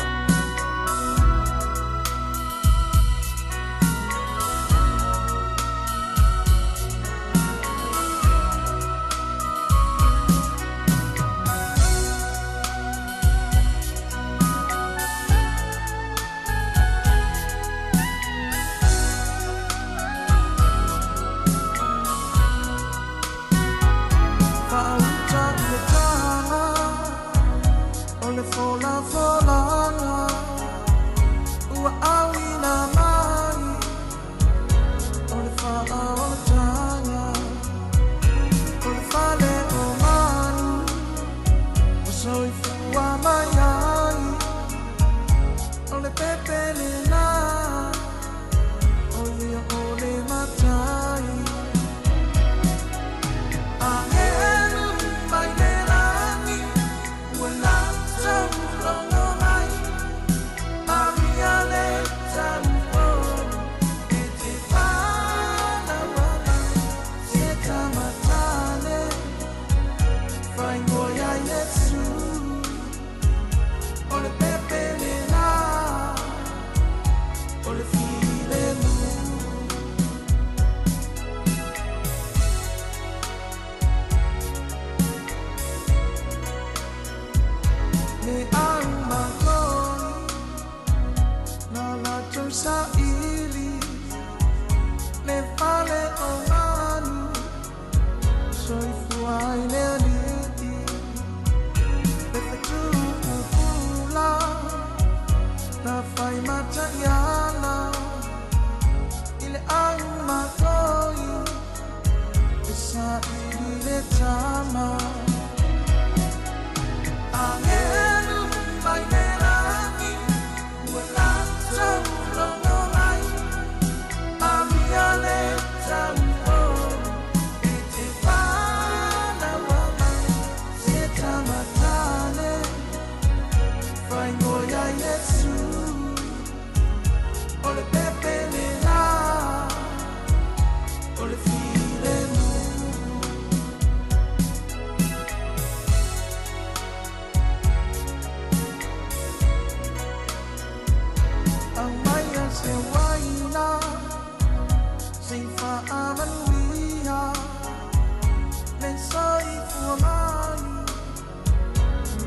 Faaauta le taga o le folafolaga. O le filemu. Le au makoi na latou saili le fale o manu soifua ai le alii le fetuupula na fai mataiala i le au makoi e saili le tama. Angelu mai le lagi ua latou logo mai Maria le tauo e te whānaua mai se tamatane whaingoia Iesu o le pepele la o le filemu. Aumaia se waina sei faamanuia le soifua mai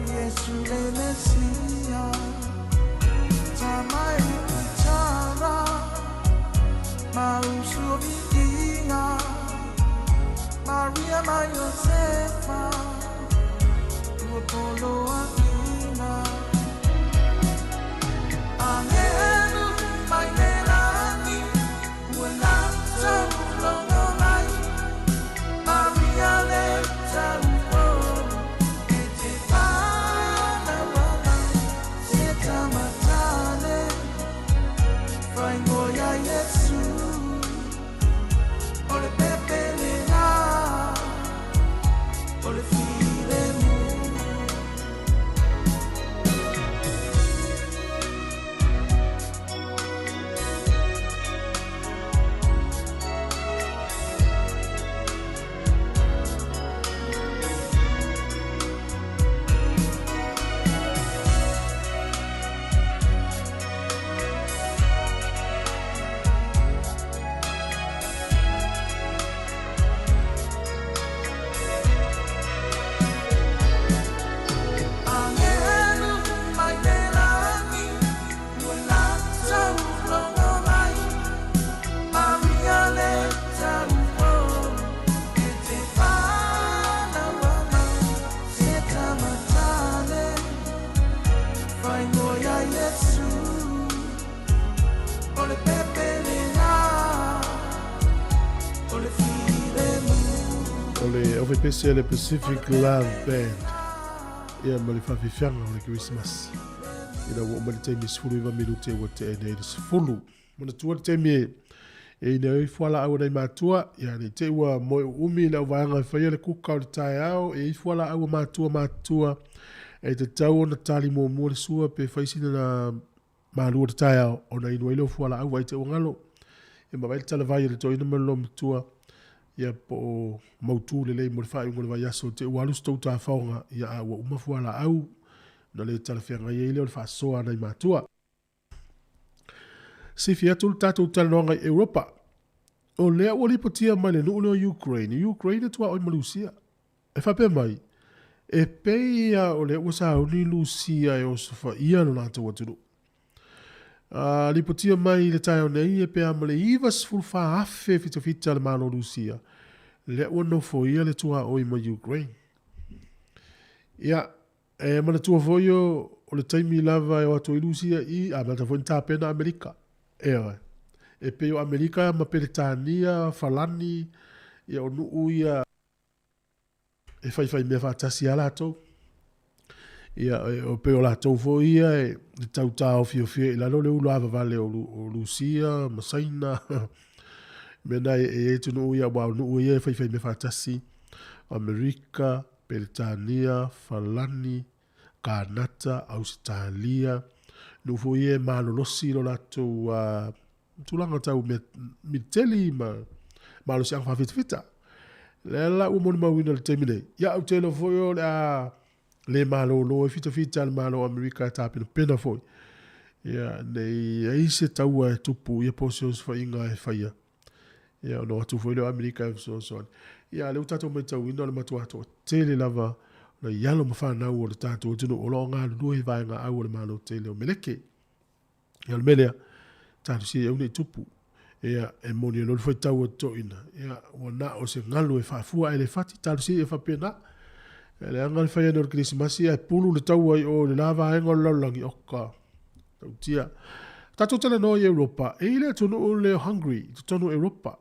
Iesu le Mesia tamai itara mausuoviiga Maria ma Iosefa ua poloaina. Angelu mai le lagi ua latou logo mai Maria le tauo e te whānaua mai se tamatane whaingoia Iesu o le pepele la o le filemu. Angelu mai le lagi ua latou logo mai Maria le tauo e te whānaua mai se tamatane whaingoia Iesu o le pepele la o le filemu.
O le Aufaipesia le Pacific Love Band ia ma le faafiafiaga o le Kerisimasi. Ina ua uma le taimi e 19 minute ua tea nei le 10. Manatua le taimi e e ina ai fualaau a nai matua, ia nei te i ua moe uumi le auvaega e faia le kuka o le taeao, e i ai fualaau a matua matutua e tatau ona tali muamua le sua pe fai sina na malu o le taeao ona inu ai lea o fualaau vaai te i ua galo. Ia ma vaai le talavai a le toeaina ma le loomatua ia po o mautu lelei mo le faaiuga o le vaiaso te i ua alu se tou tafaoga ia a ua uma fualaau ona le talafeagai ai lea o le faasoa a nai matua. Sifi atu le tatou talanoaga i Europa. O lea ua lipotia mai le nuu lea o Ukraine, Ukraine e tuaoi ma Lusia. E faapea mai, e pei ia o lea ua sauni Lusia e osofaia lo latou atunuu. A lipotia mai i le taeao nei e pea ma le 94,000 fitafita a le Malo Lusia lea ua nofoia le tuaoi ma Ukraine. Ia, e manatua foi o, o le taimi lava e o atu ai Lusia i, amata foi na tapena Amerika. Ioe. E pei o Amerika ma Peretania, Falani, ia o nuu ia e faifai mea faatasi lava latou. Ia, e pei o latou foi ia e tau taofiofia i lalo le uluavavale o Lusia ma Saina. Mea na e i ai atunuu ia, aua o nuu ia e faifai mea faatasi, Amerika, Peretania, Falani, Kanata, Ausetalia, nuu foi ia e malolosi lo latou tulaga tau mea militeli ma malosiaga faafitafita. Lea la ua molimauina i le taimi nei, ia ou te iloa foi o le a le malolo ai fitafita a le Malo o Amerika e tapenapena foi Ia, ne i i ai se taua e tupu ia po o se osofaiga e faia, ia ona o atu foi lea o Amerika e fesoasoani. Ia, a o lea ua tatou matauina o le matua toatele lava o nai alo ma fanau o le tatou atunuu o lo o galulue i vaegaau a le Malo tele o Meleke. Ia, o le mea lea, talosia ia aua ne i tupu. Ia, e moni ai loa le faitau a toeaiina, ia, ua na o se galu e faafua ae le fati, talosia ia faapena. Ia, leaga le fai ane o le Kerisimasi ae pulu le taua i o i le la vaega o le lalolagi, oka, tautia. Tatou talanoa i Europa, e i ai le atunuu lea o Hungary i totonu o Europa.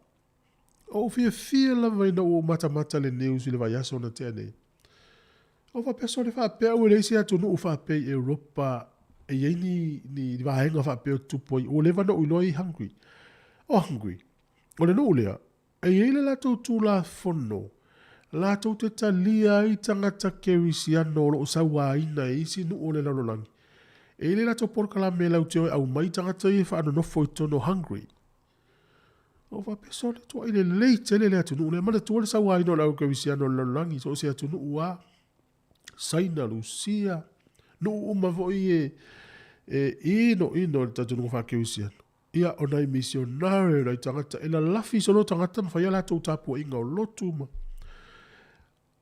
Ou fiafia lava ina ua ou matamata i le news i le vaiaso na tea nei. Ou faapea, sole faapea au e leai se atunuu faapea i Europa e i ai ni, ni vaega faapea o tutupu ai. Ua leva ona ou iloa i Hungary. O Hungary, o le nuu lea, e i ai le latou tulafono latou te talia ai tagata kerisiano o lo o sauaina e isi nuu o le lalolagi. E i ai le latou polokalame latou te o e aumai tagata ia e faanonofo i totonu o Hungary. Ou faapea, sole, tuai lelei tele le atunuu lea. Manatua le sauaina o le au kerisiano o le lalolagi i so o se atunuu lava. Saina, Rusia, nuu uma foi e, e inoino i le talitonuga faa-kerisiano. Ia, o nai misionare, o nai tagata e lalafi solo tagata ma fai a latou tapuaiga o lotu ma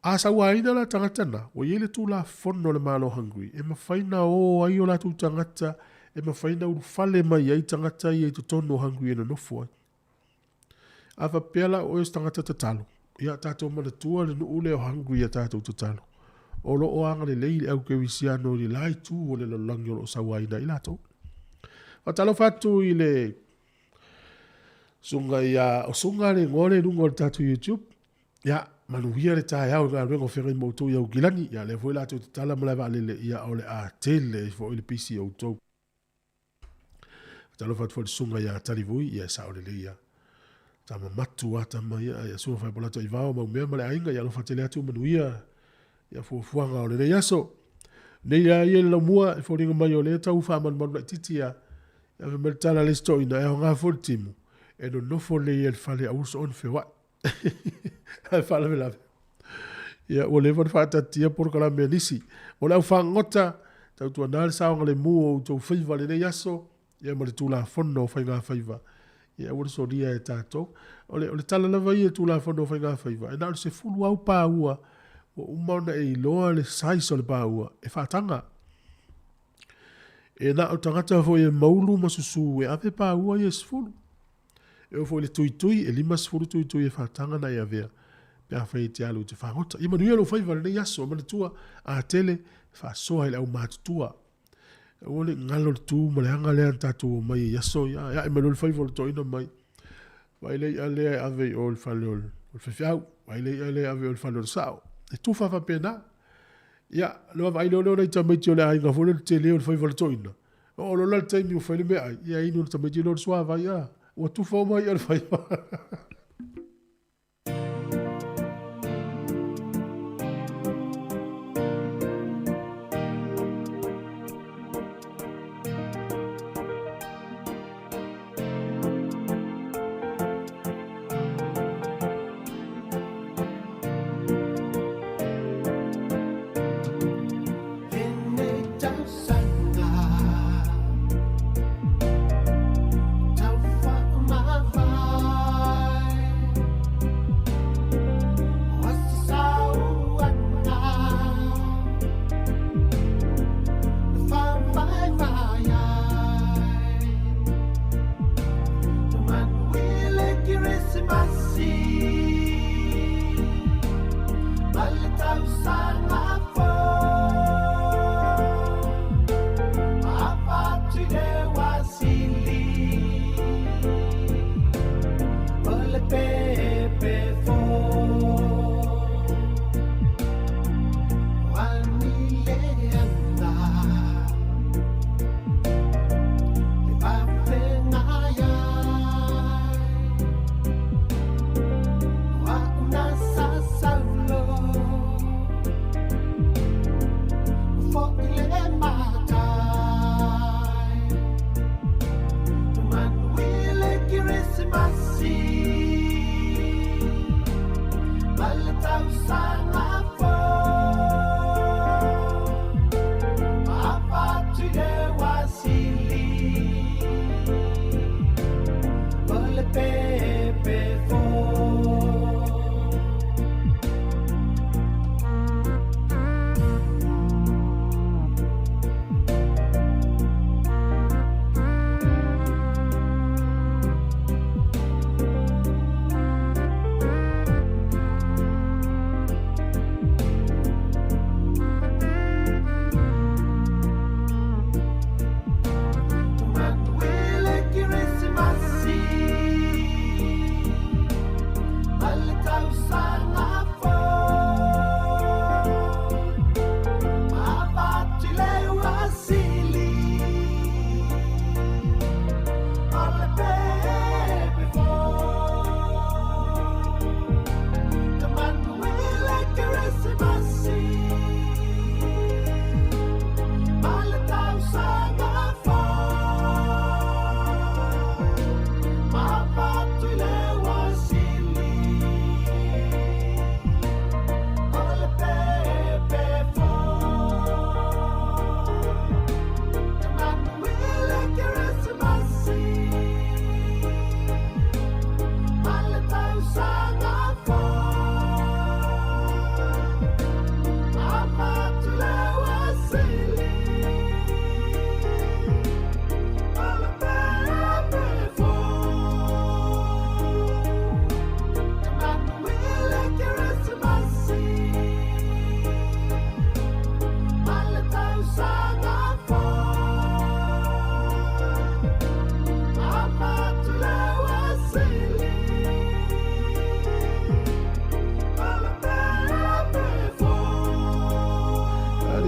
A sauaina la tagata na, ua i ai le tulafono a le Malo o Hungary e mafai na o ai o latou tagata e mafai na ulufale mai ai tagata ia i totonu o Hungary e nonofo ai. A faapea la o oe o se tagata tatalo, ia tatou manatua le nuu lea o Hungary ia tatou tatalo. O lo o agalelei le au kerisiano i le la itu o le lalolagi o lo o sauaina ai latou. Faatalofa atu i le susuga ia, o Suga le igoa lea i luga o le tatou YouTube. Ia, manuia le taeao i galuega o feagai ma outou i Aukilani. Ia, lea foi la tou tatala malae vaalele, ia, o le a tele ai foi le pisi o outou. Faatalofa atu foi i le susuga ia Talivui, ia, e sao lelei ia. Tama matu a tama ia, ia susuga Faipolato Ivao, Maumea ma le aiga, ia alofa tele atu, manuia ia fuafuaga o lenei aso. Nei a ia le laumua, e foliga mai o lea tau faamalumalu laitiiti a. Ia, fai mai le tala a le isi toeaina, e aoga foi le timu, e nonofo lelei ai i le fale aua le soona feoai. Ae faalavelave, ia ua leva ona faataatitia polokalame a nisi. Mo le au fagota, tautuana le saogalemu o outou faiva i lenei aso, ia ma le Tulafono o Faigafaiva, ia aua le solia e tatou. O le, o le tala lava ia i Tulafono o Faigafaiva, e na o le 10 au paua ua uma ona e iloa le size o le paua e faataga. E na o tagata foi e maulu ma susu e ave paua ia e 10. E oo foi i le tuitui, e 50 tuitui e faataga na e avea pe afai e te alu i te fagota. Ia manuia lou faiva i lenei aso, manatua, a tele, faasoa i le aumatutua. Aua le galo le tu ma le aga lea na tatou omai ai i aso ia, e ae mai loa le faiva o le toeaina mai. Vaai le i'a lea e ave i o i le fale o le faifeau, vaai le i'a lea e ave i o i le fale o le sao. E tufa faapena. Ia, le vaavaai loa lea o nai tamaiti o le aiga foi lea i le tele o le faiva o le toeaina, Oo loa la le taimi ua fai le meaai, ia inu le tamaiti lea o le suavai, a, ua tufa uma i'a o le faiva.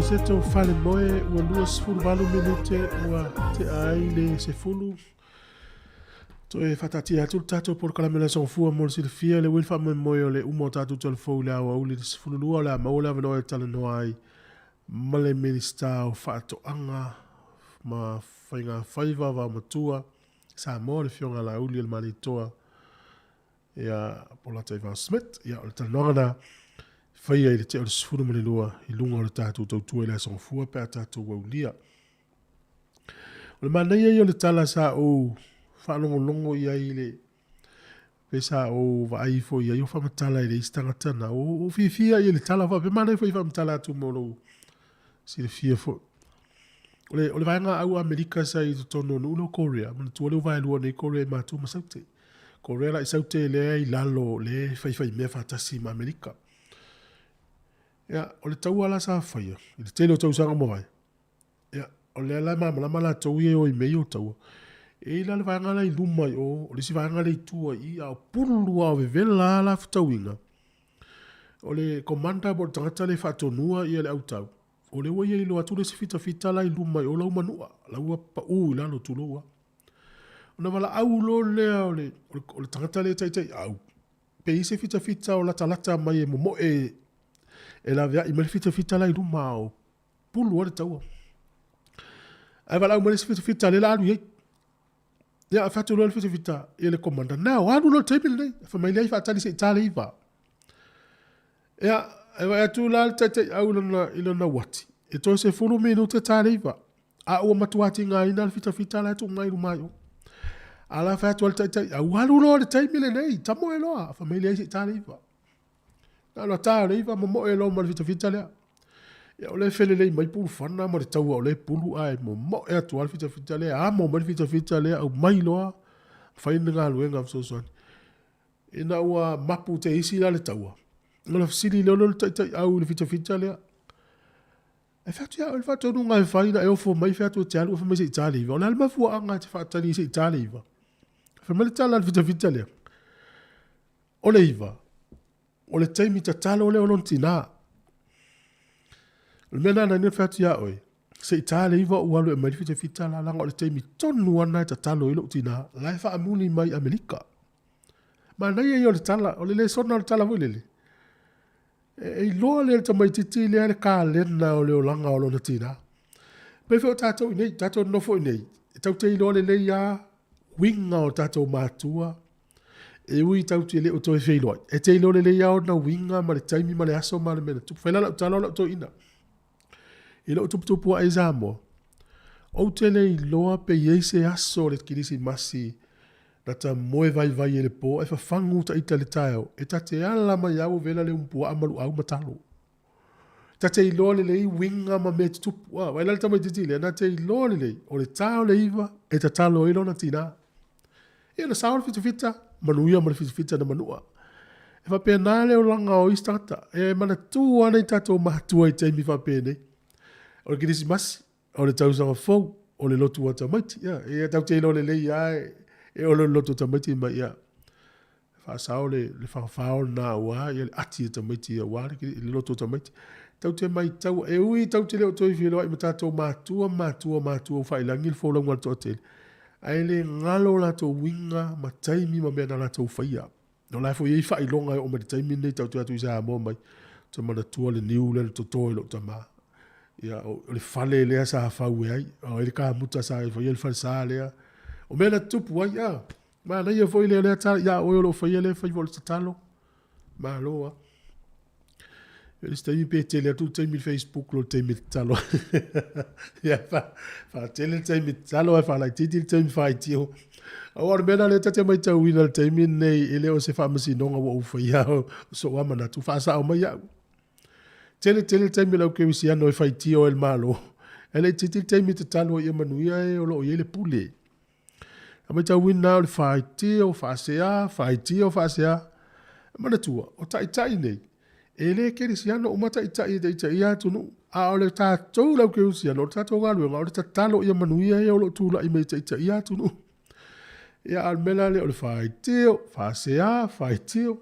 Peresetene o Falemoe, ua 28 minute ua tea ai le 10. Toe faataatia atu le tatou polokalame o le Aso Gafua mo le silafia le uili faamoemoe o le uma o tatou talafou i le aoauli i le 12 o le a maua le avanoa e talanoa ai ma le Minisita o Faatoaga ma Faiga Faiva Vaomatua Samoa, le Afioga ia Laaulialemalietoa ia Polataivao Smith. Ia, o le talanoaga lena e faia i le tea o le 12 i luga o le tatou tautua i le Aso Gafua pe a tatou aulia. O le manaia ia o le tala sa ou faalogologo i ai i le pe sa ou vaai ifo i ai o faamatala i le isi tagata na. Ua ou fiafia i le tala faapea, manaia foi faamatala atu mo lou silafia foi. O le, o le vaega au Amerika sa i totonu o nuu lea o Korea, manatua lea ua vaelua nei Korea i Matu ma Saute. Korea la i Saute lea i lalo, lea e faifai mea faatasi ma Amerika. Ia, o le taua la sa faia, i le tele o tausaga ua mavae, ia, o lea la e malamalama latou ia e o i mea ia o taua. E i ai la le vaega la i luma i o, o le isi vaega lea i tua i i, a o pulu lava o vevela lava la fetauiga. O le commander po o le tagata lea e faatonuina le autau, o lea ua ia iloa atu le isi fitafita la i luma i o la ua manua, la ua pau i lalo tulou lava. Ona valaau loa lea o le, o le tagata lea e taitaiau, pe i ai se fitafita o latalata mai e momoe e laveai mai le fitafita la i luma a o pulu lava le taua. Ae valaau mai le isi fitafita lea o le a alu i ai. Ia, ae fai atu loa le fitafita i le commander, now, alu loa i le taimi lenei. Fai mai, leai, faatali se i ta le 9. Ia, e vaai atu la le taitaiau i lana, i lana uati, e toe 10 minute ta le 9. A ua matua tigaina le fitafita la e tuu mai i luma i o. A la fai atu a le taitaiau, alu loa i le taimi lenei, tamoe loa. Fai mai, leai se i ta le 9. Na ona ta o le 9 momoe loa ma le fitafita lea. Ia o lea e felelei mai pulufana ma le taua o lea e pulu ae momoe atu lava le fitafita lea, amo mai le fitafita lea, aumai loa, fai le galuega fesoasoani. Ina ua mapu te isi la le taua, ona fesili lea o le taitaiau i le fitafita lea. E fai atu ia oe le faatonuga e fai na e ofo mai fai atu e te alu fai mai se i ta le 9. O le a le mafuaaga e te faatali ai se i ta le 9? Fai mai le tala a le fitafita lea, O le 9, o le taimi tatalo lea o lona tina. O le mea lena na fai atu ia oe, se i ta le 9 ou alu e aumai le fitafita la, leaga o le taimi tonu lava lena e tatalo ai lou tina, la e faamuli mai i Amerika. Manaia ia o le tala, o le lesona o le tala foi lele. E iloa lea e le tamaitiiti lea le kalena o le olaga o lona tina. Pei foi o tatou i inei, tatou nonofo i inei, e tatou te iloa lelei lava uiga o tatou matua, e ui tatou te le o toe feiloai, e te iloa lelei lava ona uiga ma le taimi ma le aso ma le mea na tupu. Fai la lau tala o lau toeaina. I lou tuputupu ae i Samoa, ou te le iloa pe i ai se aso o le Kerisimasi na ta moe vaivai ai i le po ae fafagu ta ita i le taeao, e ta te ala mai lava ua vela le umupuaa ma luau ma talo. Ta te iloa lelei uiga ma mea e tutupu. A, vaai la le tamaitiiti lea, na te iloa lelei, o le ta o le 9 e tatalo ai lona tina. Ia na sao le fitafita, manuia ma le fitafita na manua. E faapena le olaga o isi tagata. E manatua lava nai tatou matua i taimi faapenei. O le Kerisimasi, o le tausaga fou, o le lotu a tamaiti. Ia, ia tatou te iloa lelei lava e olo le lotu a tamaiti mai ia faasao le, le fagafao lena aua ia le ati e tamaiti aua le, le lotu a tamaiti. Tatou te maitaua, e ui tatou te le o toe feiloai ma tatou matua ma matua matua ua faiilagi le folauga a le toatele, ae le galo o latou uiga ma taimi ma mea na latou faia. O la e foi e i ai faailoga e oo mai le taimi lenei tatou te o atu i Samoa mai, ou te manatua le niu lea na toto e lou tama. Ia, o le fale lea sa fau ai, o ai le kamuta sa faia le falesa lea. O mea na tutupu ai, a, manaia foi lea lea tala ia oe o lo o faia lea faiva o le tatalo. Malo lava. O le isi taimi pe tele atu le taimi i le Facebook lo le taimi e tatalo. Ia, faatele le taimi tatalo ae faalaitiiti le taimi faitio. Aua o le mea lena lea ta te matauina i le taimi lenei, e le o se faamasinoga ua ou faia, o sou lava manatu, faasao mai au. Tele tele le taimi o le au kerisiano e faitio ai i le Malo, ae laitiiti le taimi e tatalo ai ia manuia e o lo o i ai le pule. A matauina lava o le faitio, faasea, faitio, faasea. Manatua, o taitai nei, e le kerisiano uma taitai e taitaia atunuu, a o le tatou le au kerisiano, o le tatou galuega, o le tatalo ia manuia e o lo o tulai mai e taitaia atunuu. Ia, a o le mea la lea o le faitio, faasea, faitio.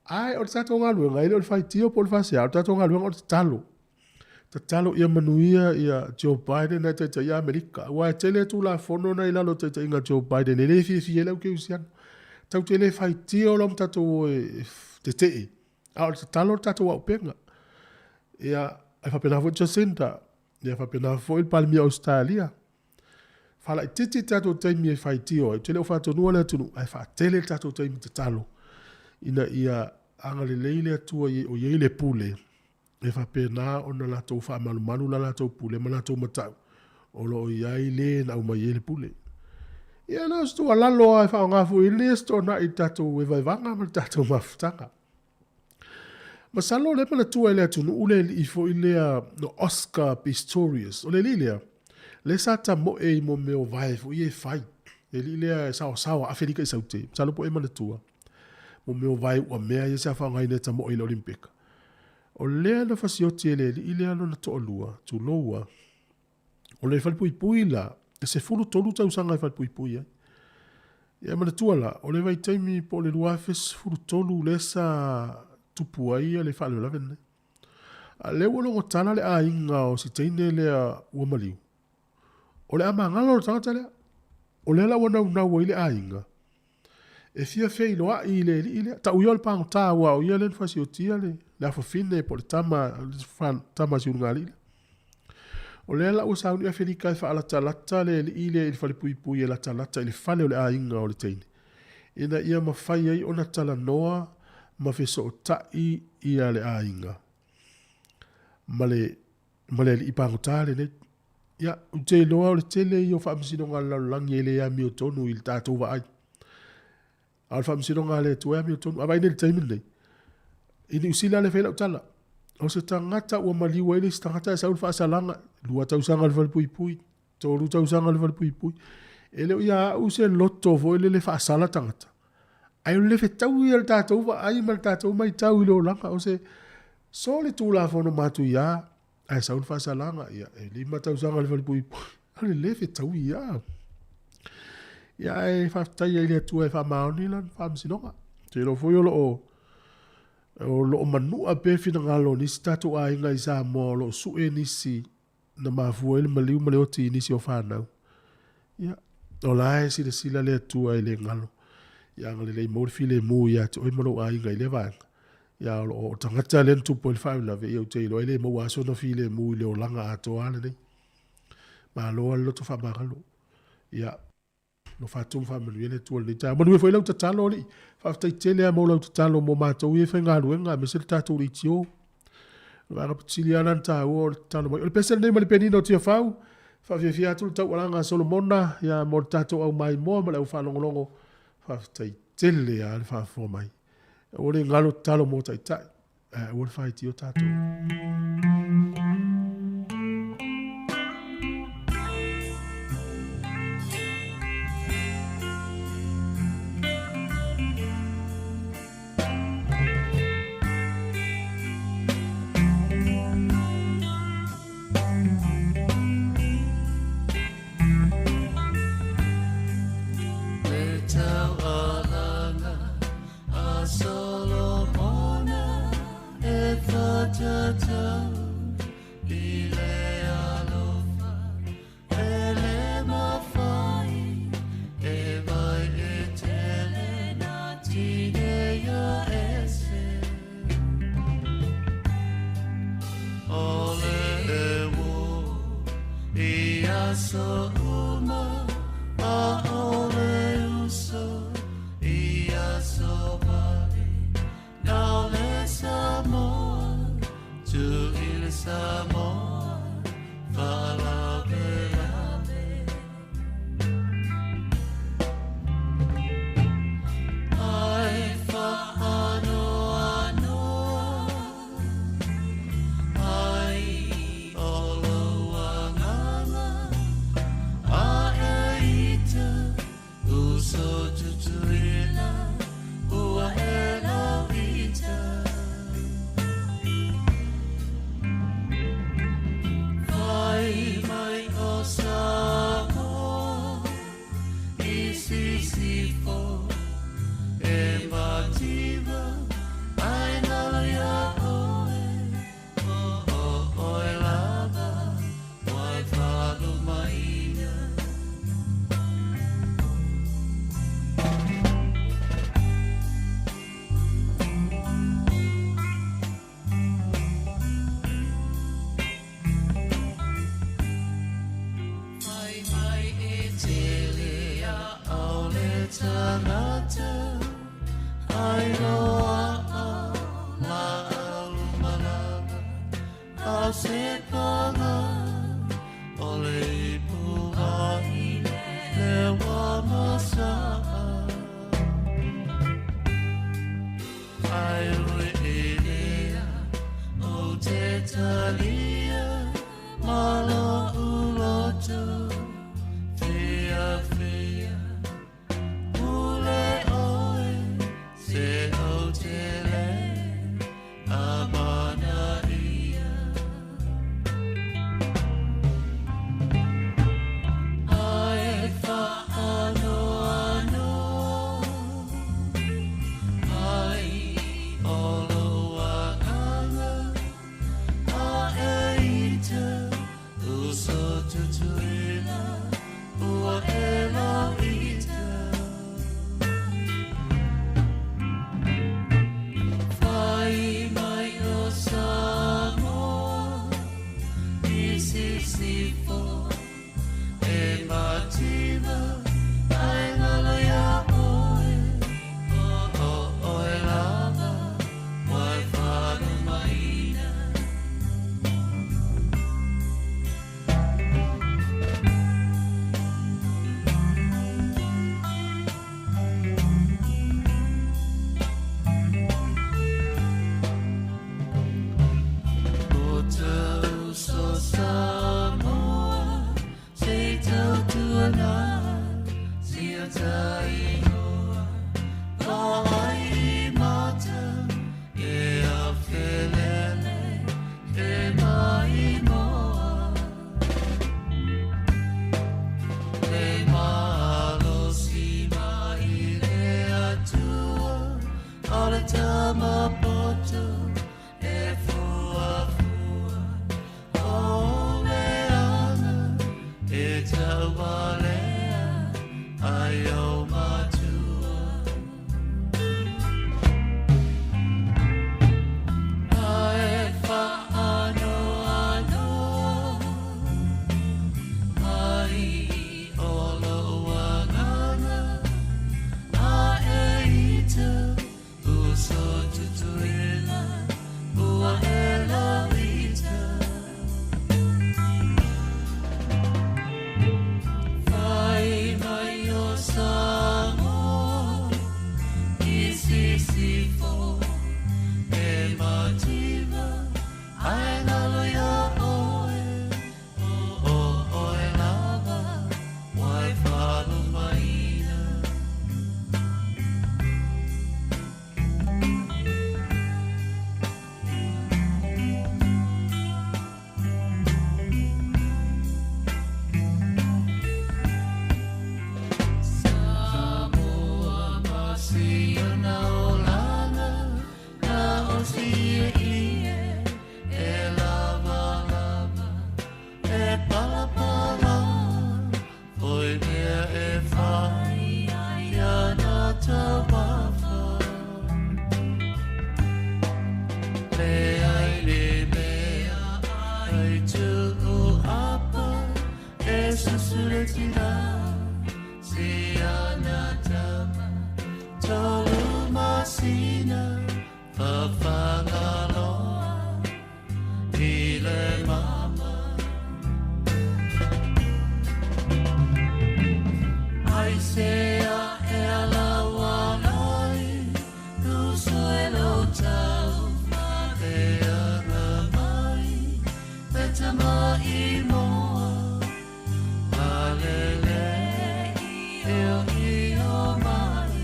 Ae o le tatou galuega, e le o le faitio po o le faasea, a o le tatou galuega o le tatalo. Tatalo ia manuia ia Joe Biden ae taitaia Amerika. Aua e tele Tulafono na i lalo o taitaiga a Joe Biden e le fiafia ai le au kerisiano. Tatou te le faitio la ma tatou o e tetee, a o le tatalo o le tatou auupega. Ia, e faapena foi Jacinda, ia faapena foi le Palemia o Ausetalia. Faalaitiiti le tatou taimi e faitio ai, ou te le o faatonuina le atunuu, ae faatele le tatou taimi tatalo ina ia agalelei le Atua o i ai le pule e faapena ona latou faamalumalu la latou pule ma latou matau o lo o i ai le na aumai ai le pule. Ia na o se tuualalo lava e faaaoga foi i lenei Aso Toonai i le tatou evaevaga ma le tatou mafutaga. Masalo o lea e manatua e le atunuu le alii foi lea o Oscar Pistorius. O le alii lea, lea sa tamoe i mo mea o vae foi ia e fai. Le alii lea e saoasaoa Afelika i Saute. Masalo po o e manatua. Mo mea o vae uamea ia sa faaaogaina e tamoe i le Olimpika. O lea na fasioti e le alii lea lona toalua, tulou a, o le falepuipui la, e 13 tausaga e falepuipui ai. Ia manatua la, o le vaitaimi po o le 2013 lea sa tupu ai le faalavelave lenei. A o lea ua logo tala le aiga o si teine lea ua maliu, o le a magalo le tagata lea. O lea la ua naunau ai le aiga e fia feiloai i le alii lea. Tau ia o le pagota aua o ia lea na fasiotia le afafine po o le tama, tama a si ulugalii lea. O lea la ua sauni Afelika e faalatalata le alii lea i le falepuipui e latalata i le fale o le aiga o le teine, ina ia mafai ai ona talanoa ma fesootai ia le aiga ma le ma le alii pagota lenei. Ia, ou te iloa o le tele ia o faamasinoga a le lalolagi e le amiotonu i le tatou vaai. A o le faamasinoga a le Atua e amiotonu. A vaai nei i le taimi lenei, i Niu Sila lea e fai ai lau tala, o se tagata ua maliu ai le isi tagata ae sau le faasalaga, 2 tausaga i le falepuipui, 3 tausaga i le falepuipui. E le o ia au se loto foi lele e faasala tagata, ae o le fetaui o le tatou vaai ma le tatou matau i le olaga, o se soli Tulafono matuia ae sau le faasalaga, ia, e 5 tausaga i le falepuipui. O le le fetaui ia. Ia, ae faafetai ai i le Atua e faamaoni lana faamasinoga. Ou te iloa foi o lo o manua pea finagalo o nisi tatou aiga i Samoa o lo o sue nisi na mafua ai le maliu ma le oti i nisi o fanau. Ia, o la e silasila le Atua e le galo. Ia agalelei maua le filemu ia te oe ma lou aiga i lea vaega. Ia, o lo o tagata lea na tupu ai le faalavelave, ia ou te iloa e le maua lava sona filemu i le olaga atoa lava lenei. Malo lava le loto faamagalo. Ia, alofa atu ma faamanuia le Atua i lenei taeao. Manuia foi lau tatalo, alii. Faafetai tele lava mo lau tatalo mo matou ia e faigaluega, aemaise le tatou leitio. O le vaega pito sili lava lena ona taua o le tatalo mai. O le pese lenei ma le penina o Tiafau, faafiafia atu le taualaga a Solomona, ia, mo le tatou au maimoa ma le au faalogologo. Faafetai tele lava le faafofoga mai. Aua le galo tatalo mo taitai, ae aua le faitio tatou.
Le taualaga a Solomona e whatatau i le alofa e le mawhai e vai e tele na tineia ese o le e wo i aso uma a o le uso i aso vale nau le Samoa tu i le Samoa faalavelave ai whaanoanoa ai o lou agaga. O le tama poto e fuafua O le aga e taualea ai o matua Ae faanoanoa ai o lou agaga A e ita uso Tutuila ua e lauita Fai mai o Samoa i sisifo E mativa ae galo iā ʻoe O ʻoe lava wai faalumaina. Samoa ma si ona olaga na o si ie e lava lava e palapala foi mea e fai ia na taumafa Le ai le mea ai tuu apa e susule tina si ana tama tolu masina fafagaloa i le mama. Ai se a e ala walai uso e lo tau le aga mai le tama i moa Alele i o i o mai.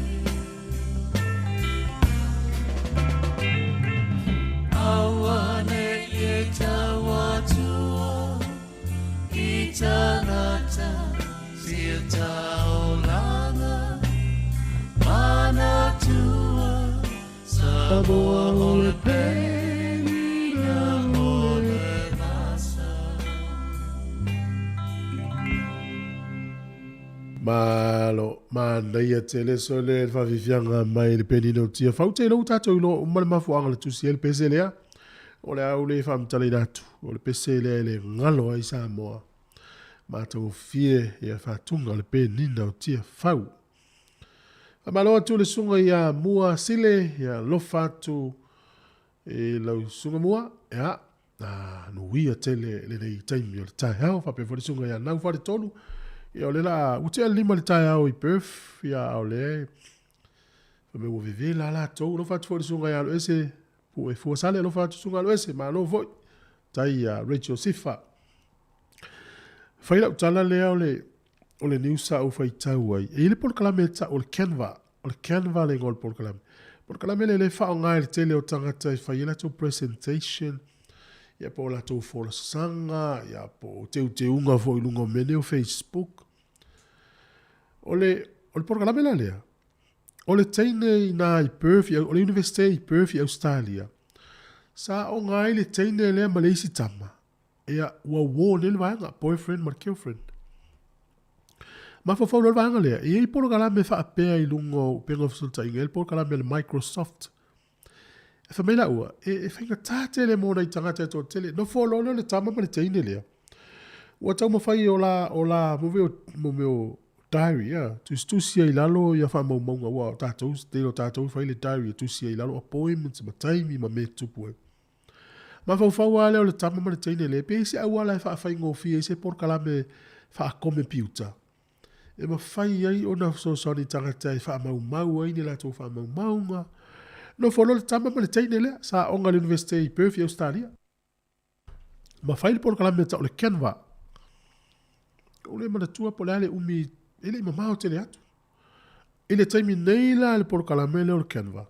Aua ne i e tau atua i tangata si e taulaga manatua Samoa o le penina o le vasa.
Malo, manaia tele sole le faafiafiaga mai le penina o Tiafau. Te iloa ua tatou iloa uma le mafuaaga o le tusi ai le pese lea. O le a ou le faamatalaina atu, o le pese lea e le galo ai Samoa. Matagofie ia faatuga o le penina o Tiafau. Faamalo atu le susuga ia Mua Sile, ia alofa atu i lau susuga Mua. Ia, na nuia tele lenei taimi o le taeao. Faapea foi le susuga ia Nau Faletolu. Ia o le la, ua tea le 5 le taeao i Perth, ia a o lea fai mai ua vevela latou. Alofa atu foi le susuga ia Aloese Pue Fuasale, alofa atu susuga Aloese, malo foi. Tai ia Rachel Sifa. Fai lau tala lea o le o le news sa ou faitau ai. E i ai le polokalame e tau o le Canva. O le Canva le igoa o le polokalame. Polokalame lea lea e faaaoga e le tele o tagata e fai ai latou presentation, ia po o latou folasaga, ia po o teuteuga foi i luga o mea nei o Facebook. O le, o le polokalame la lea, o le teine i ina i Perth, o le Universite i Perth i Ausetalia, sa aoga ai le teine lea ma le isi tama, Ia, ua uo nei le vaega, boyfriend ma le girlfriend. Mafaufau loa le vaega lea, e i ai polokalame faapea i luga o upega o fesootaiga, e i ai le polokalame a le Microsoft. E fai mai laua, e, e faigata tele mo nai tagata e toatele. Nofo loa lea o le tama ma le teine lea. Ua taumafai o la, o la, mo mea o, mo mea o diary, ia, tusitusi ai i lalo ia faamaumauga, aua o tatou, tele o tatou e fai le diary e tusi ai i lalo appointments ma taimi ma mea e tutupu ai. Mafaufau lava lea o le tama ma le teine lea, pe i ai se auala e faafaigofie ai se polokalame faakomepiuta e mafai ai ona fesoasoani i tagata e faamaumau ai ni latou faamaumauga. Nofo loa le tama ma le teine lea, sa aoga i le Iunivesite i Perth i Ausetalia. Ma fai le polokalame e tau o le Canva. Ou le manatua po o le a le umi, e le i mamao tele atu. I le taimi nei la i le polokalame lea o le Canva,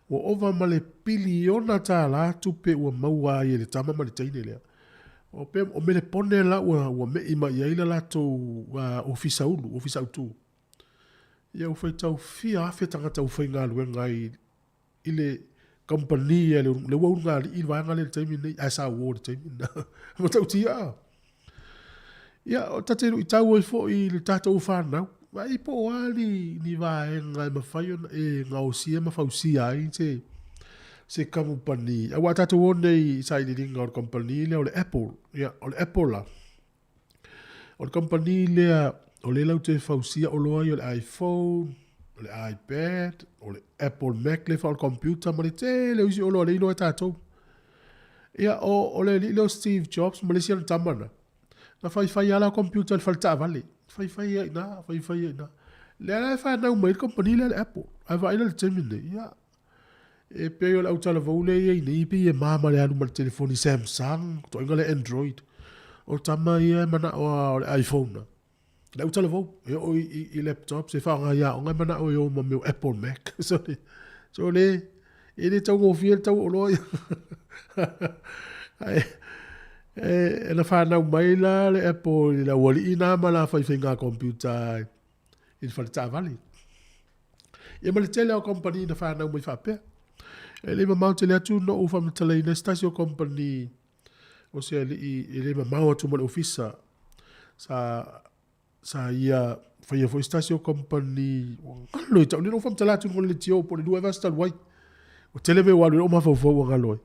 ua ova ma le piliona tālā tupe ua maua ai e le tama ma le teine lea. O, pe, o Melepone la ua, ua me'i mai i ai le latou ofisa ulu, ofisa autu. Ia ua faitau fia afe tagata ua faigaluega ai. i le kamupani a le le ua ulugalii le vaega lea i le taimi lenei, ae sa uo i le taimi lena. Matautia. Ia, o ta te luitau ai foi i le tatou fanau, vaai po o a ni, ni vaega e mafai ona e gaosia ma fausia ai se, se kamupani. Aua a tatou o nei i sailiiliga o le kamupani lea o le Apple, ia, o le Apple la, O le kamupani lea o lea latou te fausia oloa ia o le iPhone, o le iPad, o le Apple Mac lea o le computer ma le tele o isi oloa lea e iloa e tatou. Ia, o le alii lea o Steve Jobs ma le isi ana tama na, na faifai lava la computer i le fale taavale. Faifai lava i ina, faifai lava i ina. Lea la e fanau mai ai le kamupani lea a le Apple. Ae vaai la i le taimi lenei, ia, E pei o le autalavou lea e i ai nei, pei e mama le alu ma le telefoni Samsung, ituaiga lea Android. O tama ia e manao lava o le iPhone. Le autalavou, e oo i laptops e faaaoga i aoga e manao e o ma mea o Apple Mac. So le, e le taugofie le tau o oloa ia. Ae, e na fanau mai la le Apple i le aualii na ma la faifaiga computer i le fale taavale. Ia ma le tele o kamupani na fanau mai faapea. E le mamao tele atu na ou faamatalaina se tasi o kamupani o se alii e le mamao atu ma le ofisa sa sa ia faia foi se tasi o kamupani ua galo i tau nei na ou faamatala atu i luga o le leitio po o le 2 ea vaiaso talu ai. Ua tele mea ua alu i lou mafaufau ua galo ai.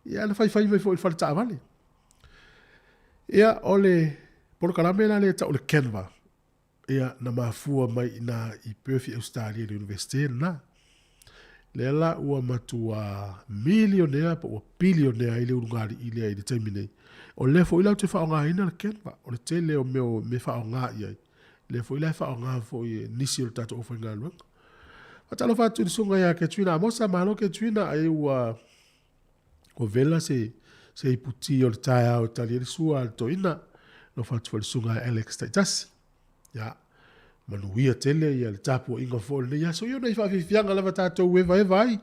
Ia na faifai mai foi i le fale taavale. Ia o le polokalame la lea e tau o le Canva. Ia, na mafua mai i ina i Perth i Ausetalia i le Iunivesite lena. Lea la ua matua milionea po ua pilionea ai le ulugalii lea i le taimi nei. O lea foi la ou te faaaogaina le Canva, o le tele o mea o mea e faaaoga i ai. Lea foi la e faaaoga foi e nisi o le tatou aufaigaluega. Faatalofa atu i le susuga ia Katrina Amosa, malo Katrina, ai ua Ua vela se se iputi o le taeao e tali ai le sua a le toeaina. Alofa atu foi i le susuga ia Alex Taitasi. Ia, manuia tele ia le tapuaiga foi o lenei aso. Ia o nai faafiafiaga lava tatou evaeva ai.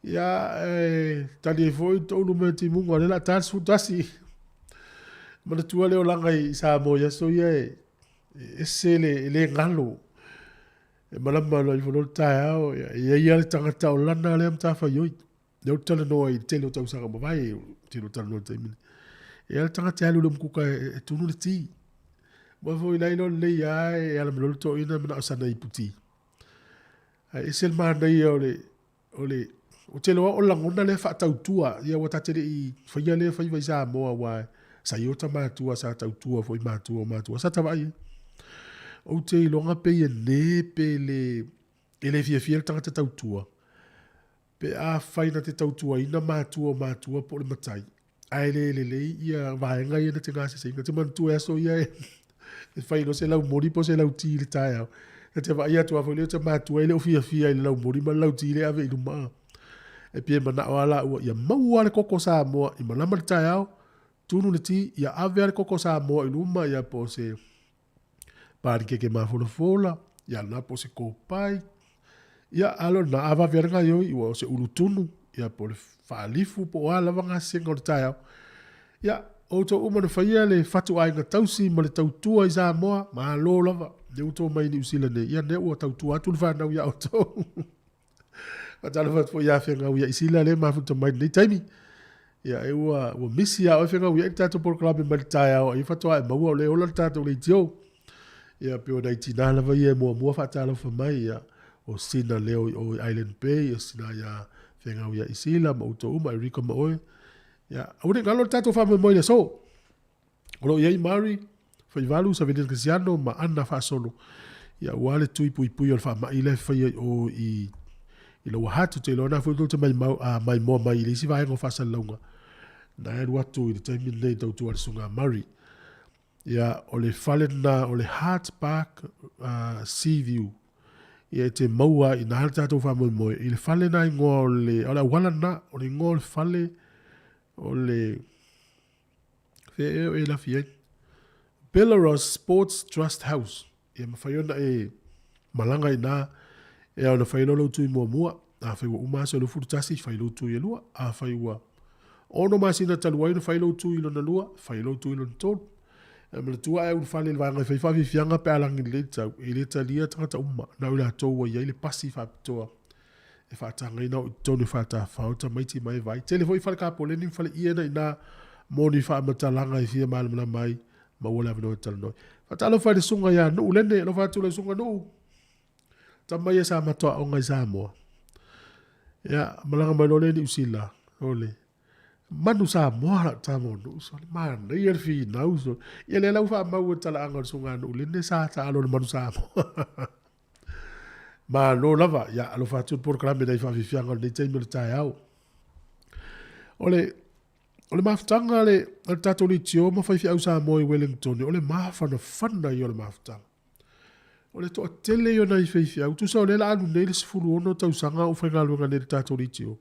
Ia, e tali ai foi toulu mai o timuga o lea o le a ta le 11. Manatua le olaga i Samoa i aso ia e ese le, e le galo. E malama loa ifo loa le taeao, ia, e i ai lava le tagata o lana lea matafaioi. Lea ou te talanoa i le tele o tausaga ua mavae, ou te le o talanoa i le taimi nei. E i ai le tagata e alu i le umukuka e tunu le ti. Aua foi la iloa lelei lava e ala mai loa le toeaina e manao sana ipu ti. Ae ese le manaia o le, o le, ou te iloa o le lagona lea faatautua, ia aua ta te le i faia lea faiva i Samoa aua sa i ota matua sa tautua foi i matua o matua, sa ta vaai ai. Ou te iloga pei e nē pe le, e le fiafia le tagata tautua, Pe afai na te tautuaina matua o matua po o le matai, ae le lelei ia vaega ia na te gaseseina, te manatua e aso ia e fai loa se laumoli po o se lauti i le taeao, na te vaai atu lava foi lea o te matua e le o fiafia i le laumoli ma le lauti lea e ave i luma. E pei e manao lava laua ia maua lava le koko Samoa i malama le taeao, tunu le ti, ia ave lava le koko Samoa i luma ia po o se panikeke mafolafola, ia lena po o se kopai, ia alo lena, a vave lava le gaoioi, ua o se ulu tunu, ia po o le faalifu po o a lava gasesega o le taeao. Ia, o outou uma na faia le fatuaiga tausi ma le tautua i Samoa, malo lava, lea ua outou omai i Niu Sila nei, ia lea ua tautua atu le fanau ia outou. Faatalofa atu foi ia Fegaui Aisila lea e mafuta mai i lenei taimi. Ia, e ua, ua misi ia oe Fegaui ai le tatou polokalame mai le taeao ai faatoa e maua o lea e ola le tatou leitio. Ia, pei o nai tinā lava ia e muamua faatalofa mai, ia, o Sina Leo i o i Island Bay, o Sina ia Fegaui Aisila ma outou uma, Erika ma oe. Ia, aua ne i galo le tatou faamoemoe i le aso. O lo o i ai Murray, Faivalu, Savelina Kasiano ma Anna Faasolo, ia aua le tui puipui o le faamai lea e faia i o i i Lower Hutt. Ou te iloa na foi tou te maimau, maimoa mai i le isi vaega o faasalalauga na e alu atu i le taimi lenei i tautua a le Susuga a Murray. Ia, o le fale lena o le Hart Park Seaview. Ia e te maua i na le tatou faamoemoe i le fale na igoa o le, o le auala lena, o le igoa o le fale o le Fea ea o e lafi ai? Belarus Sports Trust House. Ia mafai ona e malaga i ina e ao ona fai loa lou tui muamua. Afai ua uma aso e 21, fai lou tui e lua. Afai ua 6 masina talu ai ona fai lou tui lona lua, fai lou tui lona tolu. E manatua a e ulufale i le vaega e fai faafiafiaga pe a lagi lelei le tau, e le talia tagata uma, na o i latou ua i ai le pasi faapitoa. e faatagaina oo i totonu e faatafao tamaiti ma e vaai. Tele foi fale kapoleni ma fale ie na iina mo ni faamatalaga e fia malamalama ai, maua le avanoa e talanoa ai. Faatalofa i le susuga ia Nuu Lene, alofa atu lau susuga Nuu. Tama ia sa matou aoga i Samoa. Ia, malaga mai loa lea i Niu Sila, ole, manu Samoa lau tama o Nuu, sole, manaia le finau, sole. Ia lea la ua faamau e le talaaga o le susuga a Nuu Lene sa taalo i le manu Samoa. Malo lava, ia alofa atu le polokalame nai faafiafiaga o lenei taimi o le taeao. O le, o le mafutaga a le, a le tatou leitio ma faifeau Samoa i Wellington, o le mafanafana ia o le mafutaga. O le toatele ia o nai faifeau, tusa o lea la alu nei le 16 tausaga o faigaluega nei i le tatou leitio.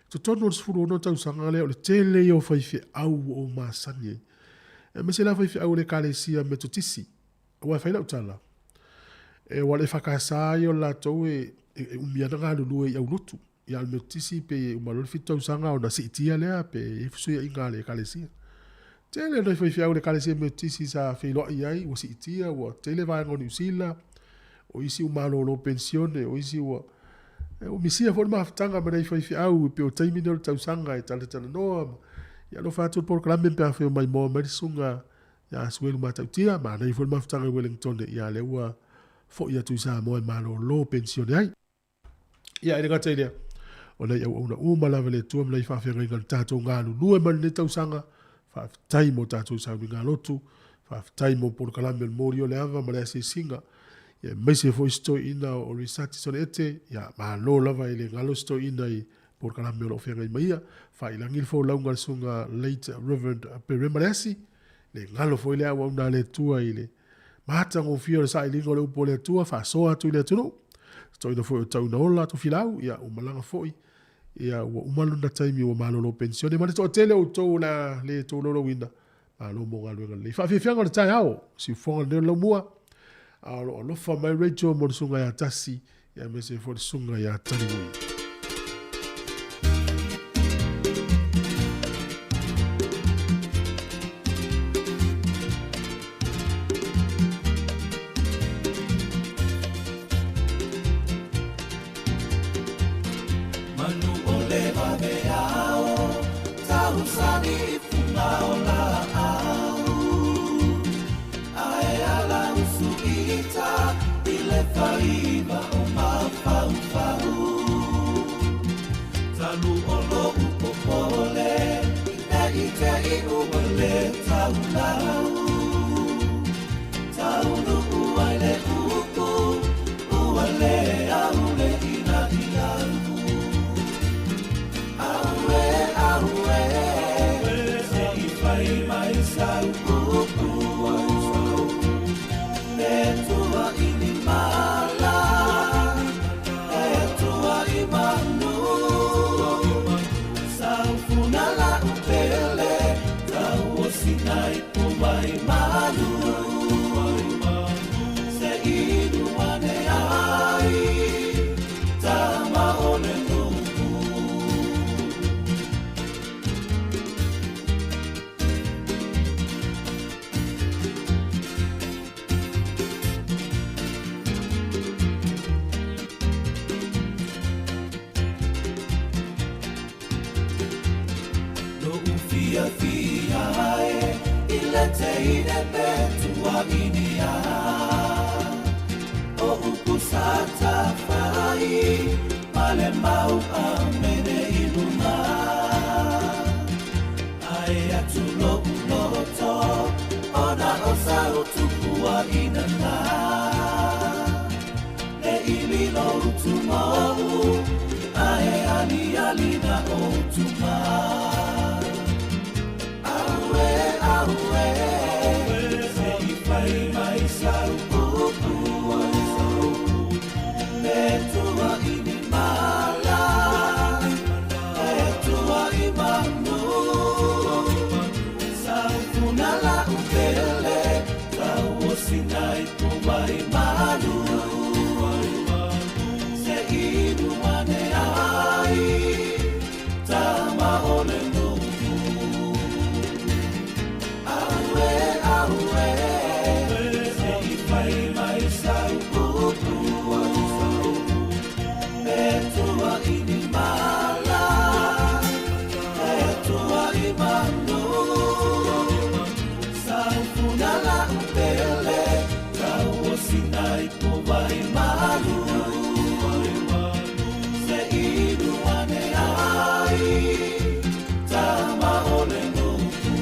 I totonu o le 16 tausaga lea, o le tele ia o faifeau ua ou masani ai. Aemaise la faifeau o le Ekalesia Metotisi. Aua e fai lau tala, e aua o le EFKS ia o latou e, e, e umi lava ona galulue i aulotu. Ia a o le Metotisi pei e uma loa le 7 tausaga ona siitia lea pe i ai fesuiaiga a le Ekalesia. Tele nai faifeau o le Ekalesia Metotisi sa feiloai ai ua siitia, ua tele vaega o Niu Sila, o isi ua malolo penisione, o isi ua e, ua misia foi le mafutaga ma nai faifeau e pei o taimi nei o le tausaga e talatalanoa ma ia alofa atu le polokalame pe afai o maimoa mai le susuga ia Asuelu Matautia, manaia foi le mafutaga i Wellington, ia lea ua foi atu i Samoa e malolo penisione ai. Ia, e le gata i lea, o nai auauna uma lava le Atua ma nai faafeagaiga o le tatou galulue mai lenei tausaga, faafetai mo tatou sauniga lotu, faafetai mo polokalame o le moli o le ava ma le asiasiga, ia aemaise foi si toeaina o Risati Sole-ete, ia malo lava e le galo si toeaina i polokalame o lo o feagai ma ia, faailagi le folauga a le susuga Late Reverend Perema Leasi, le galo foi le auauna a le Atua i le matagofie o le sailiga o le upu a le Atua, faasoa atu i le atunuu. Toeaina foi o Tauinaola Tofilau, ia ua malaga foi, ia ua uma lona taimi ua malolo penisione. Ma le toatele o outou o le a le tolaulauina, malo mo galuega lelei. Faafiafiaga o le taeao, siufofoga lenei o le laumua, a o lo o alofa mai Rachel mo le susuga ia Tasi, ia aemaise foi le susuga ia Taliui.
Manu o le vaveao, tausani i fuga o laau. Ae ala usu ita i le faiva o mafaufau. Talu o lo'u popole, ne i te i ua le taulau. Taunuu ai le upu, ua le aule ina i au. Auē, auē, se i fai mai sau upu. E tua i ni mala, e tua i manu. Saufuna la'u pele, tauosina i pumai malu. Se inu ane ai, tama o le nuu. Lo'u fiafia e i le teine pe tuaʻinia. O upu sa tafai ma le mau amene i luga. Ae atu lo'u loto ona o sau tupuaʻina na. Le ili lo utumou ae aliali na utuma. Auē, auē, se i fai mai sau upu. E tua i ni mala, e tua i manu. Saufuna la'u pele, tauosina i pumai malu. Se inu ane ai, tama o le i ni mala, e atua i manu. Saufuna la upele, tau o sina i po vai malu. Se inu ane ai, tama o le nuku.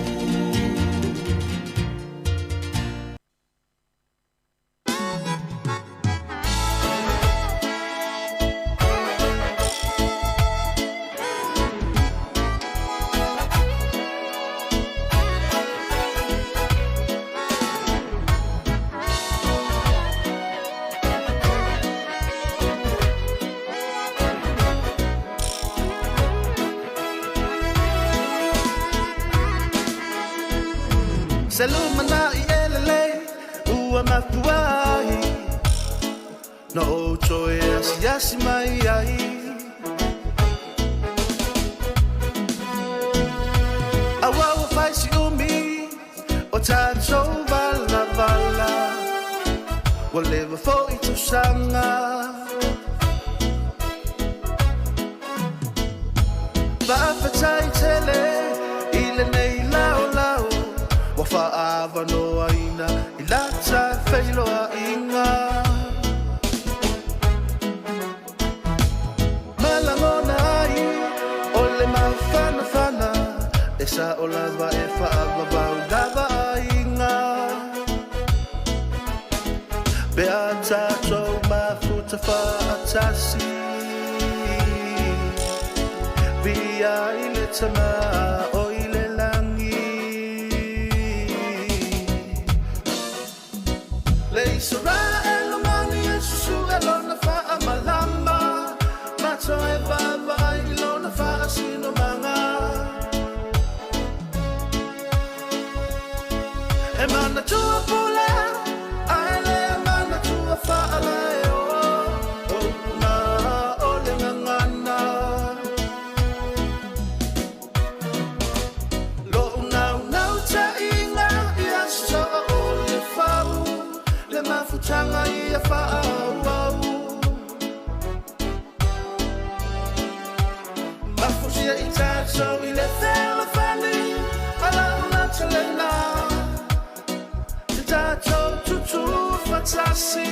Se lumanaʻi e lelei ua mafua ai Na ou toe asiasi mai ai. Aua ua fai si umi o tatou valavala, Ua leva foi tausaga. Faafetai tele i lenei laolao, Ua faaavanoaina i lata feiloaiga. Ma lagona ai o le mafanafana, E sao lava e faavavau lava aiga. Pe a tatou mafuta faatasi, Viia ai le Tama o i le lagi. Le Isaraelu mani e susue lona faamalama, Ma toe vaavaai i lona faasinomaga. E manatua pule, ae le manatua faalaeo, O upu na o le gagana. Lo'u naunautaiga ia soa o le fau, Le mafutaga ia faaauau. Mafusia i tatou i le fealofani, A lau lautelena te tatou tutu fatasi.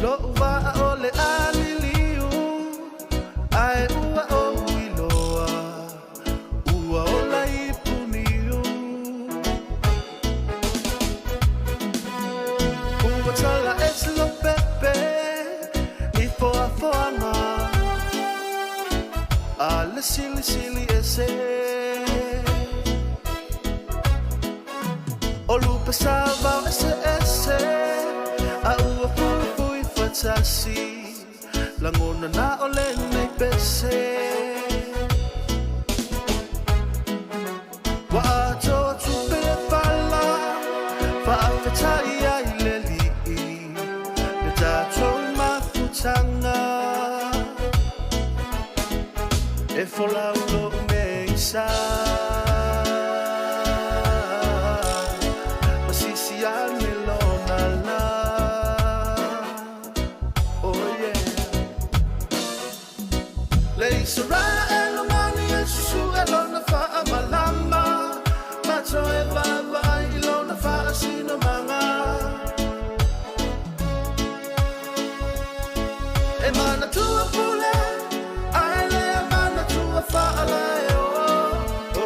Lo'u vaa o le a liliu, Ae ua ou iloa, ua ola i puniu. Ua tala ese Lopepe i foafoaga a le Silisili Ese. O lupe sauvao eseese, a ua fuifui fatasi, lagona na o lenei pese. Ua atoa tupe le fala, faafetai ai le Alii, le tatou mafutaga. E folau lo'u nei sa, Ma sisi ane lona la. Oh yeah. Le Isaraelu mani e susue lona faamalama, Ma toe vaavaai i lona faasinomaga. E manatua pule, ae le manatua faalaeo, O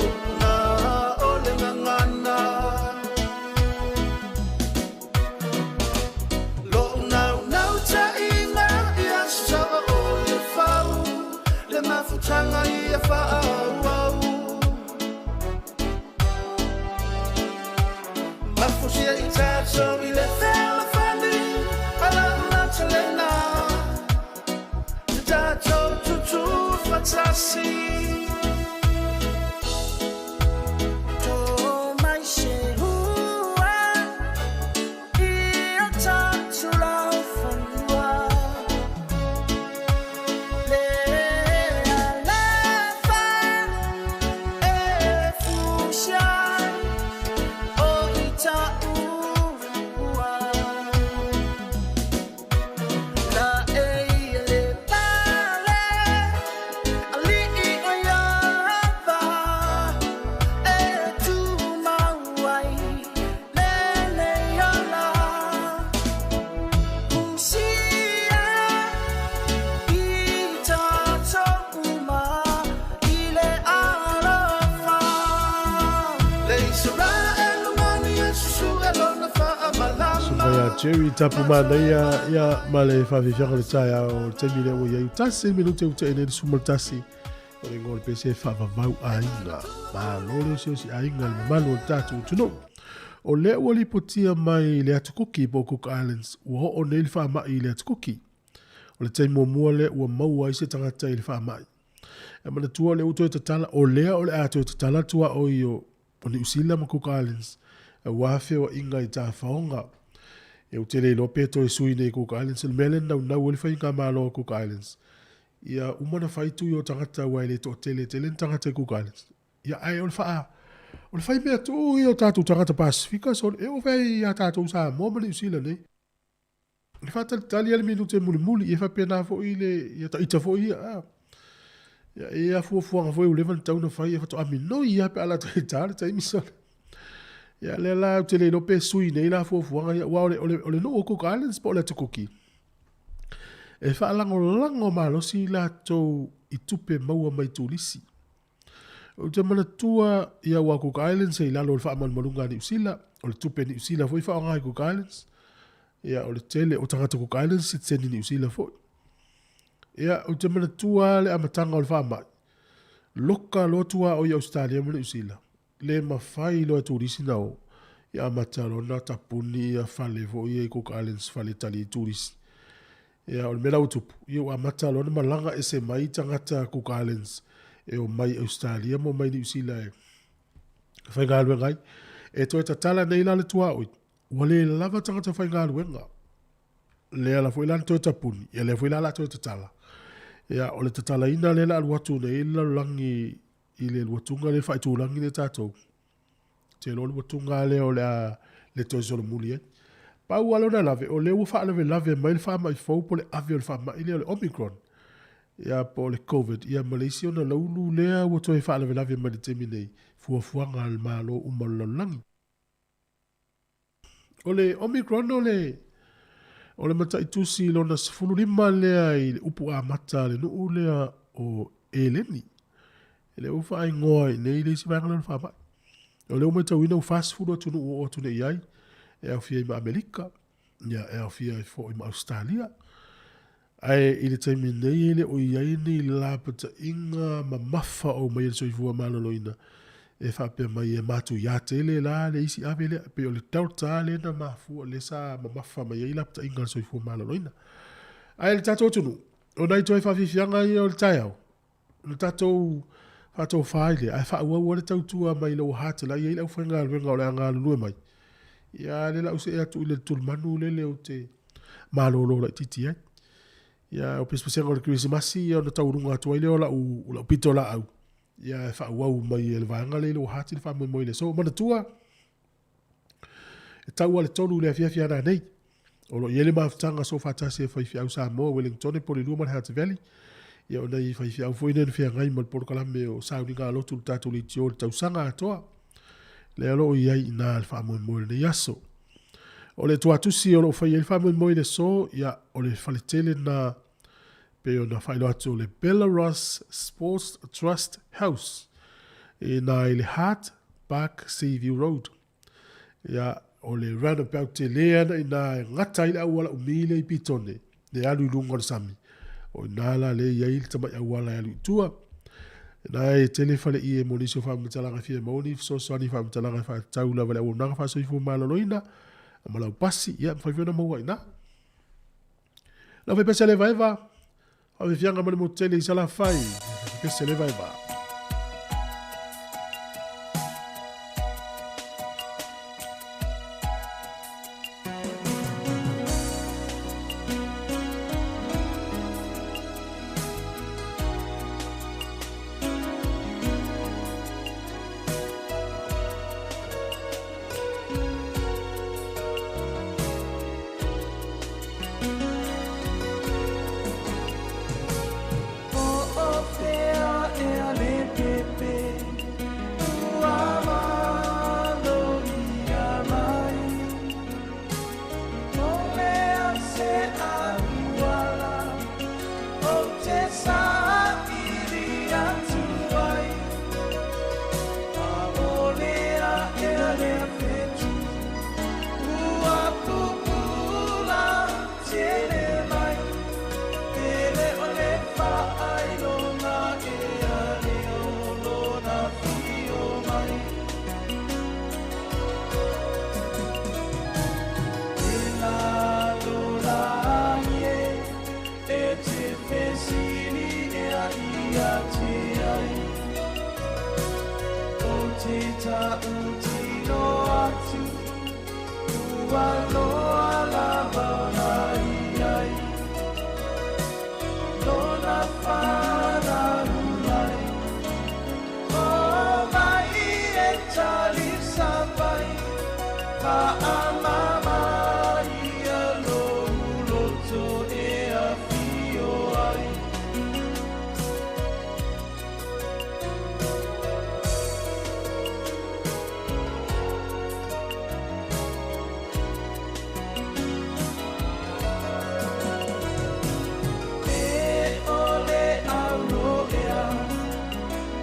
Jerry Tapumanaia ia ma le faafiafiaga o le taeao o le taimi lea ua i ai tasi minute ua tea nei le 11 o le igoa o le pese faavavau aiga. Malo le osiosi aiga i le mamalu o le tatou atunuu. O lea ua lipotia mai le Atu Kuki po o Cook Islands ua oo nei le faamai i le Atu Kuki. O le taimi muamua lea ua maua ai se tagata i le faamai. E manatua o lea ua toe tatala, o lea o le a toe tatala tuaoi o Niu Sila ma Cook Islands aua feoaiga i tafaoga. Ia ou te le iloa pe toe sui nei Cook Islands. O le mea lea na naunau ai le faigamalo a Cook Islands, ia uma ona fai tui o tagata aua e le toatele tele ni tagata i Cook Islands. Ia ae o le faa o le fai mea tuu ia o tatou tagata Pasifika sole e oo fai ia tatou Samoa ma Niu Sila nei. Le faatalitali a le minute mulimuli, ia faapena foi le, ia taita foi ia, a. Ia, e ia fuafuaga foi ua leva ona tatau ona fai, ia faatoa minoi lava pe a lata i ta le taimi sole. Ia, lea la ou te le iloa pe sui nei la fuafuaga ia, aua o le, o le, o le nuu o Cook Islands po o le Atu Kuki, e faalagolago malosi latou i tupe maua mai turisi. Ou te manatua ia aua Cook Islands e i lalo o le faamalumaluga a Niu Sila, o le tupe Niu Sila foi faaaoga i Cook Islands. Ia o le tele o tagata Cook Islands sitiseni Niu Sila foi. Ia ou te manatua le amataga o le faamai. Loka loa tuaoi i Ausetalia ma Niu Sila. Le mafai loa e turisi na o. Ia amata loa na tapuni ia fale foi ia i Cook Islands, fale tali ai turisi. Ia, o le mea la ua tupu, ia ua amata loa ona malaga ese mai tagata Cook Islands e omai i Ausetalia ma omai i Niu Sila e faigaluega ai. E toe tatala nei la le tuaoi, ua le lava tagata faigaluega. Lea la foi la na toe tapuni, ia lea foi la o le a toe tatala. Ia, o le tatalaina lea o le a alu atu nei le lalolagi i le luatuga lea faaitulagi lea tatou, te iloa luatuga lea o le a le toe solomuli ai. Pau lava lona lave, o lea ua faalavelave mai le faamai fou po o le ave o le faamai lea o le Omicron, ia po o le Covid, ia ma le isi ona laulu lea ua toe faalavelave mai i le taimi nei, fuafuaga a le Malo uma o le lalolagi. O le Omicron o le o le mataitusi lona 15 lea i le upu amata a le nuu lea o Eleni. E le ua faaigoa i nei le isi vaega lea o le faamai. O lea ua matauina ua 40 atunuu ua oo atu nei i ai, e aofia ai ma Amerika, ia, e aofia ai foi ma Ausetalia. Ae i le taimi nei e le o i ai ni lapataiga mamafa o aumai e le Soifua Maloloina e faapea mai e matuia tele la le isi ave lea, pei o le Delta lea na mafua, lea sa mamafa mai ai lapataiga a le Soifua Maloloina. Ae le tatou atunuu, o nai toe faafiafiaga ia o le taeao, o le tatou faatofa ai lea, ae faaauau le tautua mai lou heart la e i ai le aufaigaluega o le a galulue mai. Ia, lea la ou see atu i le tulimanu lele ou te malolo laitiiti ai. Ia, o pesepesega o le Kerisimasi, ia ona taualuga atu ai lea o lau, lau pitolaau, ia e faaauau mai e le vaega lea i lou heart le faamoemoe i le aso. Manatua, E tau lava le 3 i le afiafi a nanei. O lo o i ai le mafutaga soofaatasi a faifeau Samoa, Wellingtone, Porirua ma le Hutt Valley. Ia o nai faifeau foi nei na feagai ma le polokalame o sauniga lotu i le tatou leitio i le tausaga atoa. Lea o lo o i ai i ina le faamoemoe o lenei aso. O le tuatusi o lo o fai ai le faamoemoe i le aso, ia, o le faletele lena pei ona faailoa atu o le Belarus Sports Trust House i ina i le Hart Park Seaview Road. Ia, o le roundabout tele ana ina e gata ai le auala umi lea i Petone, le alu i luga o le sami. O ina la lea i ai le tamai auala e alu i tua. Na e tele fale i e mo nisi o faamatalaga e fia maua ni fesoasoani faamatalaga e faatatau lava i le auaunaga faasoifua maloloina ma lau pasi, ia, mafai foi ona maua i ina. Lau faipese le vaeva, faafiafiaga ma le motu tele i Salafai, faipese le vaeva.
Po o fea ea le Ua loa lava ona i ai Lona whanau mai O mai e talisa pai Whaamama ia lou loto e afio ai. E ole auroea,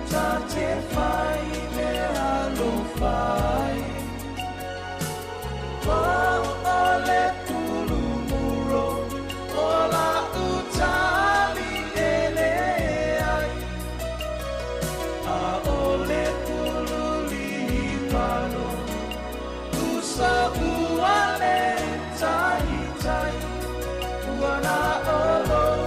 ta te whai mea alofa ai. Po o le pulumuro, o la utali e le ai. A o le pululipano, usa ua le taitai. Ua na o lou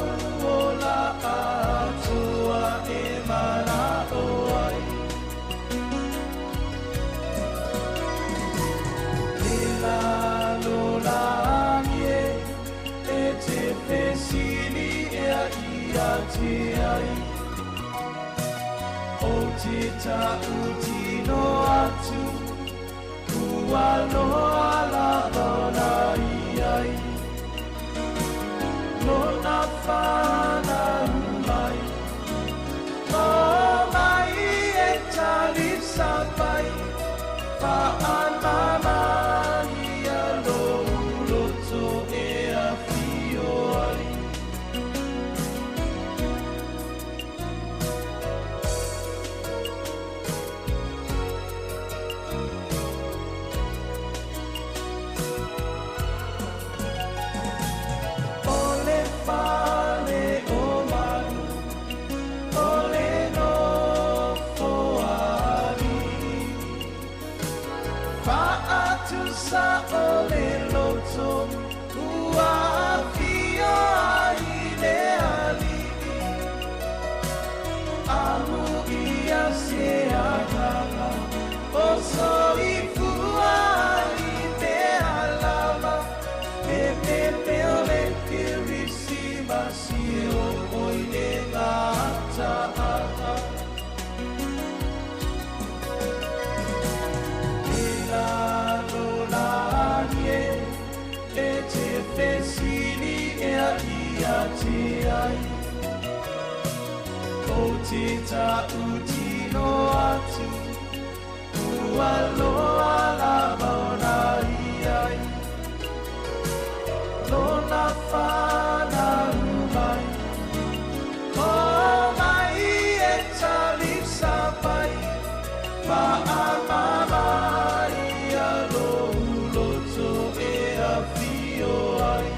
ola atoa e mana'o ai. E lalolagi e, e te fesili ea ia te ai. O te ta'utino atu, ua loa lava ona i ai. Lona whanau mai, o mai e talisa pai, whaamama ia lou loto e afio ai. O le fale o manu, o le nofo alii. Faatusa o le loto, ua afio ai le alii. Amu ia se agaga, o soifua ai mea lava. E pepe o le Kerisimasi e o oi le gataaga. E lalolagi e, e te fesili ea ia te ai. O te ta'utino atu, ua loa lava ona i ai. Lona whanau mai, o mai e talisa pai, whaamama ia lou loto e afio ai.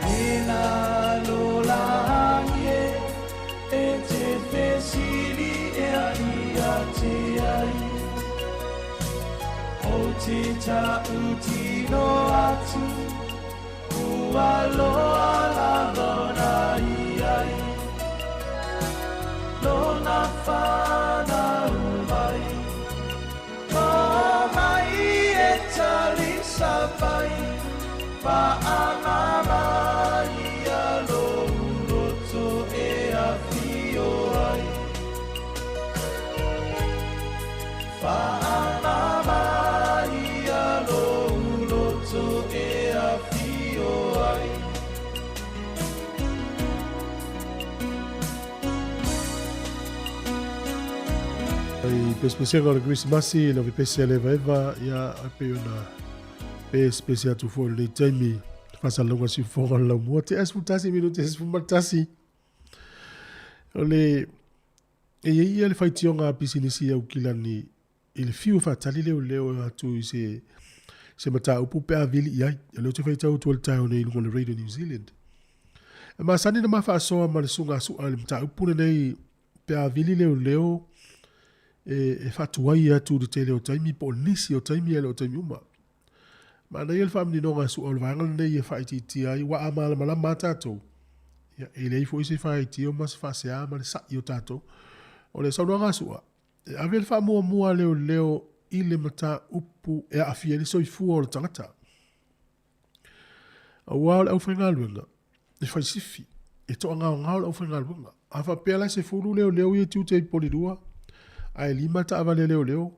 E lalolagi e, e te fesili ea ia te ai. O te ta'utino atu, ua loa lava ona i ai. Lona whanau mai, o mai e talisa pai, whaamama ia lou loto e afio ai. Whaamama ia lou loto e afio ai.
Ai Pesepesega o le Kerisimasi, lau pepese a le evaeva, ia, e pei ona pesepese atu foi i lenei taimi, faasalalauga siufofoga o le laumua, te 11 minute 11. O le, e i ai ia le faitioga a pisinisi i Aukilani i le fiu e faatali leoleo e o atu i se, se mataupu pe a vili i ai. O lea ou te faitau atu ai i le taeao nei i luga o le Radio New Zealand. E masani ona ma faasoa ma le susuga a Su'a i le mataupu lenei pe a vili leoleo e, e faatuai atu i le tele o taimi po o nisi o taimi ae le o taimi uma. Manaia le faamaninoga a Su'a o le vaega lenei e faaitiitia ai, aua a malamalama lava tatou, ia, e leai foi se faitio ma se faasea ma le sa'i o tatou. O le saunoaga a Su'a, e ave le faamuamua a leoleo i le mataupu e aafia ai le soifua o le tagata. Aua o le aufaigaluega, e fai sifi, e toagaogao le aufaigaluega. A faapea la e 10 leoleo ia e tiute i Polilua, ae 5 taavale a leoleo,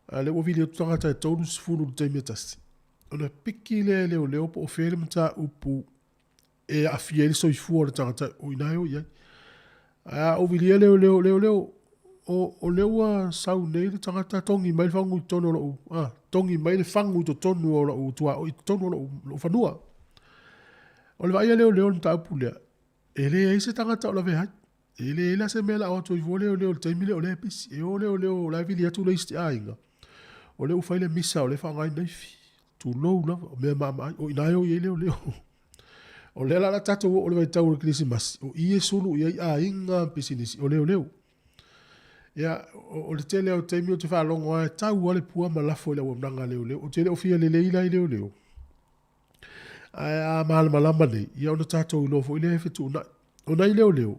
a o lea ua vili atu tagata e 30 i le taimi e tasi, ona piki lea e leoleo po o fea le mataupu e aafia ai le soifua o le tagata o i ina e o i ai. Ae a ou vilia leoleo, leoleo, o, o lea ua sau nei le tagata togi mai le fagu i totonu o lou, a, togi mai le fagu i totonu o lou tuaoi, i totonu o lou, lou fanua. O le vaai a leoleo i le mataupu lea, e leai se tagata o lavea ai. E leai la se mea o le a o atu ai fua leoleo i le taimi lea o lea e pisi. E o leoleo o la e vili atu le isi aiga, o lea ua fai le misa o lea e faaaoga ai naifi. Tulou lava, o mea maamaai, o i ina e o i ai leoleo. O lea la o le a tatou oo i le vaitau o le Kerisimasi, o i e sulu i ai aiga ma pisinisi, o leoleo. Ia, o le tele lava o taimi ou te faalogo lava e tau lava le pua ma lafo i le auaunaga a leoleo. Ou te le o fia lelei la i leoleo. Ae a malamalama nei, ia ona tatou iloa foi lea e fetuunai. O nai leoleo,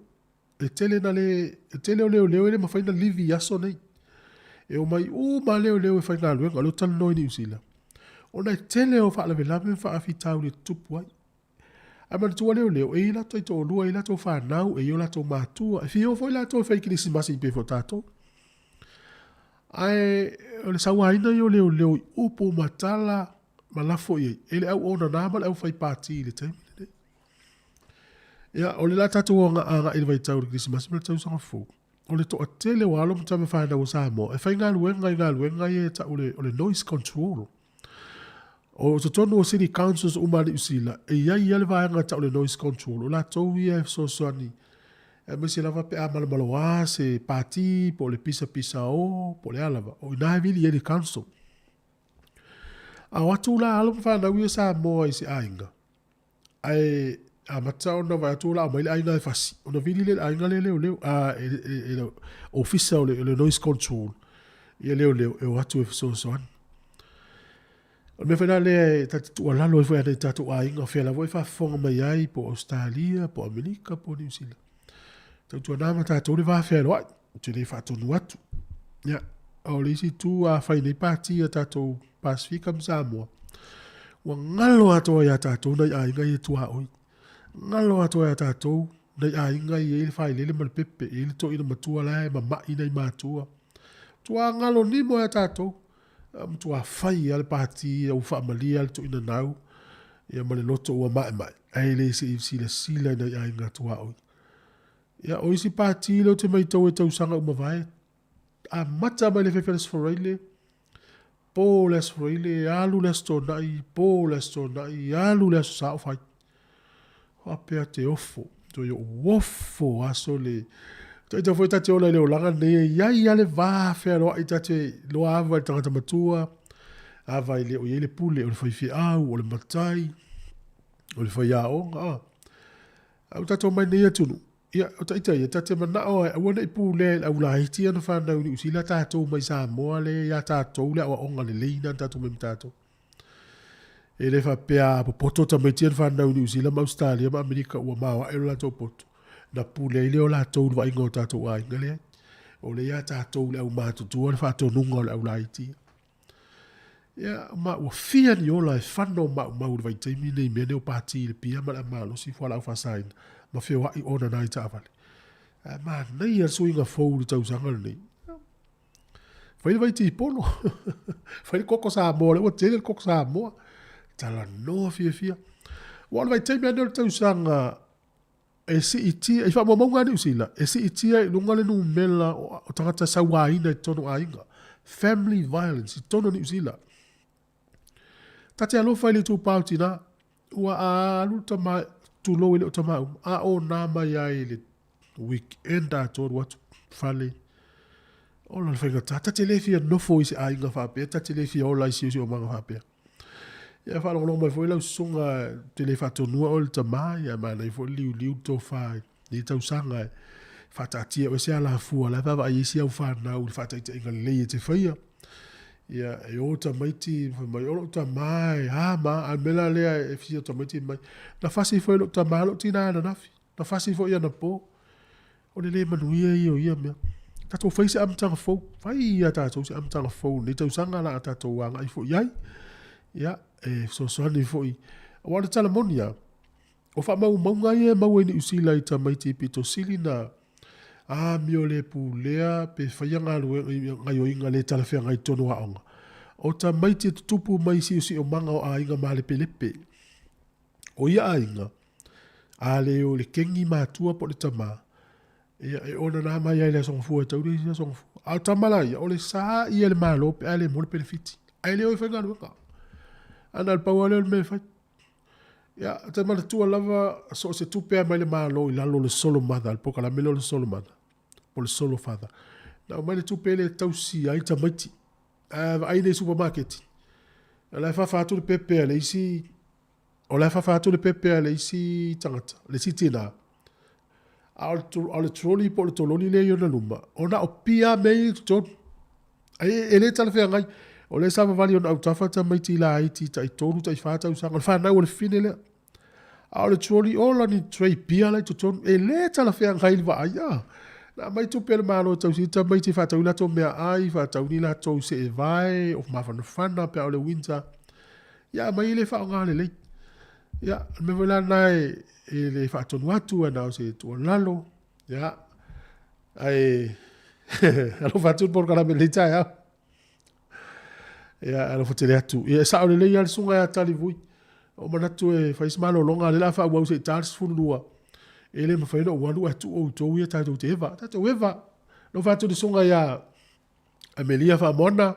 e tele na le, e tele o leoleo e le mafai ona livi i aso nei. E omai uma lava leoleo e faigaluega, o lea ou te talanoa i Niu Sila, ona e tele o faalavelave ma faafitauli e tutupu ai. Ae manatua leoleo, e i ai latou taitoalua, e i ai latou fanau, e i ai o latou matua, e fia o foi latou e fai kerisimasi pei foi o tatou. Ae o le sauaina ia o leoleo i upu ma tala ma lafo i ai e le au onana ma le au fai pati i le taimi lenei. Ia, o le la tatou agai i le vaitau o le Kerisimasi ma le tausaga fou, o le toatele o alo ma tama fanau o Samoa e faigaluega i galuega ia e tau o le noise control. O totonu o city councils uma a Niu Sila, e i ai lava le vaega e tau o le noise control, o latou ia e fesoasoani aemaise lava pe a malomaloa se pati po o le pisapisao po o le a lava, o i ina e vili ai le council. A o atu la alo ma fanau ia Samoa i se aiga, ae amata ona vaai atu o le a omai le aiga e fasi, ona vili lea i le aiga lea leoleo, a, e, e, e, le ofisa o le, le noise control, ia leoleo e o atu e fesoasoani. O le mea foi la lea e ta te tuualalo ai foi i tatou aiga, o fea lava e faafofoga mai ai, po o Ausetalia, po o Amerika, po o Niu Sila. Tautuana ma tatou le va fealoai, ou te le faatonu atu. Ia, o le isi itu a fai nei pati a tatou Pasifika ma Samoa, ua galo atoa iā tatou nai aiga ia tuaoi. Galo atoa iā tatou nai aiga i ai le failele ma le pepe, e i ai le toeaina matua la e mama'i nai matua. Matua galo nimo iā tatou. Matua fai lava le pati ia ua faamalie lava le toeaina nau ia ma le loto ua ma'ema'e, ae le se i silasila i nai aiga tuaoi. Ia, o isi pati lea ou te matau e tausaga ua mavae, amata mai le afiafi o le Aso Faraile, po le Aso Faraile, alu le Aso Toonai, po le Aso Toonai, alu le Aso Sa o fai. Faapea te ofo, toe ou ofo aso le... Taita foi ta te ola i le olaga lenei, e i ai lava le va fealoai ta te iloa ava i le tagata matua, ava i le o i ai le pule, o le faifeau, o le matai, o le faiaoga, a. A ua tatou omai nei atunuu, ia, o taita ia, ta te manao e aua ne i pulea e le aulaiti ana fanau i Niu Sila tatou mai Samoa lea ia tatou le aoaoga lelei lena na tatou omai ma tatou. E le faapea a popoto tamaiti ia na fanau i Niu Sila ma Ausetalia ma Amerika ua maoae lo latou poto, na pule ai lea o latou i le vaaiga o tatou aiga. Leai. O lea ia tatou le aumatutua le faatonuga o le aulaiti ia. Ia, ma ua fia ni ola e fano maumau i le vaitaimi lenei i mea nei o pati i le pia ma le aumalosi, fualaau faasaina, ma feoai ona nai taavale. Ae manaia le suiga fou i le tausaga lenei. Fai le vaitipolo, fai le koko Samoa, o lea ua tele le koko Samoa. Talanoa fiafia. Aua o le vaitaimi lava lenei o le tausaga, E siitia, i faamaumauga a Niu Sila, e siitia i luga le numera o tagata sauaina i totonu o aiga, family violence i totonu o Niu Sila. Ta te alofa i le itupa o tina, ua alu le tama, tulou e le o tama uma, a o nā mai ai i le weekend atoa alu atu fale, ola le faigata, ta te le fia nofo i se aiga faapea, ta te le fia ola i se siosiomaga faapea. Ia faalogologo mai foi lau susuga ou te le faatonua oe le tama, ia manaia foi le liuliu le tofa i lenei tausaga e faataatia oe se alafua la e vaavaai ai si au fanau i le faataitaiga lelei e te faia. Ia e o tamaiti ma fai mai, o lou tama e a ma a, a o le mea la lea e fia tamaiti mai, na fasi foi e lou tama lou tina ananafi, na fasi foi anapo. O le le manuia ia o ia mea. Tatou fai se amataga fou. Fai ia tatou se amataga fou i lenei tausaga la a tatou agai foi i ai. Ia, e fesoasoani foi. Aua o le tala moni lava, o faamaumauga ia e maua i Niu Sila i tamaiti pito sili na amio le pulea pe faia galuega, gaioiga le talafeagai i totonu o aoga. O tamaiti e tutupu mai i siosiomaga o aiga malepelepe. O ia aiga, A le o le kegi matua po o le tama, ia e onana mai lava i le Aso Gafua e tau le isi Aso Gafua. A o tama la ia, o le sa ia le Malo pe a le maua le penefiti. Ae le o e faigaluega. Ae na o le pau lava lea o le mea e fai. Ia, ou te manatua lava, so o se tupe lava mai le Malo i lalo o le solo mother, le polokalame lea o le solo mother, po o le solo father, na aumai le tupe lea e tausi ai tamaiti. A vaai nei i supamaketi, o la e fafa atu le pepe a le isi O la e fafa atu le pepe a le isi tagata, le isi tina, a o le, o le trolley po o le tololi lea i ona luma, o na o pia mea ia i totonu. E, e le talafeagai. O lea sa vavali ona autafa tamaiti laiti tai 3 tai 4 tausaga, o le fanau a le fine lea. A o le trolley ola ni tray pia la i totonu, e le talafeagai le vaai. Ah. Na aumai tupe a le Malo e tausi ai tamaiti e faatau i latou meaai, faatau ni latou seevae, o mafanafana pe a o le winter. Ia aumai e le faaaoga lelei. Ia, o le mea foi la lena e le faatonu atu, ae na o se tuualalo. Ia, ae alofa atu le polokalame i lenei taeao. Ia, alofa tele atu. Ia, e sao lelei lava le susuga ia Talivui. Ua ou manatu e fai se malologa, o lea o le a faaauau se i ta le 12. E le mafai ona ou alu ae tuu outou ia tatou te eva. Tatou eva. Alofa atu le susuga ia Amelia Faamoana,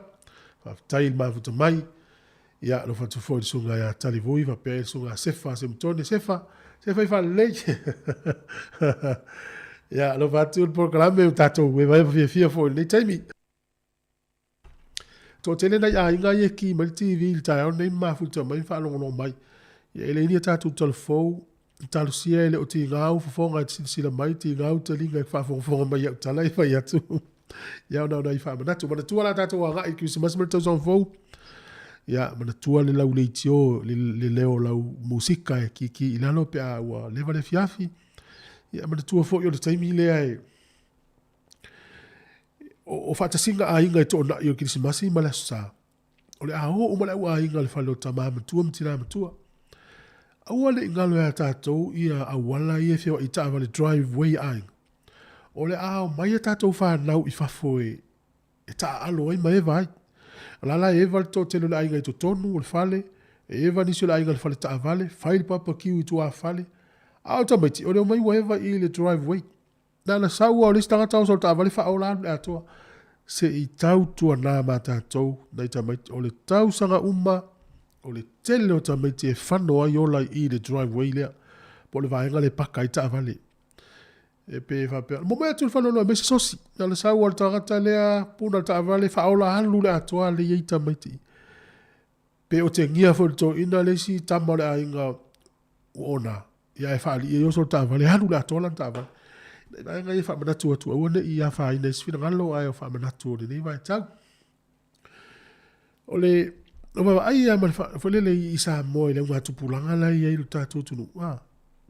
faafetai i le mafuta mai. Ia, alofa atu foi i le susuga ia Talivui, faapea ai le susuga Sefa Semitone. Sefa, Sefa i faalelei. Ia, alofa atu le polokalame ua tatou evaeva fiafia foi i lenei taimi. Toatele nai aiga ia e ki mai le TV i le taeao lenei ma mafuta mai ma faalogologo mai. Ia e leai ni a tatou talafou Talosia e le o tiga ou fofoga e te silasila mai, tiga ou taliga e te faafogafoga mai i au tala e fai atu. Ia ona o nai faamanatu. Manatua la tatou agai i Kerisimasi ma le tausaga fou. Ia, manatua le lau leitio, le, le leo o lau musika e kiki i lalo pe a ua leva le afiafi. Ia, manatua foi o le taimi lea e o, o faatasiga aiga e toonai o le Kerisimasi ma le Aso Sa. O le a o uma le au aiga i le fale o tama matua ma tina matua. Aua ne i galo ia tatou ia auala ia e feoai i taavale driveway a aiga. O le a omai a tatou fanau i fafo e e taaalo ai ma eva ai. O la la e eva le toatele o le aiga i totonu o le fale, e eva nisi o le aiga i le fale taavale, fai le papakiu i tuafale. A o tamaiti, o le omai ua eva i le driveway. Na ona sau lava o le isi tagata oso i le taavale faaola alu i le atoa. Se i tautuana ma tatou nai tamaiti. O le tausaga uma, o le tele o tamaiti e fano ai ola i i le driveway lea, po o le vaega lea e paka ai taavale. E pei e faapea, momoe atu i le faleoloa e aumai se sosi. Na ona sau lava o le tagata lea, puna le taavale, faaola alu le atoa lea e i ai tamaiti. Pe otegia foi i le toeaina le isi tama o le aiga ua ona, ia ae faalii ai oso le taavale, alu le atoa lana taavale. Nai vaega ia e faamanatu atu, aua ne i afaina i se finagalo, ae o faamanatu o lenei vaitau. O le vaavaai lava ma le foi lele i Samoa i le augatupulaga la e i ai lo tatou atunuu, a,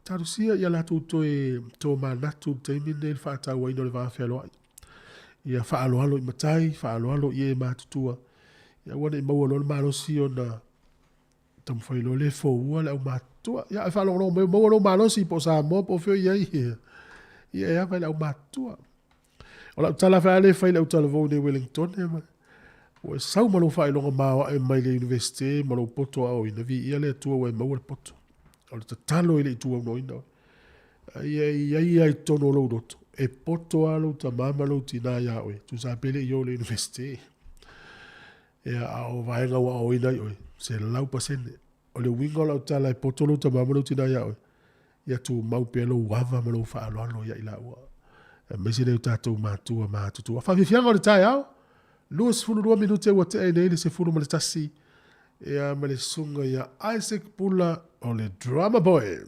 talosia ia latou toe tomanatu i le taimi lenei i le faatauaina o le va fealoai. Ia faaaloalo i matai, faaaloalo i e matutua, ia aua ne i maua loa le malosi ona taumafai loa lea e foua le aumatutua. Ia ae faalogologo mai, maua lou malosi po o Samoa po o fea o i ai. Ia e ava i le aumatutua. O lau tala foi lava lea e fai i le autalavou i Wellington, ua e sau ma lou faailoga maoae mai le Iunivesite ma lou poto aoaoina, viia le Atua ua e maua le poto. O le tatalo e le i tuaunoaina oe. A ia i ai lava i totonu o lou loto, e poto lava lou tamā ma lou tinā iā oe, tusa pe le i o i le universite. Ia, a o vaega ua aoaoina ai oe, 100%. O le uiga o lau tala e poto lou tamā ma lou tinā iā oe, ia tumau pea lou ava ma lou faaaloalo ia i laua, aemaise nai o tatou matua matutua. Faafiafiaga o le taeao, 22 minute ua tea ai nei le 11, ia ma le susuga ia Isaac Pula o le Drummer Boy.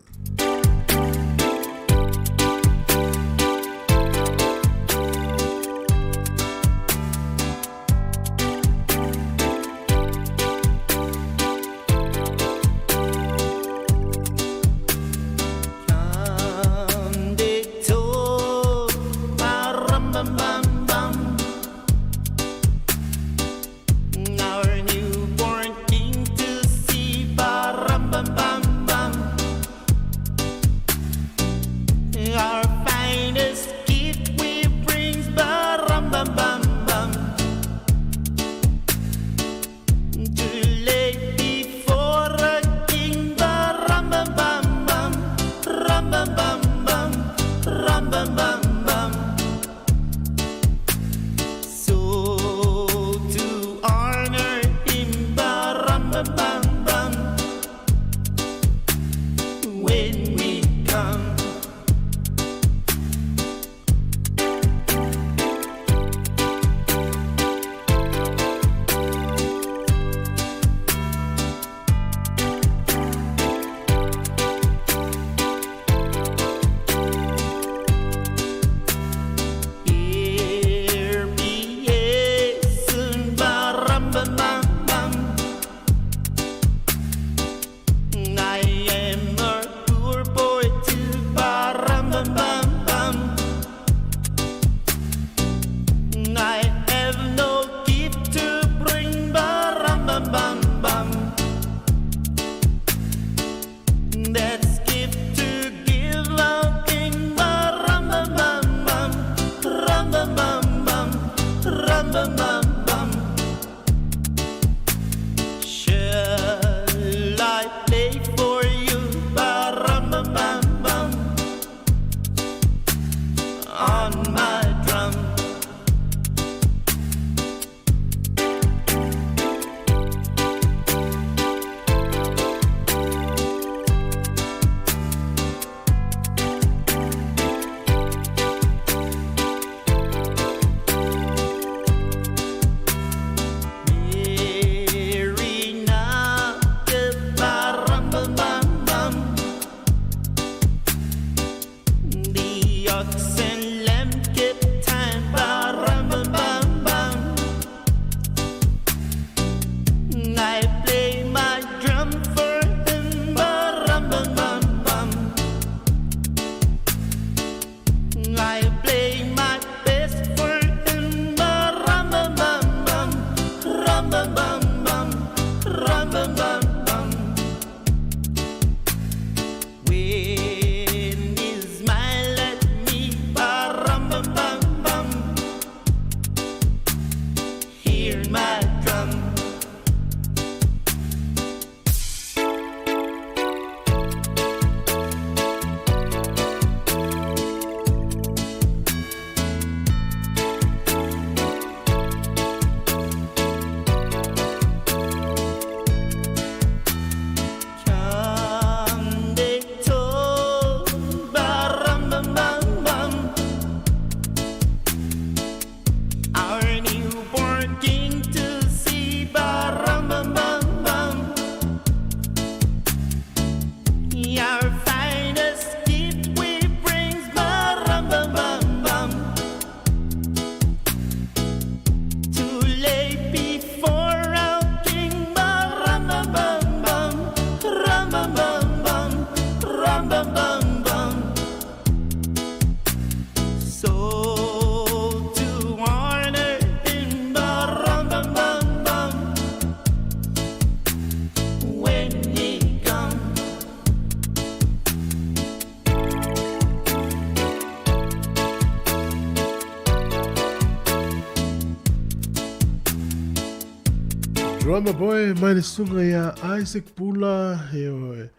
Drummer Boy mai le susuga ia Isaac Pula, ioe.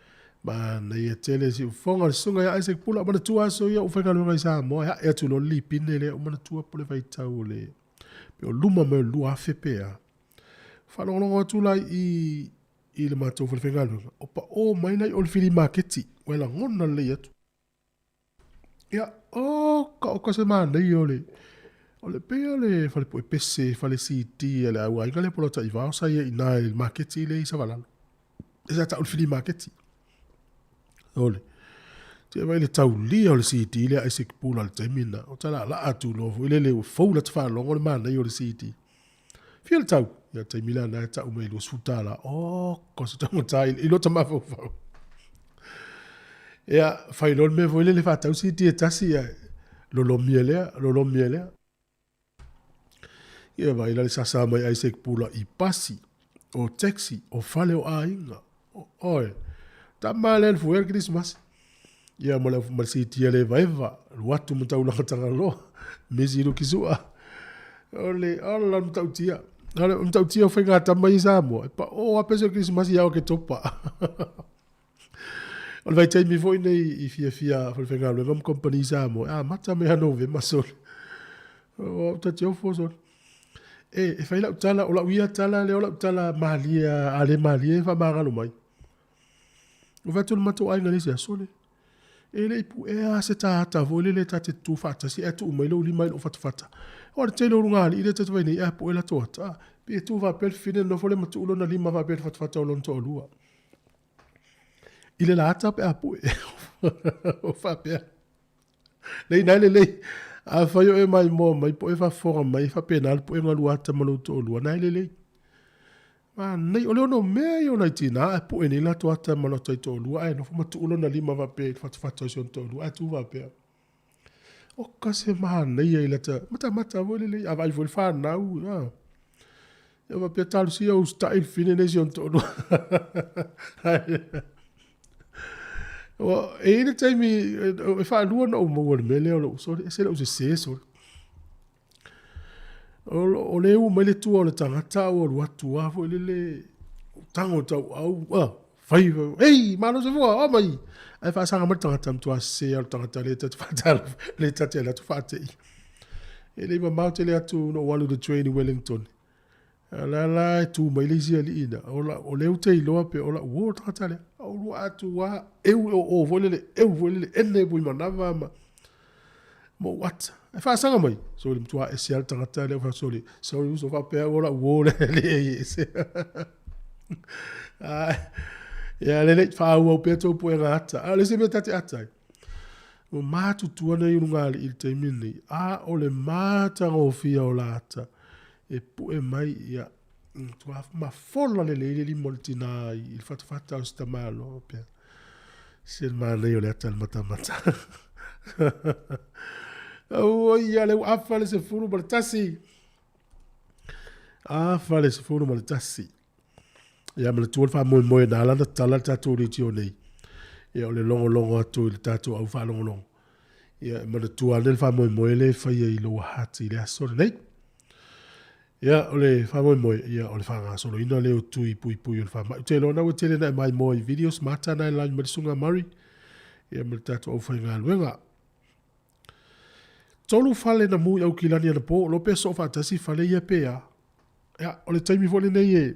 Manaia tele siufofoga o le susuga ia Isaac Pula. Manatua aso ia ou faigaluega i Samoa, e ae atu loa le lipine lea, ou manatua po o le vaitau o le pe o luma mai o le 2000 pe a. Faalogologo atu la i i le matou fale faigaluega, o paʻō mai la i o le filimaketi, ua e lagona lelei atu. Ia, oka oka se manaia o le o le pei o le fale puepese, fale CD a le au aiga lea po o Lataivao sa i ai i ina i le maketi lea i Savalalo. E sa tau le flea maketi. Ole. Te vai le taulia o le CD lea Isaac Pula le taimi na. O tala la atu loa foi lele ua fou lata faalogo le manaia o le CD. Fia le tau? Ia taimi la na e tau mai $20. Oka se taugata i lota mafaufau. Ia, fai loa le mea foi lele faatau CD e tasi, ia, lolomia lea, lolomia lea. Ia vaai la le sasa mai Isaac Pula i pasi, o taxi, o fale o aiga. Oe, tama lea le fuea le Kerisimasi. Ia ma le, ma le siitia le evaeva, alu atu ma taulaga Tagaloa, misi luki sua. O le, ola le matautia. O le matautia o faigatama i Samoa, e paʻō lava pese o le Kerisimasi ia Oketopa. O le vaitaimi foi nei i fiafia falefaigaluega ma kamupani i Samoa, e amata mai ia Novema sole. O au ta te ofo sole. E, e fai lau tala, o lau ia tala lea o lau tala malie a le malie e faamagalo mai. Ua fai atu le matou aiga i le isi aso le, e le i puea se tāta foi lele ta te tutū faatasi ae tuu mai lou lima i lou fatafata. O le tele o lugalii lea ta te vaai nei ae pue latou ata. Ah, pei e tu faapea le fafine nofo lea ma tuu lona lima faapea i le fatafata o lona toalua. I le lata pe a pue. O faapea. Lei nai lelei. Afai o e maimoa mai po o e faafofoga mai, e faapena le puega lua ata ma lou toalua, nai lelei. Manaia, o le ono mea ia o nai tinā ae pue nei latou ata ma latou taitoalua ae nofo ma tuu lona lima faapea i le fatafata o si ona toalua ae tu faapea. Oka se manaia i lata matamata foi lelei, a vaai foi le fanau, a. Ia faapea talosia usitai le fine nei si ona toalua. Ua, e i ai le taimi e faalua ona ou maua i le mea lea o lou sole, ese lou sese sole. O lea e u mai le tua o le tagata a ua alu atu lava foi lele, tago i tauau, fai, hei, malo soifua, o mai. Ae faasaga mai le tagata, matua sese lava o le tagata lea ta te faatalofa, lea ta te alu atu faatei. E le i mamao tele atu na ou alu i le train i Wellington. A o la la e tu mai le isi alii ina, o la, o lea ou te iloa pe o lau uo le tagata lea. A ou lua atu lava, eu i o foi lele, eu foi lele, ene pui manava ma, ma ou ata. Ae faasaga mai, sole matua ese lava le tagata lea, ou sole, sorry uso, faapea au o lau uo le alii e ese. Ia lelei, faaauau pea tou puega ata. A o le isi mea ta te ata ai, Ua matutua nei ulugalii i le taimi lenei, a o le matagofie o la ata e pue mai, ia, matua mafola lelei le lima o le tinā i le fatafata o si tamaloa pea. Se le manaia o le ata i le matamata. Auoi, ia lea ua afa le 11. Afa le 11. Ia manatua le faamoemoe na ala ona tatala le tatou leitio nei. Ia o le logologo atu i le tatou au faalogologo. Ia e manatua ane le faamoemoe lea e faia i lou heart i le aso lenei. Ia o le faamoemoe, ia o le faagasoloina lea o tui puipui o le faamai. Ou te iloa na ua tele na e maimoa i videos ma ata na e lagi mai le Susuga Murray ia ma le tatou aufaigaluega. Tolu fale na mu i Aukilani anapo, o lo pe soo faatasi fale ia pe a. Ia, o le taimi foi lenei e,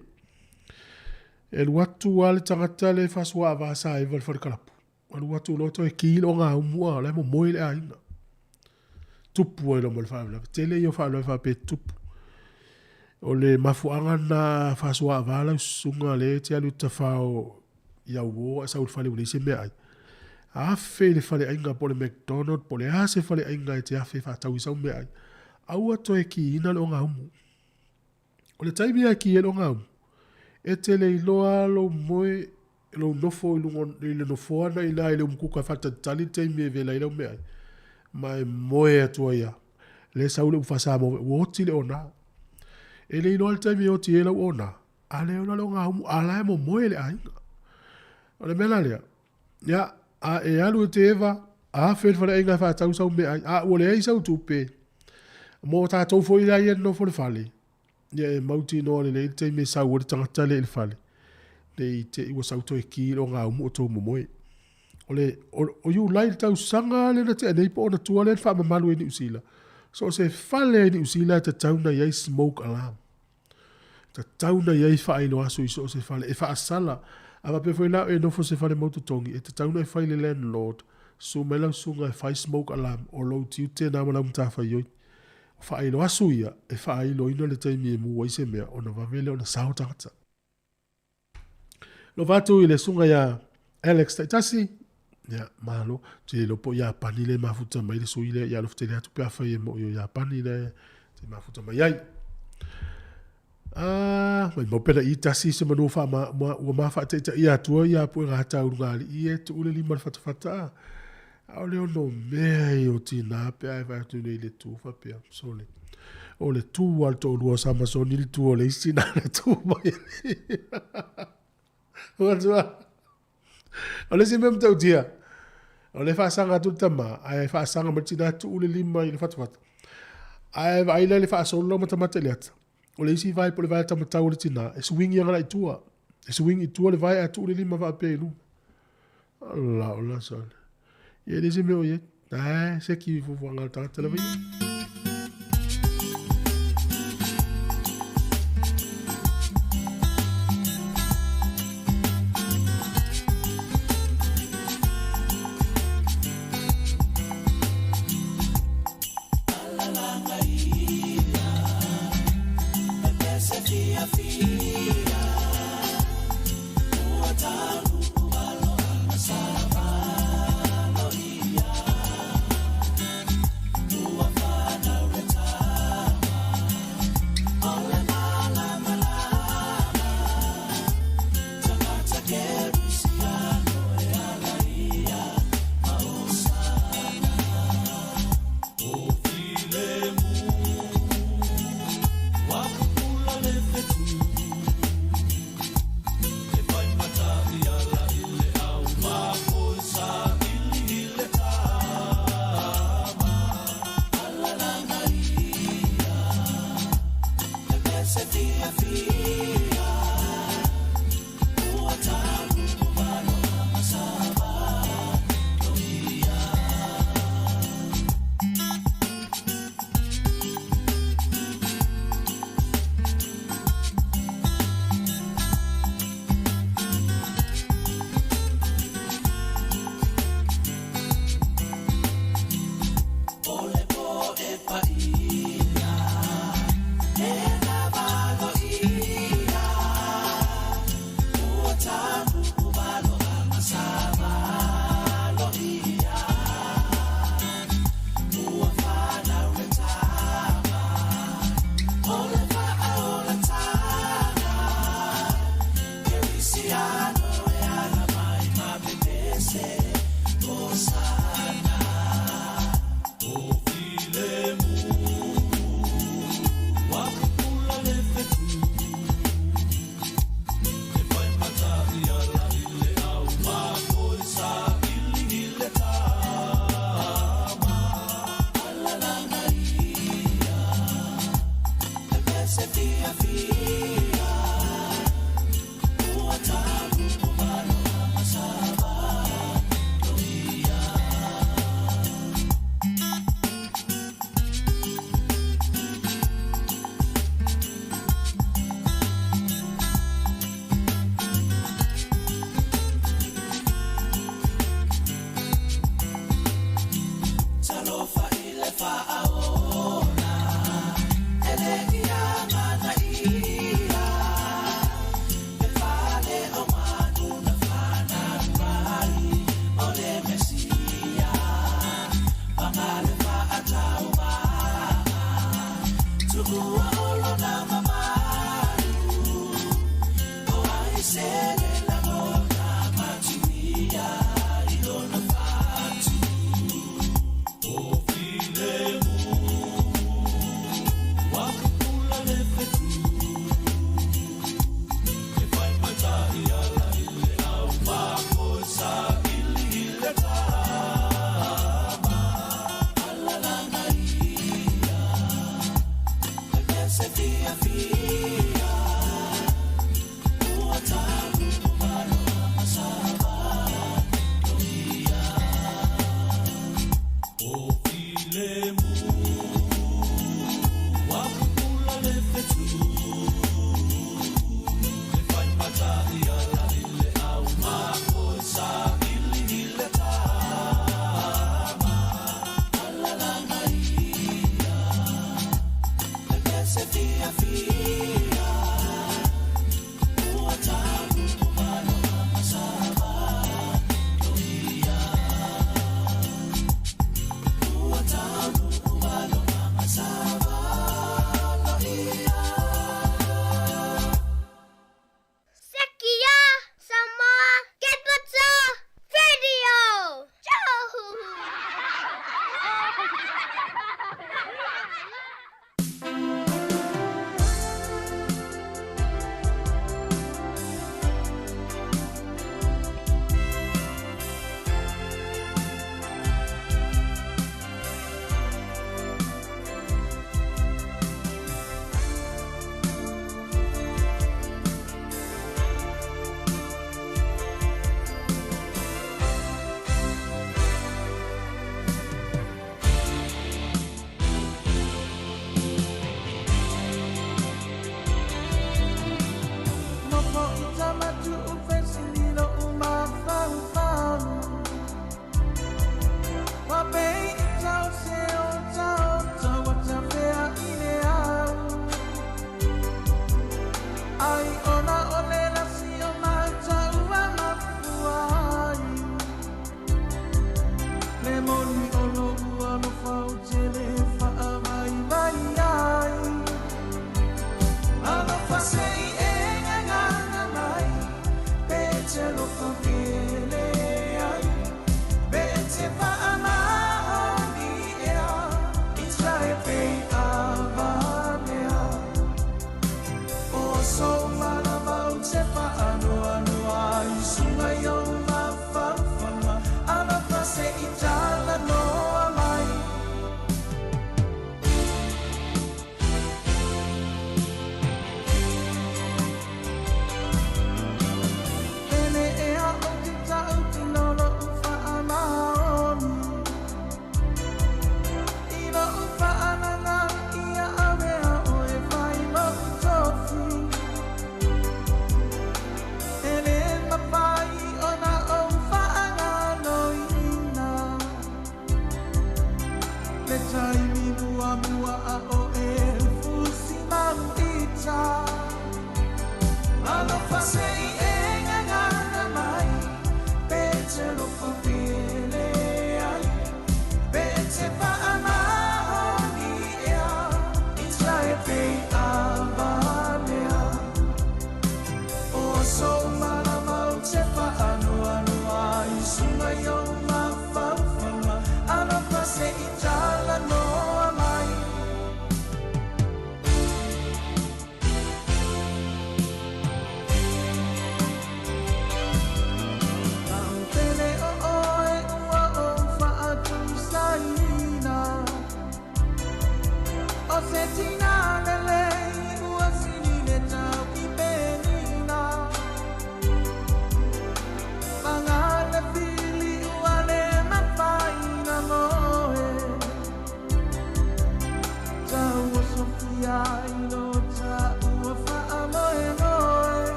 e alu atu lava le tagata lea e faasoa sa eva i le fale kalapu. Alu atu loa toe ki le ogaumu a o la e momoe le aiga. Tupu ai loa ma le faalavelave. Tele ia o faalavelave faapea e tutupu. O le mafuaaga lena faasoa lau susuga lea e te alu i tafao i auo ae sau i le fale ua leai se meaai. Afe i le faleaiga po o le McDonald po o le a se faleaiga e te afe e faatau ai sau meaai. Aua toe kiina le ogaumu. O le taimi lava e ki ai le ogaumu, e te le iloa lava lou moe, lou nofo i luga i le nofoa na i ina i le umukuka e faatalitali le taimi e vela ai lau meaai, ma e moe atu ai lava. Lea e sau le upu faa-Samoa, ua oti le ona. E le iloa le taimi e oti ai lau ona, a le ola le ogaumu, a la e momoe le aiga. O le mea la lea, ia, a e alu e te eva, afe i le faleaiga e faatau sau meaai, a ua leai sau tupe, mo tatou foi la ia e nonofo i le fale, ia e mautinoa lelei le taimi e sau ai le tagata lea i le fale, ne i te i ua sau toe ki i le ogaumu o tou momoe. O le, o, o Iulai le tausaga lea na tea nei po o ona tua lea na faamamalu ai Niu Sila. So o se fale i Niu Sila e tatau ona i ai smoke alarm. Tatau ona i ai faailo aso i so o se fale e faasala. A faapea foi la o e nofo i se fale mau totogi, e tatau ona e fai i le landlord, susu mai lau susuga e fai smoke alarm, o lou tiute lena ma lau matafaioi. O faailo aso ia e faailoina le taimi e mu ai se mea ona vave lea ona sao tagata. Alofa atu i le susuga ia Alex Taitasi, ia, malo. Ou te le iloa po o Iapani lea e mafuta mai le sui lea, ia alofa tele atu pe afai e moi o Iapani lea e mafuta mai ai. Ah, maimau pe na i tasi se manu wha ma, ua ma whaataitaia atua ia puega hata uru ngā alii e tuu le lima le fatafata a. Aole ono mea i o tina pe ai whai atu nei le tu whapea. Sole. O le tū a le toʻalua o Samasoni le tū o le isi na le tū mai Matua. O le isi mea matautia, o le faasaga atu le tama, ae faasaga mai le tinā tuu le lima i le fatafata. Ae vaai la i le faasolo lau matamata i le ata. O le isi vae po o le vae tamatau o le tinā, e swing agalai i tua. E swing i tua le vae ae tuu le lima faapea i luma. Ala ola sale. Ia e le se mea o i ai. Ae, seki fuafuaga a le tagata lava ia.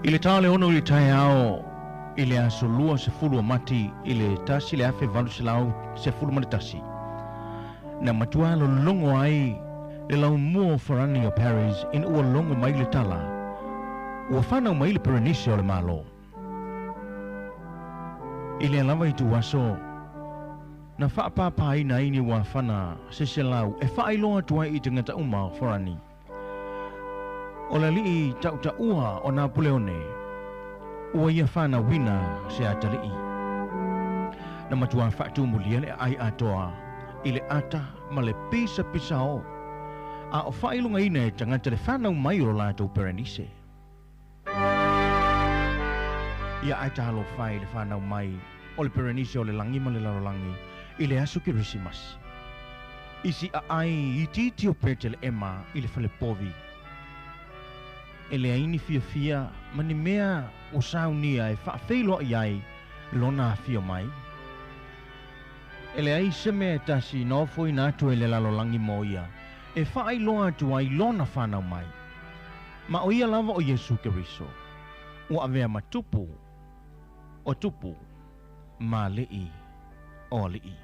I le ta o le 6 i le taeao i le aso 20 o Mati i le 1811, na matua lologo ai le laumua o Farani o Paris ina ua logo mai le tala ua fanau mai le Perenise o le Malo. I lea lava ituaso, na faapāpāina ai ni uafana se selau e faailoa atu ai i tagata uma o Farani. O le alii tautaua o Napuleone, ua ia fanauina se atalii. Na matua faatumulia le aai atoa i le ata ma le pisapisao, a o faailogaina e tagata le fanau mai o lo latou Perenise. Ia ae talofa e i le fanau mai o le Perenise o le lagi ma le lalolagi i le aso Kerisimasi. I si aai itiiti o Peteleema i le fale povi, e leai ni fiafia ma ni mea ua saunia e faafeiloai ai lona afio mai. E leai se mea e tasi na ofoina atu e le lalolagi mo ia e faailoa atu ai lona fanau mai. Ma o ia lava o Iesu Keriso, ua avea ma Tupu o tupu ma alii o alii.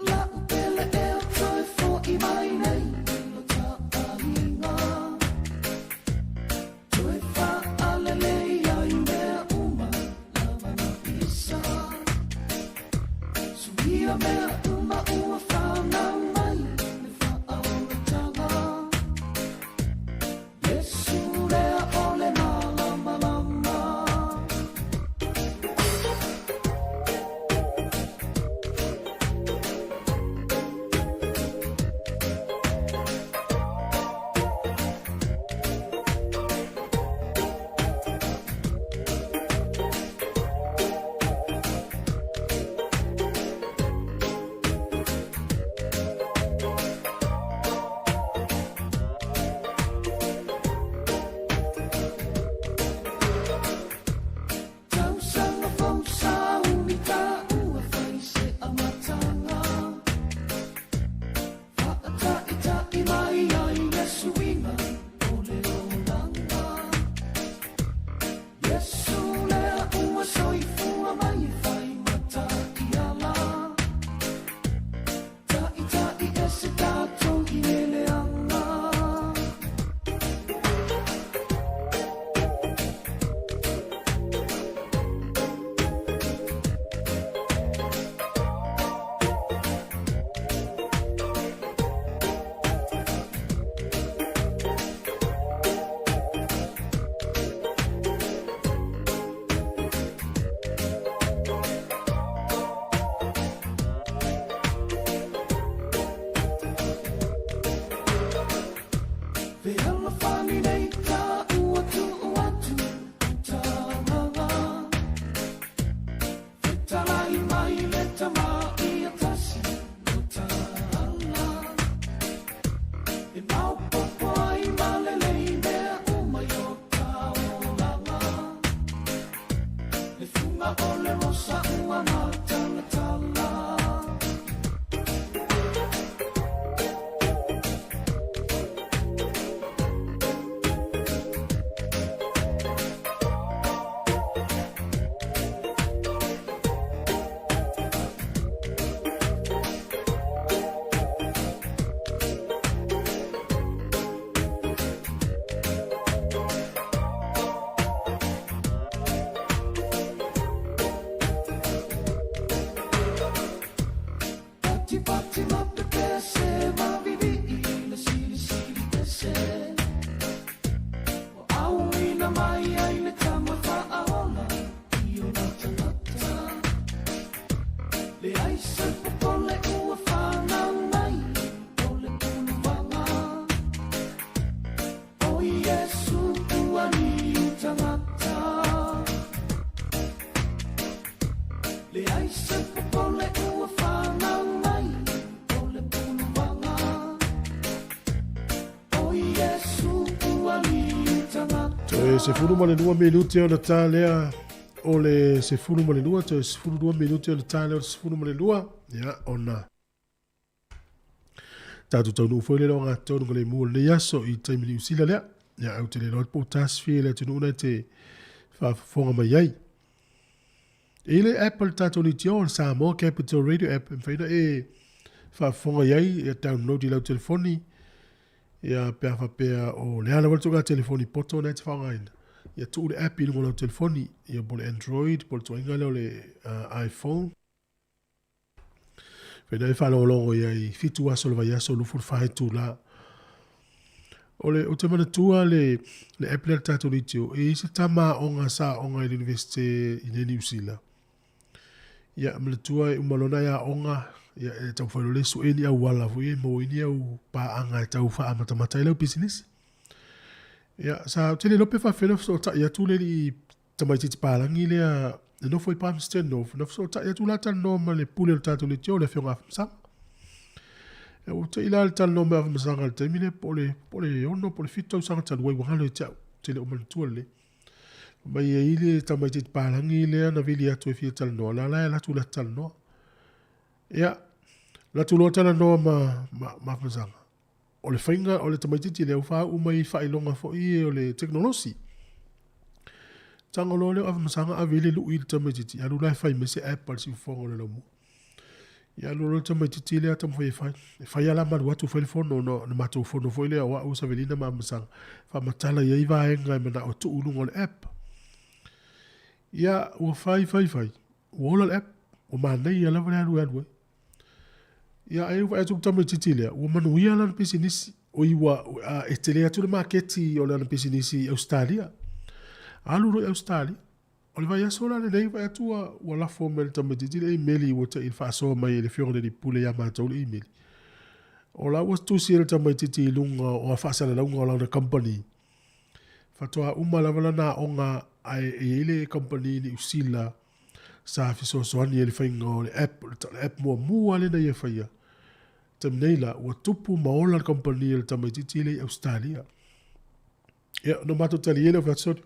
La'u pele ea toe fo'i mai nei lo ta'aiga Toe fa'alelei ai mea uma lava na isa Suia mea uma ua fanau mai le fa'aolataga Iesu lea o le malamalama. Tausaga fou sauni tāua fai se amataga Faataita'i mai ai le suiga o le olaga Iesu lea ua soifua mai e fai ma taiala Ta'ita'i ese tatou i le leaga. Fealofani nei tāua tuu atu o tagaga Fetalai mai le tama ia tasi no taala E maopopo ai ma lelei mea uma i o taolaga Le fuga o le rosa ua matalatala. Patipati ma pepese ma vivii.
Toe 12 minute ona ta lea o le 12, toe 12 minute ona ta lea o le 12, ia, ona tatou taunuu foi lea o gatonu ka le mu o lenei aso i taimi Niu Sila lea. Ia, au te le loa po o tasifia i le atunuu na e te faafofoga mai ai. E i le app a le tatou leitio, le Samoa Capital Radio app, e mafai ona e faafofoga i ai, e download i lau telefoni, ia pe a faapea o le a lava le ituaiga telefoni poto lena e te faaaogaina, ia tuu le app i luga o lau telefoni, ia po o le Android, po o le ituaiga lea o le iPhone. Mafai ona e faalogologo i ai i 7 aso o le vaiaso, 24 itula. O le, ou te manatua le, le app lea a le tatou leitio, e i ai se tama aoga sa aoga i le Universite i inei i Niu Sila. Ia, manatua e uma loa ona e aoga, ia e taumafai loa e sue ni auala foi e maua ai ni au paaga e tau faaamatamata ai lau pisinisi. Ia, sa, ou te le iloa pe faapefea ona fesootai atu le alii tamaitiiti palagi lea e nofo i Palmerston North, na fesootai atu la talanoa ma le pule o le tatou leitio, le afioga ia Afamasaga. Ia ua te i la le talanoa mai Afamasaga i le taimi lea po o le, po o le 6 po o le 7 tausaga talu ai ua galo ia te au, ou te le o manatua lelei. Fai mai e i ai le tamaitiiti palagi lea na vili atu e fia talanoa, la la e alu atu la talanoa. Ia, alu atu loa talanoa ma, ma, ma Afamasaga. O le faiga o le tamaitiiti lea ua faauu mai i faailoga foi ia o le tekonolosi. Tago loa lea o Afamasaga ave i le lui i le tamaitiiti, alu la e fai mai se app a le siufofoga o le laumua. Ia alu loa le tamaitiiti lea taumafai e fai. E fai lava la ma alu atu fai le fono ona o le matou fono foi lea o au, o Savelina ma Afamasaga, faamatala i ai vaega e manao e tuu i luga o le app. Ia ua fai fai fai, ua ola le app, ua manaia lava le alu e alu ai. Ia ai vaai atu le tamaitiiti lea, ua manuia lana pisinisi. Oi ua e tele atu le maketi o lana pisinisi i Ausetalia. Alu loa i Ausetalia. O le vaiaso la lenei vaai atu ua, ua lafo mai e le tamaitiiti le imeli ua te i faasoa mai e le afioga i le alii pule ia matou le imeli. O la ua tusi e le tamaitiiti i luga o a faasalalauga o lana kamupani. Faatoa uma lava lana aoga ae e i ai le kamupani i Niu Sila sa fesoasoani ai i le faiga o le app, o le app muamua lea na ia faia. Taimi nei la, ua tupu ma ola le kamupani a le tamaitiiti lea i Ausetalia. Ia, ona matou tali ai lea o fai atu, sorry.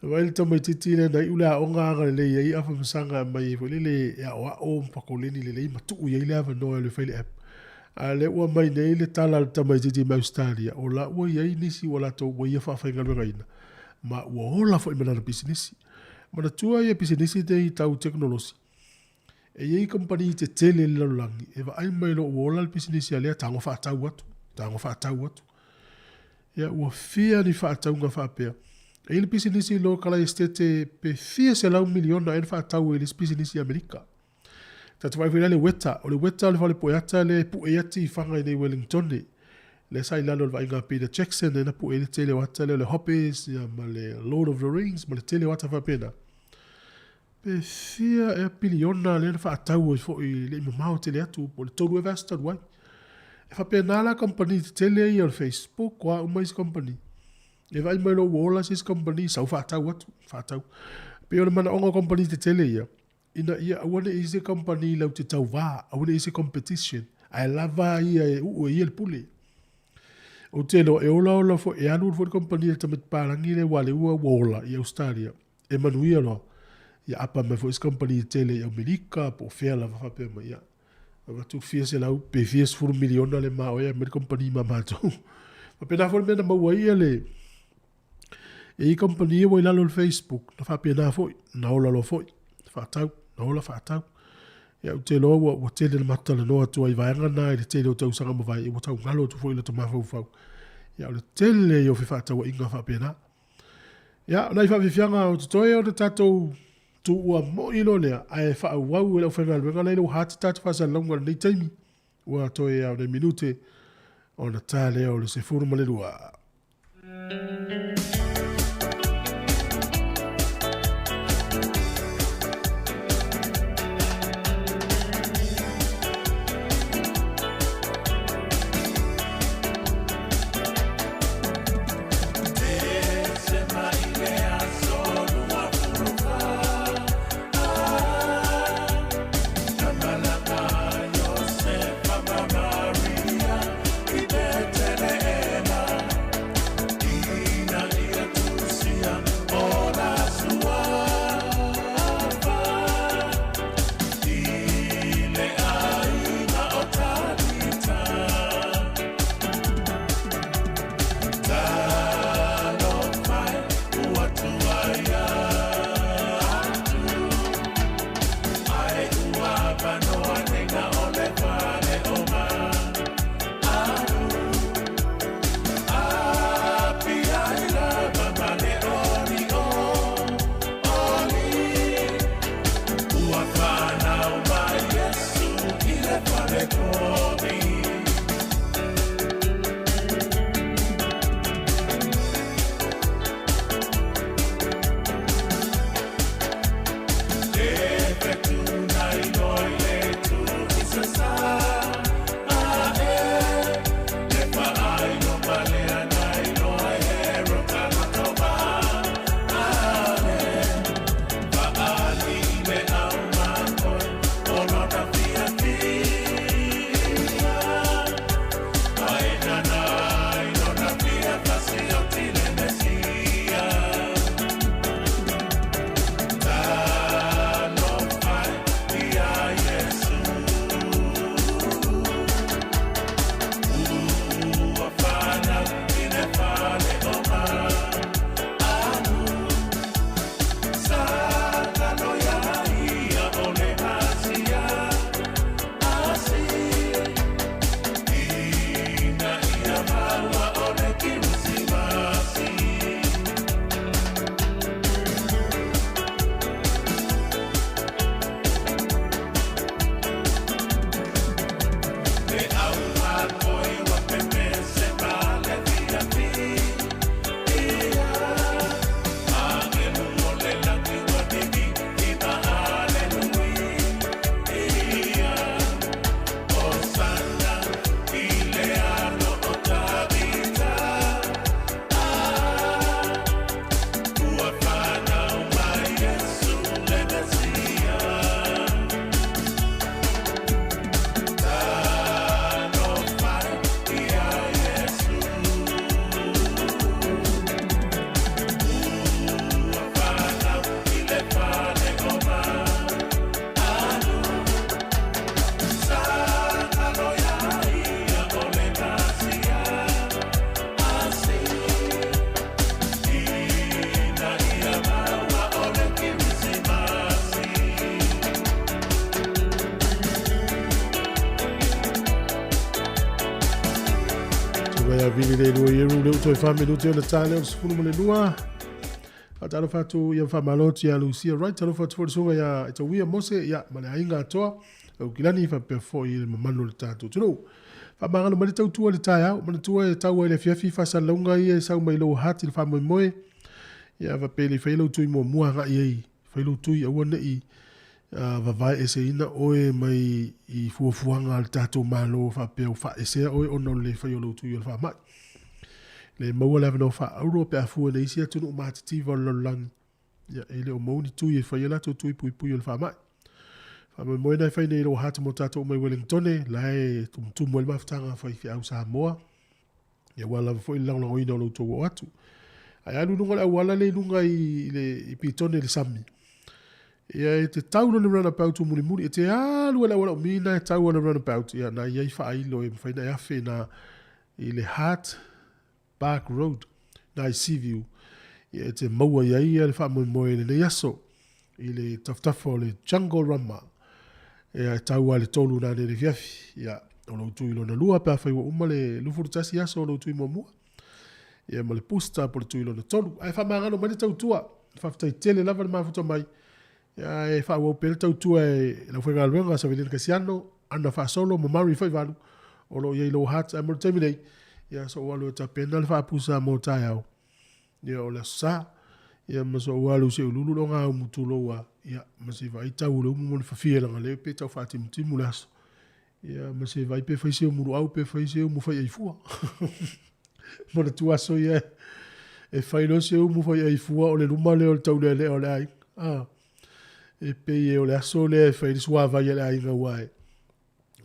E vaai le tamaitiiti lea na iu le aoga agalelei ai Afamasaga e aumai ai foi lele e aoao ma pakoleni lelei ma tuu i ai le avanoa e alu e fai le app. A o lea ua aumai nei le tala a le tamaitiiti mai Ausetalia, o la ua i ai nisi ua latou ua ia faafaigaluegaina ma ua ola foi ma lana pisinisi. Manatua ia pisinisi nei tau tekonolosi, e i ai kamupani tetele i le lalolagi e vaai mai loa ua ola le pisinisi a lea tago faatau atu, tago faatau atu. Ia ua fia ni faatauga faapea. E i ai le pisinisi loa Kalaesetete pe fia selau miliona ea na faatau ai i le isi pisinisi i Amerika. Tatou vaai foi la i le weta, o le weta o le fale pueata lea e pue ai ati i Faga i nei Wellingtone. Lea sa i lalo o le vaaiga a Peter Jackson lea na pue ai le tele o ata lea o le Hobbits ia ma le Lord of the Rings ma le tele o ata faapena. Pe fia ea piliona lea na faatau ai foi e le i mamao tele atu po o le 3 ea vaiaso talu ai. E faapena la kamupani tetele ia o le Facebook o a uma isi kamupani. E vaai mai loa ua ola se isi kamupani sau faatau atu, faatau. Pei o le manaoga o kamupani tetele ia, ina ia aua ne i i ai se kamupani latou te tauva, aua ne i i ai se competition, ae lava ia e uu e ia le pule. Ou te iloa e olaola foi, e alu foi le kamupani a le tamaiti palagi lea aua o lea ua ola i Ausetalia, e manuia loa, ia apa mai foi se kamupani tele i Amerika po o fea lava faapea mai, ia, avatu fia selau pe fia sefulu miliona le ma oe e aumai le kamupani ma matou. Faapena foi le mea na maua ai le, E i ai kamupani ia ua i lalo o le Facebook, na faapena foi, na ola loa foi, faatau, na ola faatau. Ia, ou te iloa ua, ua tele na matou talanoa atu ai i vaega na i le tele o tausaga mavae, ia ua tau galo atu foi i lota mafaufau. Ia, o le tele ia o fefaatauaiga faapena. Ia, o nai faafiafiaga o totoe ona tatou tuua moi loa lea, ae faaauau e le aufaigaluega la i le ua hati tatou faasalalauga i lenei taimi. Ua toe a o nai minute ona ta lea o le 12. mai a Vili le lua ieru le uto e wha minute o le tāle o le sefulu ma le lua. Faatalofa atu ia faamalo atu ia Lucia Wright, talofa atu foi le susuga ia Etauia Mose, ia ma le aiga atoa, Aukilani faapea foi le mamalu o le tatou atunuu. Faamagalo mai le tautua i le taeao, manatua e tau ai le afiafi faasalalauga ia e sau mai lou heart i le faamoemoe, ia faapea le fai lou tui muamua agai ai, fai lou tui aua ne i vavae eseina oe mai i fuafuaga a le tatou Malo faapea ua faaesea oe ona o le le fai o lou tui o le faamai. Le maua le avanoa faaauro pe a fua i le isi atunuu matitiva o le lalolagi, ia, e le o maua ni tui e fai ai latou tui puipui o le faamai. Faamoemoe na e fai nei i lou heart mo tatou uma i Wellingtone, la e tumutumu ai le mafutaga a faifeau Samoa, ia aua lava foi le lagolagoina o lo outou oo atu. Ae alu i luga o le auala lea i luga i, le, i Pitone i le sami, ia e te tau loa i le runabout mulimuli, e te alu ai le auala umi na e tau ai le runabout, ia na i ai faailo e mafai ona e afe na i le Hart Park Road, na i Seaview, ia e te maua i ai le faamoemoe i lenei aso, i le tafatafa o le Jungle Rama, ia e tau lava i le 3 na nei i le afiafi, ia o lou tui lona lua pe afai ua uma le 21 aso o lou tui muamua, ia ma le booster po o le tui lona tolu. Ae faamagalo mai le tautua, faafetai tele lava le mafuta mai, ia e faaauau pea le tautua e le aufaigaluega a Savelina Kasiano, Ana Faasolo ma Murray Faivalu, o lo o i ai lou heart. Ae mo le taimi nei, ia so ou alu e tapena le faapusa mo taeao, ia o le Aso Sa, ia ma so ou alu se i ululu le ogaumu tulou a, ia ma se i vaai tau o le umu mo le fafie leaga lea pe tau faatimutimu le aso. Ia ma se vaai pe fai se umu luau pe fai se umu fai aifua. Manatua aso ia e fai loa se umu fai aifua o le luma lea o le taulealea o le aiga. Ah, e pei e o le aso lea e fai le suavai a le aiga aua e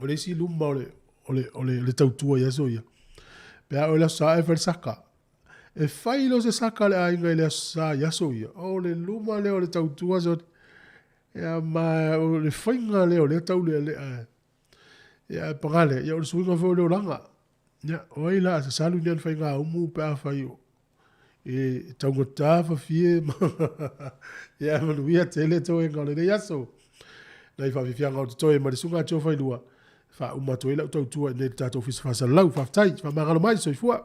o le isi luma o le, o le, o le, le tautua i aso ia. Pe a oe le aso sa e fai le saka. E fai loa se saka a le aiga i le aso sa i aso ia, o le luma lea o le tautua so, ia ma o le faiga lea o lea taulealea. Ia ae paga lea, ia o le suiga foi o le olaga. Ia, o ai la a sasalu ni ana faigaumu pe afai o e taugata fafie ma ia manuia tele toega o lenei aso. Nai faafiafiaga o totoe ma le susuga a Joe Failua, faauma atu ai lau tautua i nei le tatou Ofisa Faasalalau. Faafetai, faamagalo mai, soifua.